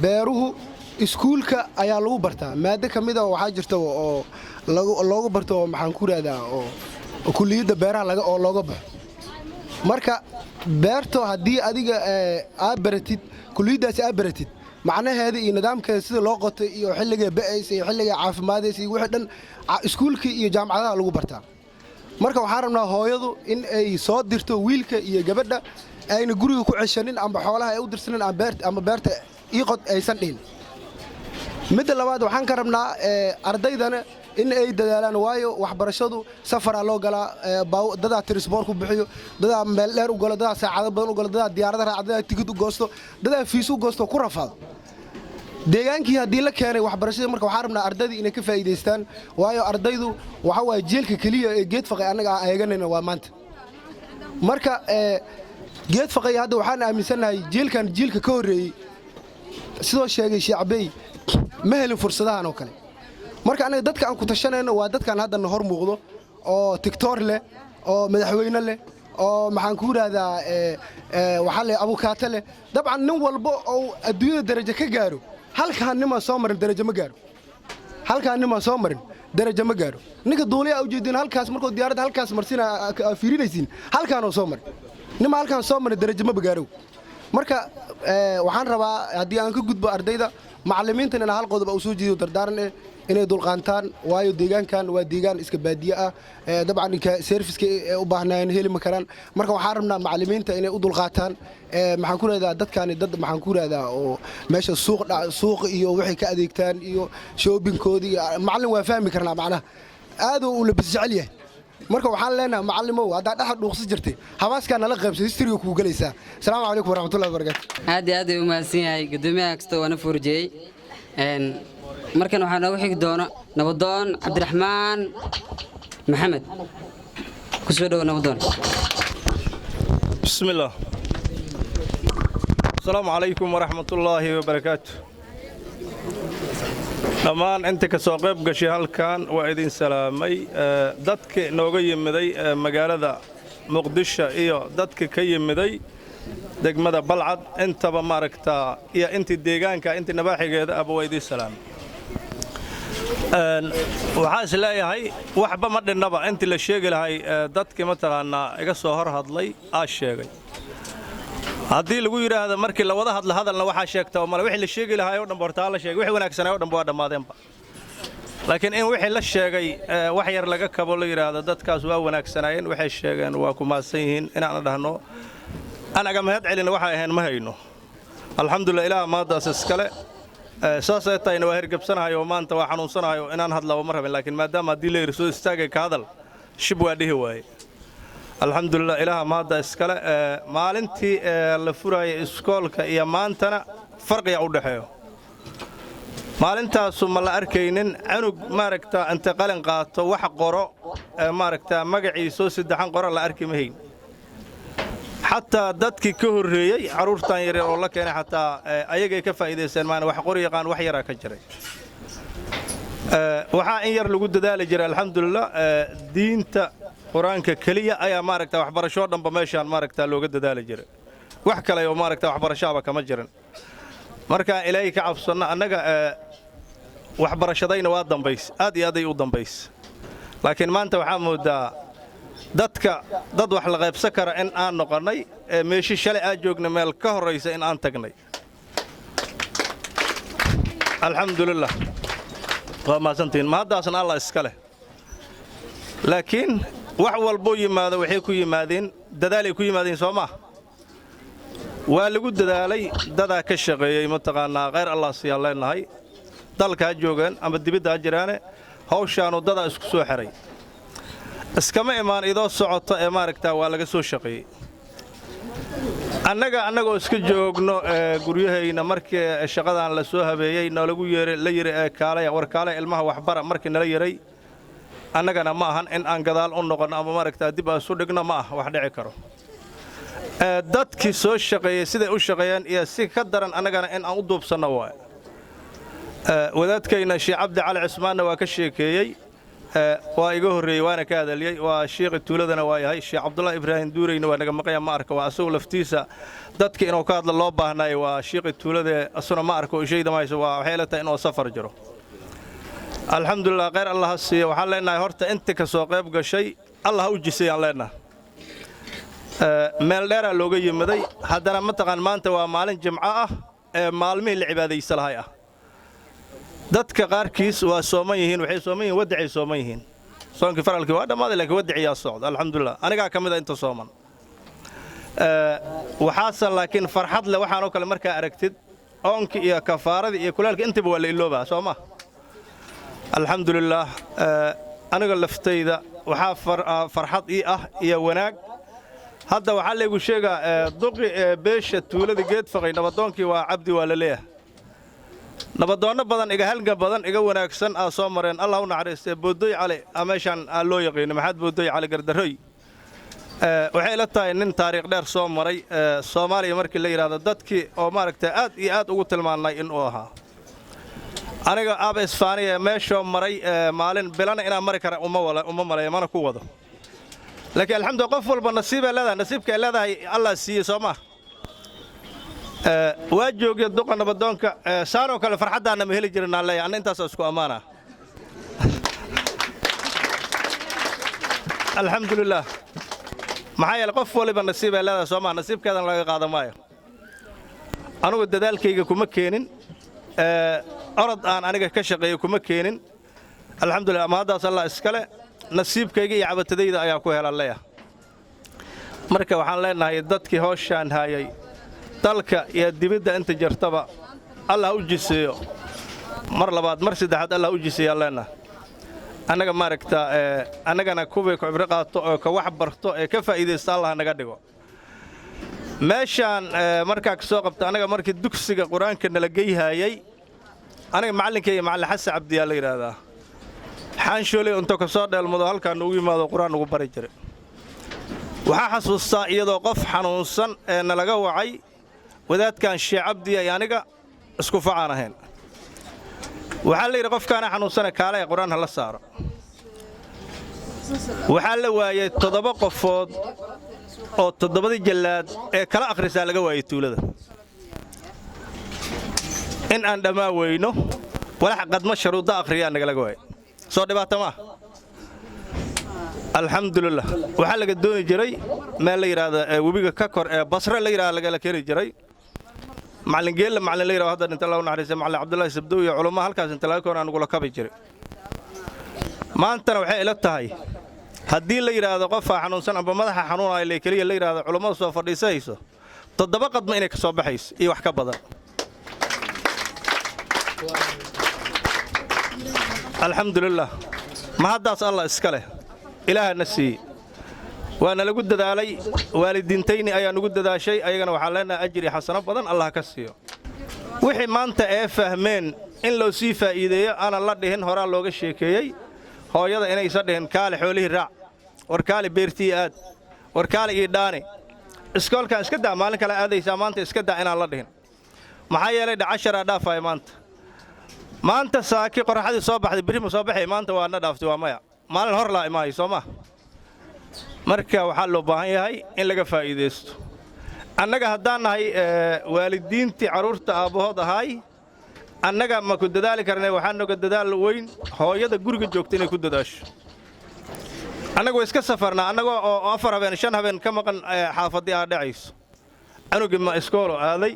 beeruhu iskuulka ayaa lagu bartaa. Maado ka mid a waxaa jirta oo loogu barto, maxaan ku rahdaa, oo kuliyadda beeraha laga oo looga baxo. Marka beerto haddii adiga aad baratid, kuliyaddaasi aad baratid, macnaheeda iyo nidaamkeeda sida loo qotay iyo xilliga ba'aysa iyo xilliga caafimaadaysa iyo wixii dhan iskuulka iyo jaamacadaha lagu bartaa. Marka waxaan rabnaa hooyadu in ay soo dirto wiilka iyo gabadha, ayna guriga ku ceshanin amba xoolaha ay u dirsanin ama beerta ii qod aysan dhihin. Midda labaad, waxaan ka rabnaa ardaydana in ay dadaalaan, waayo waxbarashadu safaraa loo galaa, dadaa transport ku bixiyo, dadaa meel dheer u galo, dadaa saacado badan u galo, dadaa diyaarada raaca, dadaa tikid u goosto, dadaa fees u goosto, ku rafaado. Deegaankii haddii la keenay waxbarashadii, marka waxaan rabnaa ardaydii inay ka faa'iidaystaan, waayo ardaydu waxa waaye jiilka keliya ee Geed Faqay annaga aan eeganayna waa maanta. Marka Geed Faqay hadda waxaan aaminsannahay jiilkan jiilka ka horreeyey, sidoo sheegay Sheekh Cabey, ma helin fursadahan oo kale. Marka anaga dadka aan ku tashanayno waa dadkan haddana hor muuqdo oo doctor leh oo madaxweyne leh oo maxaan ku yidhaahdaa, waxaa leh abukaate leh. Dabcan nin walba oo adduunyada darajo ka gaaro, halkaan nimaan soo marin darajo ma gaaro. Halkaan nimaan soo marin darajo ma gaaro. Ninka duuliyaa ujeedin halkaas markuu diyaaradda halkaas marsina fiirinaysiin, halkaanoo soo marin. Nima halkaan soo marin darajo maba gaaro. Marka waxaan rabaa, haddii aan ka gudbo ardayda, macallimiintan inaa hal qodob u soo jeediyo dardaaran inay dulqaantaan, waayo deegaankan waa deegaan iska baadiye ah. Dabcan inka service-ka u baahnaayeen heli ma karaan. Marka waxaan rabnaa macallimiinta inay u dulqaataan. Maxaan ku rahdaa, dadkaani dad maxaan ku rahdaa oo meesha suuq suuq iyo waxay ka adeegtaan iyo shopping-koodii iyo macallin waa fahmi karnaa, macnaha aaduu u labis jecel yahay. Marka waxaan leenahay, macallimow, haddaa dhexda dhuuqsi jirtay, habaaskaa nala qaybsa, history-ga kuu gelaysaa. Asalaamu calaykum waraxmatullahi wabarakaatu. Aad iyo aad ay u mahadsan yahay guddoomiyaha kasta waana fuurjiyey. Markan waxaa noogu xigi doona nabadoon Cabdiraxmaan Maxamed. Kusoo dhowo, nabadoon. بسم الله. السلام عليكم ورحمة الله وبركاته. Dhammaan inta ka soo qayb gashay halkan waa idin salaamay, dadka nooga yimiday magaalada Muqdisho iyo dadka ka yimiday degmada Balcad intaba, maaragtaa, iyo intii deegaanka, intii nabaaxigeeda aba, waa idin salaamay. Waxaa is leeyahay waxba ma dhinnaba intii la sheegi lahay, dadkii mataqaanaa iga soo hor hadlay aa sheegay. Haddii lagu yidhaahdo markii la wada hadla hadalna waxaa sheegta oo male wixii la sheegi lahaay oo dhan hortaa la sheegay, wixii wanaagsanaa oo dhan waa dhammaadeenba. Laakiin in wixii la sheegay wax yar laga kabo, la yidhaahdo dadkaas waa wanaagsanaayeen, waxay sheegeen waa ku mahadsan yihiin, inaan dhahno anaga mahad celina waxay ahayn ma hayno. Alxamdulillah, Ilaah maadaas iskale. Saas ay tahayna waa hergebsanahay oo maanta waa xanuunsanahay oo inaan hadlaba ma rabin, laakiin maadaama haddii la yidhi soo istaagay ka hadal, shib waa dhihi waaye. Alxamdulilah, Ilaaha maadda iskale. Maalintii la furaayay iskoolka iyo maantana farqiya u dhexeeyo. Maalintaasu ma la arkaynin canug, maaragta, inta qalin qaato wax qoro, maaragta, magaciisoo saddexan qoro la arki mahayn. Xataa dadkii ka horreeyey carruurtan yaryar oo la keenay, xataa ayagay ka faa'iidaysteen maana wax qori yaqaan wax yaraa ka jiray. Waxaa in yar lagu dadaali jiray, alxamdulilah, diinta Qur-aanka keliya ayaa, maaragta, waxbarashoo dhanba meeshaan, maaragta, looga dadaali jiray. Wax kale oo, maaragta, waxbarashaaba kama jirin. Markaan Ilaahay ka cabsanno, annaga waxbarashadayna waa dambays, aad iyo aad ay u dambays. Laakiin maanta waxaa moodaa dadka dad wax la qaybsan kara in aan noqonnay, ee meeshii shalay aad joogna meel ka horraysa in aan tagnay. Alxamdulilah, waa mahadsantihiin, mahaddaasna Allah iska leh. Laakiin wax walbuu yimaado waxay ku yimaadeen dadaalay ku yimaadeen, soo maa? Waa lagu dadaalay, dadaa ka shaqeeyey, mataqaannaa, khayr Allah siiyaan leenahay. Dalka ha joogaan ama dibidda ha jiraane, hawshaanu dadaa isku soo xidhay, iskama imaan idoo socota ee, maaragtaa, waa laga soo shaqeeyey. Annaga annagoo iska joogno guryahayna, markii shaqadan la soo habeeyey, noolagu yeeray, la yidhi ee kaalaya, war kaalaya, ilmaha waxbara, markii nala yeray, annagana ma ahan in aan gadaal u noqonno ama maaragtaa dib aan isu dhigno. Ma ah wax dhici karo. Dadkii soo shaqeeyey siday u shaqeeyeen iyo si ka daran annagana in aan u duubsanno waay. Wadaadkayna Sheekh Cabdi Cali Cismaanna waa ka sheekeeyey, waa iga horreeyey, waana ka hadaliyey. Waa shiiqi tuuladana waa yahay. Sheekh Cabdullahi Ibraahim Duureyna waa naga maqanya, ma arka. Waa asagu laftiisa dadka inuu ka hadla loo baahnaayo. Waa shiiqi tuulade, asuna ma arko, ishayda ma hayso. Waa waxay la tahay inuu safar jiro. Alxamdulilah, khayr Allah ha siiyo. Waxaan leenahay horta inta ka soo qayb gashay Allah ha u jisayaan leenahay. Meel dheeraa looga yimaday, haddana mataqaan maanta waa maalin jimco ah ee maalmihii la cibaadaysa lahay ah. Dadka qaarkiis waa sooman yihiin, waxay sooman yihiin wadacay sooman yihiin. Soonkii faralkii waa dhammaaday, laakiin wadaciyaa socda. Alxamdulilah, anigaa ka mid a inta sooman. Waxaase laakiin farxad leh waxaanoo kale markaa aragtid, oonkii iyo kafaaradii iyo kulaalka intaba waa la iloobaa, soo ma? Alxamdulilaah, aniga laftayda waxaa farxad ii ah iyo wanaag. Hadda waxaa laygu sheegaa duqi ee beesha tuulada Geedfaqay, nabadoonkii waa Cabdi, waa la leeyahay. Nabadoonno badan, iga halgan badan, iga wanaagsan aa soo mareen, Allah u naxariistee. Boodoy Cali aa meeshaan aa loo yaqiino, Maxaad Boodoy Cali Gardarroy. Waxay ila tahay nin taariikh dheer soo maray Soomaaliya markii la yidhahdo, dadkii oo maaragtay aad iyo aad ugu tilmaannay inuu ahaa. Aniga aaba Isfaaniya meeshoo maray maalin bilana inaan mari kara uma maleeyo, mana ku wado, laakiin alxamdulillah, qof walba nasiibay leedahay, nasiibka ay leedahay Allah siiyey, soo ma? Waa joogya duqa nabadoonka. Saanoo kale farxaddaanna ma heli jirin aan leeyahay anna. Intaasoo isku ammaana, alxamdulilah. Maxaa yeele qof waliba nasiibay leedahay, soo maa? Nasiibkeedana laga qaada maayo. Anugu dadaalkayga kuma keenin, orod aan aniga ka shaqeeyo kuma keenin. Alxamdulillah, ama haddaas Allah iskale, nasiibkayga iyo cabatadayda ayaa ku helan leeyahay. Marka waxaan leenahay dadkii hawshaan haayay dalka iyo dibidda inta jirtaba Allah u jiseeyo. Mar labaad, mar saddexaad, Allah u jiseeyaan leenahay. Annaga maaragta annagana kuwii ku cibro qaato oo ka wax barto ee ka faa'iidaysta Allah naga dhigo. Meeshaan markaa ka soo qabta, annaga markii dugsiga Qur-aanka nala geyhaayey, aniga macallinkayga Macallin Xasan Cabdiyaa la yidhaahdaa, Xaanshooley unto ka soo dheelmado halkaa nugu yimaado Qur-aan nugu bari jiray. Waxaa xasuustaa iyadoo qof xanuunsan ee nalaga wacay, wadaadkan Sheekh Cabdiya iyo aniga isku facaan ahayn. Waxaa la yidhi qofkaana xanuunsana kaale ee Qur-aan hala saaro. Waxaa la waayey 7 qofood oo toddobadii jallaad ee kala akhrisaa laga waayey tuulada. In aan dhammaa weyno walax qadmo sharuudda akhriyaa nagalaga waayey, soo dhibaato maa? Alxamdulilah, waxaa laga dooni jiray meel la yidhaahda webiga ka kor ee Basre la yidhahda lagala keeni jiray. Macallin Geelle, macallin la yidhahdo hadda dhinta, Allah u naxariistay, Macallin Cabdullaahi Sabdow iyo culummaha halkaas inta laga koonaa nagula kabi jiray. Maantana waxay ila tahay haddii la yidhaahdo qofaa xanuunsan amba madaxa xanuunaya le keliya la yidhahdo, culummada soo fadhiisahayso 7 qadma inay ka soo baxayso iyo wax ka badan. Alxamdulilah, ma haddaas Allah iska leh, Ilaahana siiyey, waana lagu dadaalay. Waalidiintayni ayaa nugu dadaashay, ayagana waxaan leenahay ajir iyo xasano badan Allah ka siiyo. Wixii maanta ee fahmeen in loo sii faa'iideeyo, aanan la dhihin horaa looga sheekeeyey, hooyada inaysan dhihin kaale xoolihii raac, war kaale beertii aad, war kaale ii dhaani, iskoolkan iska daa, maalin kale aadaysaa, maanta iska daa, inaan la dhihin. Maxaa yeelay dhacasharaa dhaafaya maanta. Maanta saaki qorraxdii soo baxday, berri ma soo baxay? Maanta waa na dhaaftay, waa maya, maalin hor laa imaayo, soo ma? Marka waxaa loo baahan yahay in laga faa'iidaysto. Annaga haddaan nahay waalidiintii carruurta aabbahood ahaay, annaga ma ku dadaali karnay? Waxaa noga dadaal weyn hooyada guriga joogta inay ku dadaasho. Annaga way iska safarnaa, annagoo oo 4 habeen, 5 habeen ka maqan xaafaddii aa dhacayso. Canugii ma iskoolo aaday,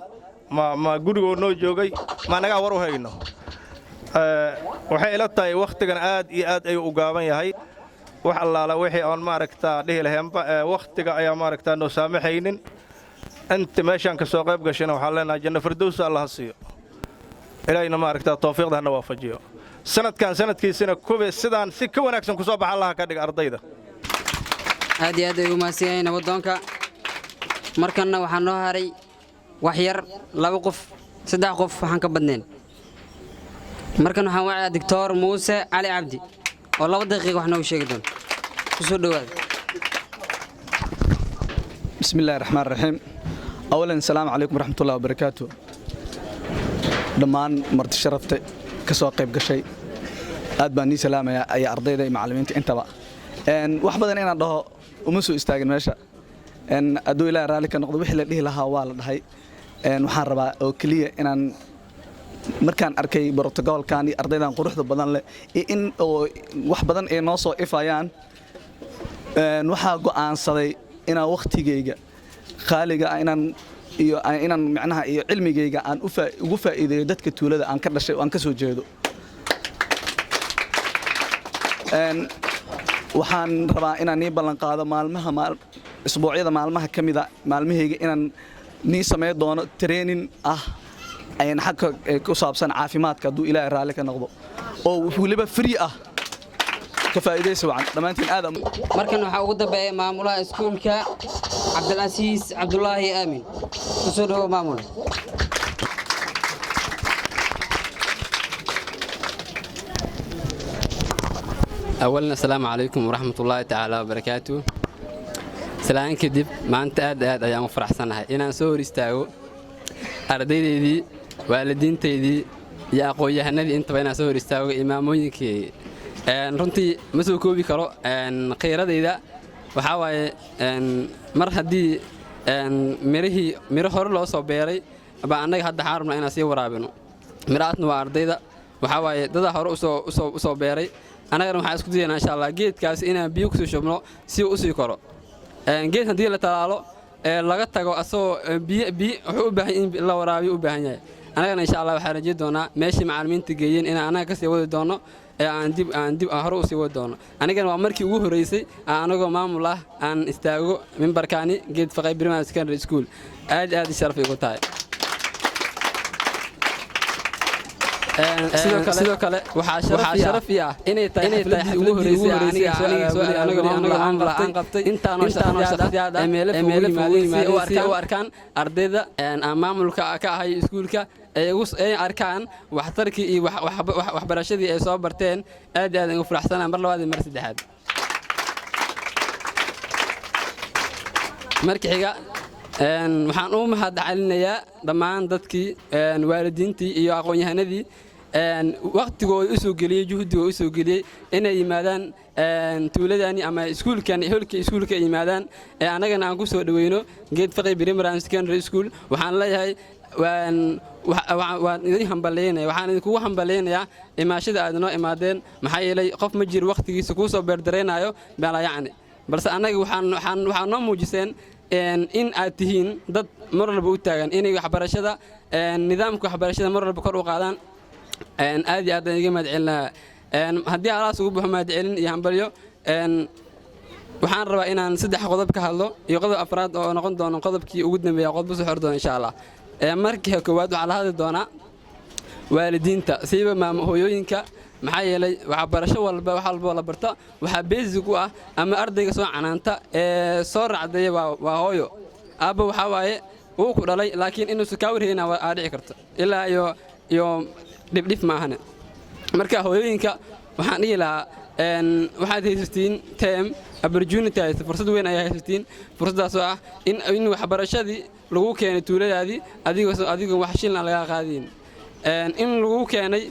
ma gurigoo noo joogay, ma annagaa war u hayno? Waxay ila tahay wakhtigan aad iyo aad ayuu u gaaban yahay. Wax allaala wixii oon maaragtaa dhihi laheenba wakhtiga ayaa maaragtaa noo saamaxaynin. Inta meeshaan ka soo qayb gashayna waxaan leenahay janno firdowsa Allah ha siiyo, Ilaahayna maaragtaa tawfiiqda hana waafajiyo. Sanadkan sanadkiisina kuwi sidaan si ka wanaagsan ku soo baxa Allah ka dhiga ardayda. Aad iyo aad ay u mahadsan yahay nabadoonka. Markanna waxaa noo haray wax yar, laba qof, saddex qof, waxaan ka badnayn. Markan waxaan wacayaa Doctor Muuse Cali Cabdi oo 2 daqiiqa wax noogu sheegi doono. Kusoo dhowaada. بسم الله الرحمن الرحيم. أولا، السلام عليكم ورحمة الله وبركاته. Dhammaan marti sharafta ka soo qayb gashay, aad baan nii salaamaya, ayaa ardayda iyo macallimiinta intaba. Wax badan inaan dhaho uma soo istaagin meesha. Hadduu Ilaahay raalli ka noqdo, wixii la dhihi lahaa waa la dhahay. Waxaan rabaa oo keliya inaan markaan arkay brotocoolkan iyo ardaydan quruxda badan leh iyo in oo wax badan ay noo soo ifayaan, waxaa go'aansaday inaan wakhtigayga qaaliga ah inaan iyo inaan macnaha iyo cilmigayga aan ugu faa'iideeyo dadka tuulada aan ka dhashay oo aan ka soo jeedo. Waxaan rabaa inaan nii ballan qaado maalmaha isbuucyada maalmaha ka mida maalmahayga inaan nii samayn doono training ah xagga ku saabsan caafimaadka, hadduu Ilaahay raalli ka noqdo, oo weliba free ah. Ka faa'iidaysi wacan dhammaantiin aad. Markan waxaa ugu dambeeya maamulaha iskuulka, Cabdilcasiis Cabdulaahi Aamin. Kusoo dhawo, maamul. أولا، السلام عليكم ورحمة الله تعالى وبركاته. Salaan kadib, maanta aad aad ayaan u faraxsanahay inaan soo hor istaago ardaydaydii, waalidiintaydii iyo aqoon-yahanadii intaba, inaan soo hor istaago imaamooyinkii. Runtii ma soo koobi karo qiiradayda. Waxaa waaye, mar haddii mirihii miro hore loo soo beeray baa annaga hadda waxaan rabnaa inaan sii waraabino. Mirahaasna waa ardayda. Waxaa waaye, dadaa hore usoo beeray, annagana waxaan isku dayaynaa, insha Allah, geedkaasi inaan biyo kusii shubno si uu usii koro. Geed haddii la talaalo ee laga tago asagoo biyo biyo, wuxuu u baahan in la waraabiyo u baahan yahay. Annagana, insha Allah, waxaan rajeyn doonaa meeshii macallimiinta geeyeen inaan annaga kasii wadi doono ee aan dib aan hore usii wadi doono. Anigana waa markii ugu horreysay aan anagoo maamul ah aan istaago mimbarkaani Geed Faqay Primary Secondary School. Aad aad sharaf igu tahay. Sidoo kale waxaa sharaf ii ah inay tahay xafladii ugu horreysay aniga maamul aan qabtay intaanoo shakhsiyaad ah ee meelo fog ugu yimaadeen si ay u arkaan ardayda aan maamulka ka ahay iskuulka, ay arkaan waxtarkii iyo waxbarashadii ay soo barteen. Aad aad ugu faraxsanahay mar labaad iyo mar saddexaad. Marka xiga, waxaan u mahad celinayaa dhammaan dadkii waalidiintii iyo aqoon-yahanadii waqtigooda u soo geliyey, juhdigooda u soo geliyey inay yimaadaan tuuladani ama iskuulkan, holka iskuulka ay yimaadaan ee annagana aan ku soo dhaweyno Geed Faqi Primary and Secondary School. Waxaan leeyahay waan idin hambalyaynaya, waxaan idinkugu hambalyaynayaa imaashada aad inoo imaadeen. Maxaa yeelay, qof ma jiro waqtigiisa kuu soo beerdaraynayo bala yacni, balse annaga waxaa noo muujiseen in aad tihiin dad mar walba u taagan inay waxbarashada, nidaamka waxbarashada mar walba kor u qaadaan. Aad iyo aad aan iga mahad celinayaa. Haddii alaas ugu baxo mahad celin iyo hambalyo, waxaan rabaa inaan saddex qodob ka hadlo iyo qodob afraad oo noqon doono qodobkii ugu dambeeya, qodob soo xor doono, insha Allah. Markii koowaad waxaa la hadli doonaa waalidiinta, siiba maamo hooyooyinka. Maxaa yeelay, waxbarasho walba, wax walboo la barta, waxaa basic u ah ama ardayga soo canaanta ee soo raacdeeya waa hooyo. Aabba waxaa waaye wuu ku dhalay, laakiin inuusan kaa warhayna aa dhici karto ilaa iyo dhibdhif maahane. Marka hooyooyinka waxaan dhihi lahaa, waxaad haysatiin time opportunity haysta, fursad weyn ayaa haysatiin, fursaddaas oo ah in waxbarashadii lagu keenay tuuladaadii adigoo wax shilna lagaa qaadayn, in lagu keenay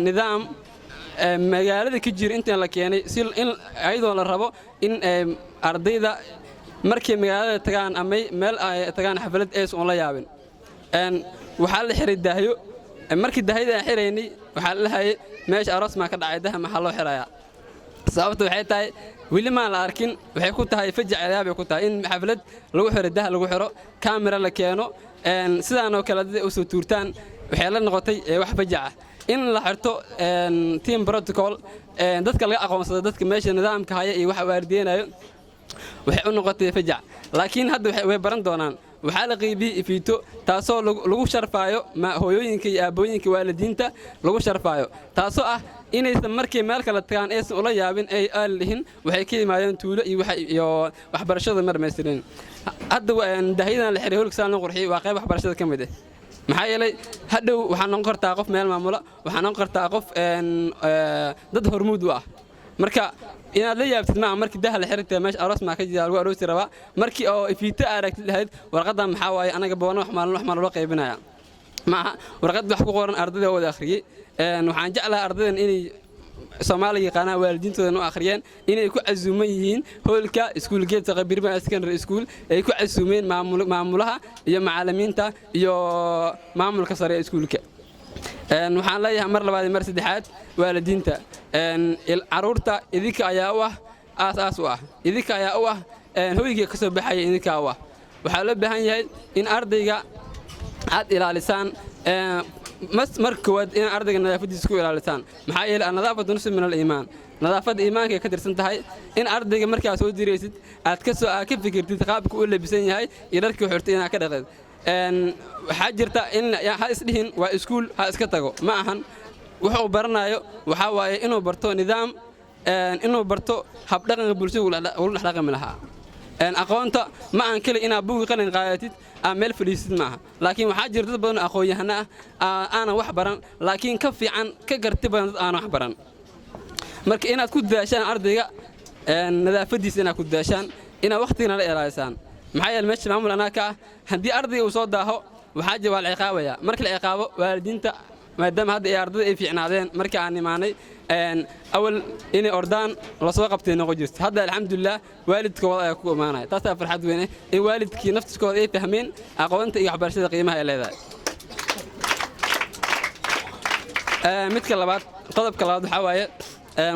nidaam magaalada ka jira intaan la keenay, si in ayadoo la rabo in ardayda markay magaalada tagaan ama meel ay tagaan xaflad ees uun la yaabin. Waxaa la xiray daahyo. Markii daahyada aan xiraynay, waxaa la lahayay meesha aroos maa ka dhacay, daha maxaa loo xirayaa? Sababta waxay tahay weli maan la arkin, waxay ku tahay fajac, yaabay ku tahay in xaflad lagu xiro dah, lagu xiro kaamira la keeno sidaanoo kale dad usoo tuurtaan. Waxay la noqotay wax fajac ah in la xirto team protocol, dadka laga aqoonsado, dadka meesha nidaamka haya iyo waxa waardiyeynayo, waxay u noqotay fajac. Laakiin hadda way baran doonaan. Waxaa la qeybiyey ifiito, taasoo lagu sharfaayo hooyooyinka iyo aabbooyinka, waalidiinta lagu sharfaayo, taasoo ah inaysan markay meel kala tagaan aysan ula yaabin, ay aan lihin waxay ka yimaadeen tuulo iyo waxbarashada ma dhamaystirin. Hadda dahyadan la xiray, hoolka saan loo qurxiyey, waa qayb waxbarashada ka mid ah. Maxaa yeelay, hadhow waxaa noqon kartaa qof meel maamula, waxaa noqon kartaa qof dad hormuud u ah. Marka inaad la yaabtid maaha markii daha la xirtay, meesha aroos maa ka jira, lagu aroosi rabaa. Markii oo ifiito aragtid lahayd warqadan maxaa waaye, anaga boona wax maalin wax maa loo qaybinaya maaha. Warqad wax ku qoran ardayda wada akhriyey. Waxaan jeclahay ardaydan inay Soomaaliga yaqaanaan, waalidiintoodan u akhriyeen inay ku casuuman yihiin hoolka iskuul Geedfaqay Primary Secondary School, ay ku casuumeen maamulaha iyo macallimiinta iyo maamulka sare ee iskuulka. Waxaan leeyahay mar labaad iyo mar saddexaad, waalidiinta, caruurta idinka ayaa u ah aas-aas u ah, idinka ayaa u ah hoyga ka soo baxaya, idinkaa u ah. Waxaa loo baahan yahay in ardayga aad ilaalisaan. Marka koowaad inaad ardayga nadaafadiisa ku ilaalisaan, maxaa yeelay النظافة نصف من الإيمان, nadaafadda iimaanka ay ka tirsan tahay. In ardayga markaa soo diraysid aad ka soo aad ka fikirtid qaabka uu labisan yahay iyo dharkii xirtay inaad ka dhaqid. Waxaa jirta in ha isdhihin waa iskuul, ha iska tago. Ma ahan. Wuxuu baranayo waxaa waaye inuu barto nidaam, inuu barto habdhaqanka bulshada ula dhexdhaqami lahaa. Aqoonta ma aan keli inaad buugi qalin qaadatid aad meel fadhiisid maaha, laakiin waxaa jira dad badan oo aqoon-yahano ah aanan wax baran, laakiin ka fiican, ka garti badan dad aanan wax baran. Marka inaad ku dadaashaan ardayga nadaafadiisa, inaad ku dadaashaan, inaad wakhtigana la ilaalisaan. Maxaa yeele, meesha maamul anaa ka ah. Haddii ardayga uu soo daaho, waxaa jira waa la ciqaabaya. Marka la ciqaabo waalidiinta, maadaama hadda ay ardayda ay fiicnaadeen, markii aan imaanay awal inay ordaan lasoo qabtay noqon jirto. Hadda alxamdulilah waalidkooda ayaa ku imaanaya. Taasaa farxad weyne in waalidkii naftiskooda ay fahmeen aqoonta iyo waxbarashada qiimaha ay leedahay. Midka labaad, qodobka labaad, waxaa waaye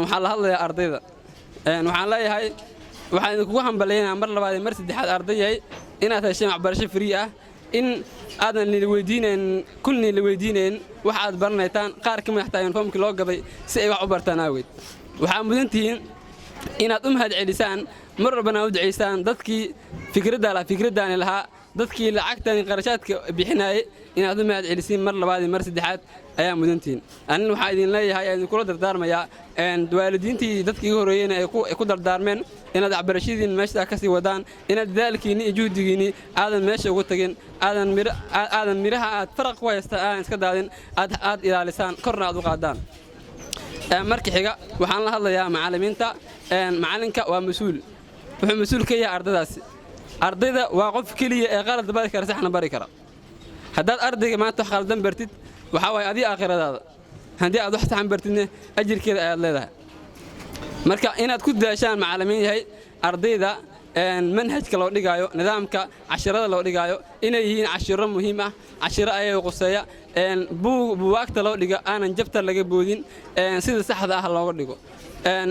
waxaa la hadlayaa ardayda. Waxaan leeyahay, waxaan idinkugu hambalyaynaa mar labaad iyo mar saddexaad, ardayahay, inaad hesheen waxbarasho free ah, in aadan nila weydiinayn, kulni la weydiinayn wax aad baranaytaan. Qaar ka mid xataa uniformkii loo gaday si ay wax u bartaan aageed. Waxaa mudan tihiin inaad u mahad celisaan, mar walbana u ducaysaan dadkii fikradda lahaa, fikraddaani lahaa, dadkii lacagtani qarashaadka bixinayay. Inaad u mahad celisiin mar labaad iyo mar saddexaad ayaa mudantihiin. Anina waxaa idin leeyahay, idinkula dardaarmayaa, waalidiintii dadkii iga horreeyeyna ay ku dardaarmeen, inaad waxbarashadiin meesha ka sii wadaan, inaad dadaalkiinni iyo juhdigiinni aadan meesha ugu tagin, aadan midhaha aad faraq ku haystaan aadan iska daadin, aad ilaalisaan, korna aad u qaadaan. Marka xiga waxaan la hadlayaa macallimiinta. Macallinka waa mas-uul, wuxuu mas-uul ka yahay ardaydaasi. Ardayda waa qof keliya ee qalad bari kara, saxna bari kara. Haddaad ardayga maanta wax qaldan bartid, waxaa waaye adiga aakhiradaada. Haddii aad wax saxan bartidna, ajirkeeda ayaad leedahay. Marka inaad ku dadaashaan, macallimiin yahay, ardayda manhajka loo dhigaayo, nidaamka cashirada loo dhigaayo inay yihiin cashiro muhiim ah, cashiro ayaga quseeya, buwaagta loo dhigo aanan chapter laga boodin, sida saxda ah looga dhigo.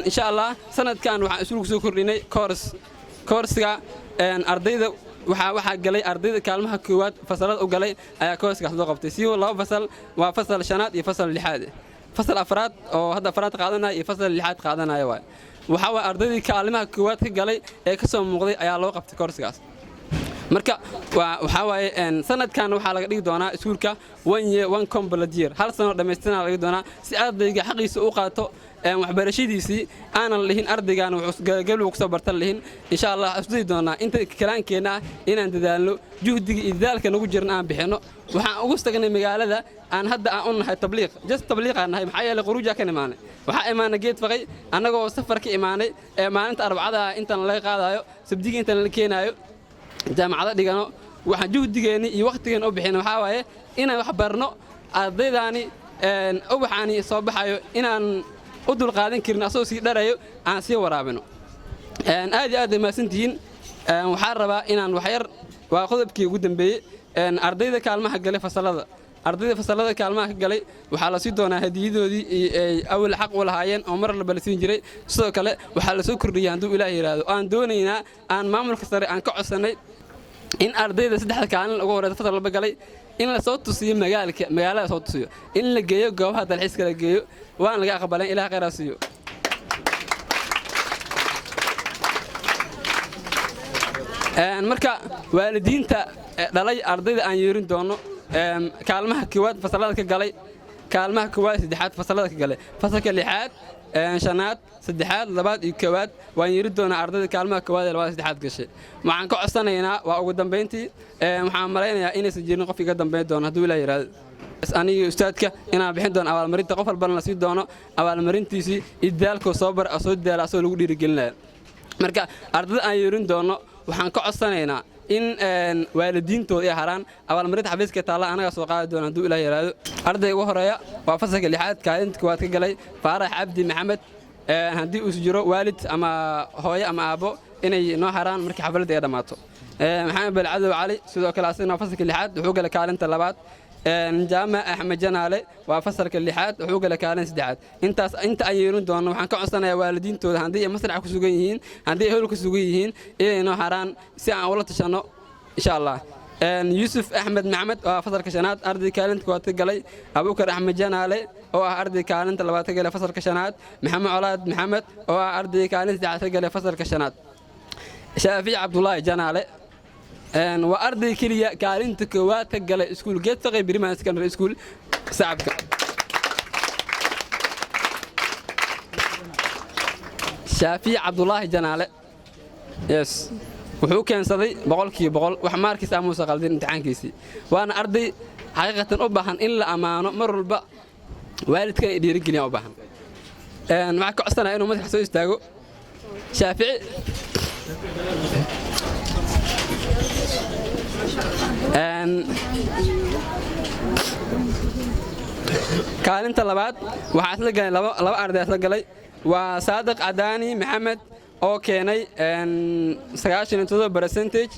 Insha Allah sanadkan waxaan isugu soo kordhinay course. Coursega ardayda waxaa galay ardayda kaalmaha koowaad fasalada u galay ayaa coursekaas loo qabtay. Si laba fasal waa fasal shanaad iyo fasal lixaad, fasal afraad oo hadda afraad qaadanaya iyo fasal lixaad qaadanaya waay. Waxaa waay ardaydii kaalimaha koowaad ka galay ee ka soo muuqday ayaa loo qabtay coursekaas. Marka waxaa waaye sanadkan waxaa laga dhigi doonaa iskuulka one year, one complete year, hal sano dhammaystirna laga dhigi doonaa, si ardayga xaqiisa u qaato, waxbarashadiisii aanan lihin ardaygan galuu kusoo bartan lihin. Insha Allah isku dayi doonaa inta kalaankeenna ah inaan dadaalno, juhdiga iyo dadaalka nagu jirna aan bixinno. Waxaan ugu tagnay magaalada aan hadda aan u nahay tabliiq, just tabliiqaan nahay. Maxaa yeelay, quruujaa ka imaanay, waxaa imaanay Geed Faqay annagoo safar ka imaanay ee maalinta Arbacada intaan laga qaadayo, Sabdiga intaan la keenaayo, jaamacado dhigano. Waxaan juhdigeenni iyo wakhtigeenna u bixin waxaa waaye inaan wax barno ardaydaani. Ubaxaani soo baxayo inaan u dulqaadan karin, asagoo sii dharayo aan sii waraabino. Aad iyo aad ay mahadsantihiin. Waxaan rabaa inaan waxyar, waa qodobkii ugu dambeeyey, ardayda kaalmaha galay fasalada, ardayda fasalada kaalmaha ka galay waxaa la sii doonaa hadiyadoodii ay awal xaq u lahaayeen oo mar walba la siin jiray. Sidoo kale waxaa la soo kordhiyay, hadduu Ilaah yidhaahdo, aan doonaynaa, aan maamulka sare aan ka codsannay, in ardayda saddexda kaalin ugu horeysa fasal walba galay in la soo tusiyo magaalka, magaalada soo tusiyo, in la geeyo goobaha dalxiiska la geeyo. Waan laga aqbaleen, Ilaah khayraa siiyo. Marka waalidiinta Dhalay ardayda aan yeerin doono kaalmaha koowaad fasalada ka galay, kaalmaha koowaad, saddexaad fasalada ka galay, fasalka lixaad, shanaad, saddexaad, labaad iyo koowaad. Waan yeeri doonaa ardayda kaalmaha koowaad ee labaad, saddexaad gashay. Waxaan ka codsanaynaa, waa ugu dambayntii, waxaan malaynayaa inaysan jirin qof iga dambayn doono hadduu Ilaah yidhaahdo, aniga ustaadka inaan bixin doono abaalmarinta, qof walbana la sii doono abaalmarintiisii iyo dadaalkoo soo bar soo dadaala asagoo lagu dhiirigelinaya. Marka ardayda aan yeerin doono waxaan ka codsanaynaa in waalidiintooda ay haraan. Abaalmarinta xafiiska taalla, anagaa soo qaadi doona hadduu Ilaah yidhaahdo. Ardayga ugu horeeya waa fasalka lixaad, kaalinta koowaad ka galay, Faarax Cabdi Maxamed. Haddii uu jiro waalid ama hooyo ama aabbo, inay noo haraan markii xafladda ay dhammaato. Maxamed Belcadow Cali sidoo kale, asagana fasalka lixaad, wuxuu galay kaalinta labaad. Jaamac Axmed Janaale waa fasalka lixaad, wuxuu galay kaalin saddexaad. Intaas inta aan yeelin doono waxaan ka codsanayaa waalidiintooda, haddii ay masraxa ku sugan yihiin, haddii ay howl ku sugan yihiin, inay noo haraan si aan ula tashanno insha Allah. Yuusuf Axmed Maxamed waa fasalka shanaad, arday kaalinta koowaad ka galay. Abuukar Axmed Janaale oo ah arday kaalinta labaad ka galay fasalka shanaad. Maxamed Colaad Maxamed oo ah arday kaalinta saddexaad ka galay fasalka shanaad. Shaafici Cabdulaahi Janaale waa arday keliya kaalinta koowaad ka galay iskuul Geedfaqay Primary Secondary School. Sacabka. Shaafici Cabdulaahi Janaale, yes, wuxuu keensaday 100%. Wax maarkiis ah muusa qaldin imtixaankiisii, waana arday xaqiiqatan u baahan in la ammaano mar walba, waalidkan ay dhiirigeliyaan u baahan. Waxaan ka codsanaya inuu madaxa soo istaago Shaafici. Kaalinta labaad waxaa isla galay laba arday isla galay, waa Saadiq Cadaani Maxamed oo keenay 97 percentage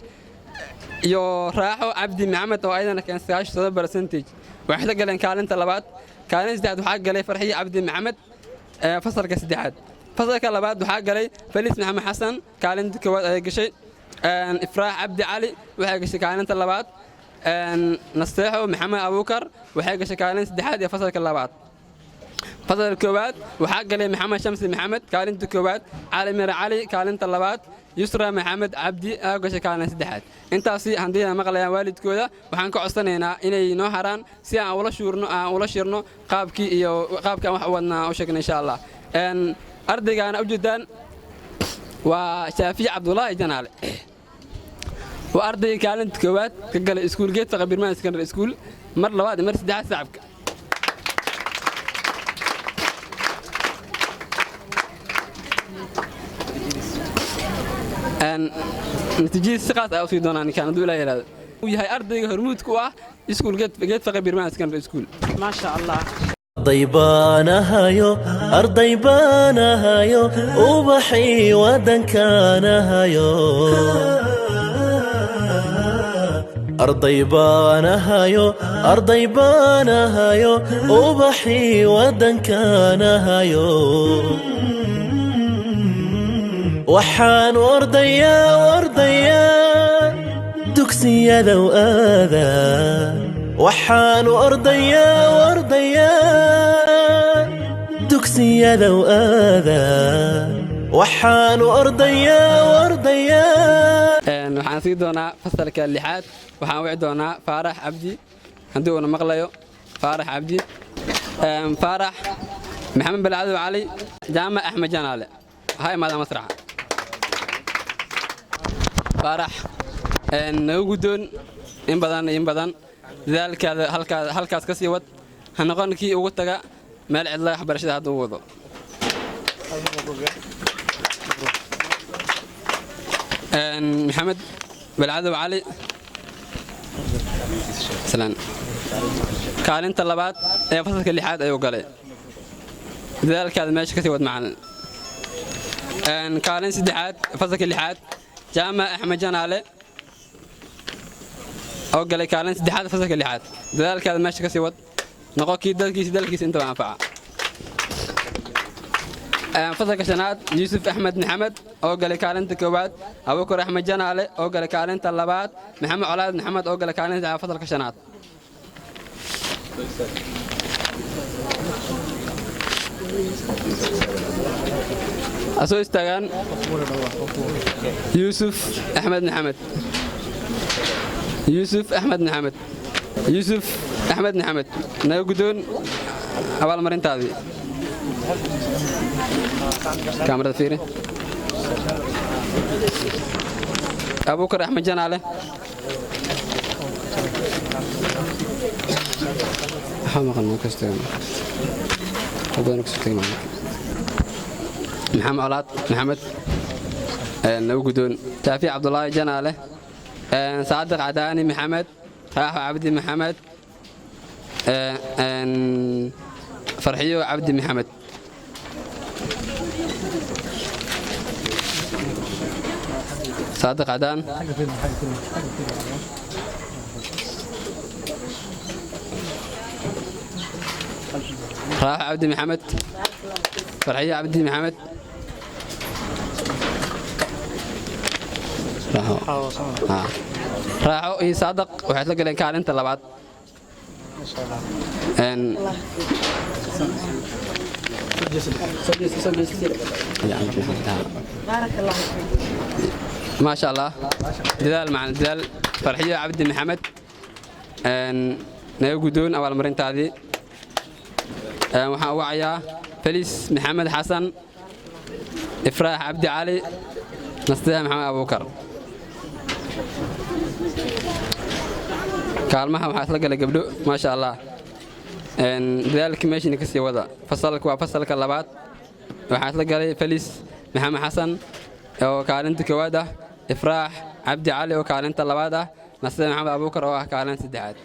iyo Raaxo Cabdi Maxamed oo ayadana keenay 97 percentage. Waxay isla galeen kaalinta labaad. Kaalinta saddexaad waxaa galay Farxiye Cabdi Maxamed, fasalka saddexaad. Fasalka labaad waxaa galay Faliis Maxamed Xasan, kaalinta koowaad ayay gashay. Ifraax Cabdi Cali waxay gashay kaalinta labaad. Nasteexo Maxamed Abuukar waxay gashay kaalinta saddexaad iyo fasalka labaad. Fasalka koowaad waxaa galay Maxamed Shamsi Maxamed kaalinta koowaad, Cali Mire Cali kaalinta labaad, Yusra Maxamed Cabdi aa gashay kaalinta saddexaad. Intaasi haddii ay maqlayaan waalidkooda, waxaan ka codsanaynaa inay noo haraan si aan ula shuurno, aan ula shirno qaabkii iyo qaabkii aan wax u wadnaa u sheegna insha Allah. Ardaygaana ujeedaan waa Shaafici Cabdulaahi Janaale, waa ardayga kaalinta koowaad ka galay iskuul Geedfaqa Primary Secondary School mar labaad iyo mar saddexaad. Sacabka. Natiijadiisa si qaas ayaa usii doonaa ninkaan hadduu Ilaah yidhaahdo. Uu yahay ardayga hormuudka u ah iskuul Geedfaqa Primary Secondary School. Maasha Allah. Arday baan ahayo, arday baan ahayo, ubaxii waddankaan ahayo. Arday baan ahayo, arday baan ahayo, ubaxii waddankaan ahayo. Waxaan ordayaa, ordayaa, dugsiyadow aadaa. Waxaan ordayaa, ordayaa, dugsiyadow aadaa. Waxaan ordayaa, ordayaa. Waxaan sii doonaa fasalka lixaad. Waxaan wici doonaa Faarax Cabdi haddii uuna maqlayo. Faarax Cabdi, Faarax Maxamed Balcadow Cali, Jaamac Axmed Janaale ha imaada masraxa. Faarax, nagu guddoon in badan, in badan dadaalkaada halkaas ka sii wad, ha noqon kii ugu taga meel cidla waxbarashada hadda u wado. Maxamed Balcadow Cali salaan, kaalinta labaad ee fasalka lixaad ayuu galay. Dadaalkaada meesha kasii wad, macalin. Kaalin saddexaad fasalka lixaad, Jaamac Axmed Janaale oo galay kaalin saddexaad fasalka lixaad. Dadaalkaada meesha kasii wad, noqo kii dalkiisa dalkiisa intaba anfaca. Fasalka shanaad, Yuusuf Axmed Maxamed oo galay kaalinta koowaad, Abuukar Axmed Janaale oo galay kaalinta labaad, Maxamed Colaad Maxamed oo galay kaalinta saddexaad fasalka shanaad. Ha soo istaagaan. Yuusuf Axmed Maxamed. Yuusuf Axmed Maxamed. Yuusuf Axmed Maxamed, naga guddoon abaalmarintaadii. Kaamarada fiiri. Abuukar Axmed Janaale. Waxaa maqan ma kasta badan kasoo tegay. Maxamed Colaad Maxamed, naga guddoon. Shaafic Cabdulaahi Janaale, Saadiq Cadaani Maxamed, Raaxo Cabdi Maxamed, Farxiyo Cabdi Maxamed. Saadiq Cadaan. Raaxo Cabdi Maxamed, Farxiyo Cabdi Maxamed. Raaxo iyo Saadaq waxay isla galeen kaalinta labaad. Maasha Allah, dadaal macalin, dadaal. Farxiyo Cabdi Maxamed, naga guddoon abaalmarintaadii. Waxaan u wacayaa Felis Maxamed Xasan, Ifraax Cabdi Cali, Nasteex Maxamed Abuukar. Kaalmaha waxaa isla galay gabdho, maasha Allah. Dadaalkii meeshiina ka sii wada. Fasalka waa fasalka labaad. Waxaa isla galay Felis Maxamed Xasan oo kaalinta koowaad ah, Ifraax Cabdi Cali oo kaalinta labaad ah, Nasteex Maxamed Abuukar oo ah kaalinta saddexaad.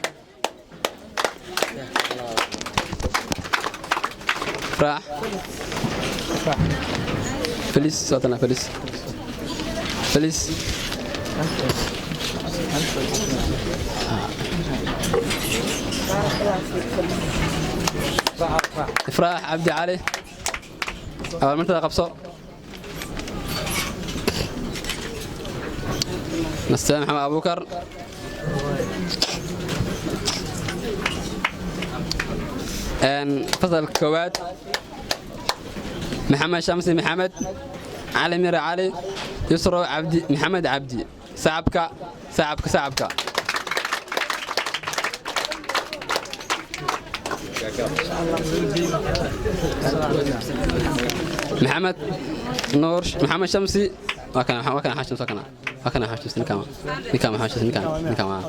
Ifraax, Felis sootana. Felis, Felis. Ifraax Cabdi Cali, abaalmarintada qabso. Nasteen Maxamed Abuukar. Fasalka koowaad: Maxamed Shamsi Maxamed, Cali Mire Cali, Yusro Cabdi Maxamed Cabdi. Sacabka, sacabka, sacabka. Maxamed Nuur, Maxamed Shamsi. Waa kana, waa kana Xashim, waa kana, waa kana Xashim. Ninkaan, ninkaan Maxamed Shamsi, ninkaan, ninkaan waa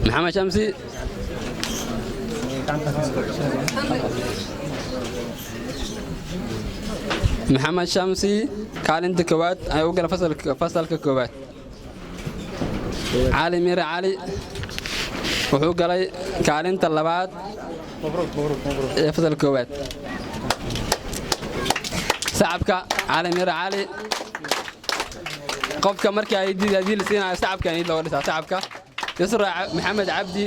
Maxamed Shamsi. Maxamed Shamsi kaalinta koowaad ayuu u galay fasalka koowaad. Cali Mire Cali wuxuu galay kaalinta labaad ee fasalka koowaad. Sacabka, Cali Mire Cali. Qofka markii ay haddii la siinayo sacabka in looga dhisaa sacabka. Yusra Maxamed Cabdi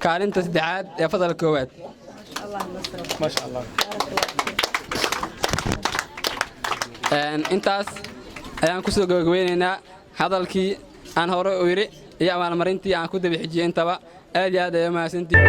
kaalinta saddexaad ee fasalka koowaad. Maasha Allah. Intaas ayaan ku soo gabagabeynaynaa hadalkii aan hore u yidhi iyo abaalmarintii aan ku daba xijiyey intaba. Aad iyo aad ayaa mahadsantii.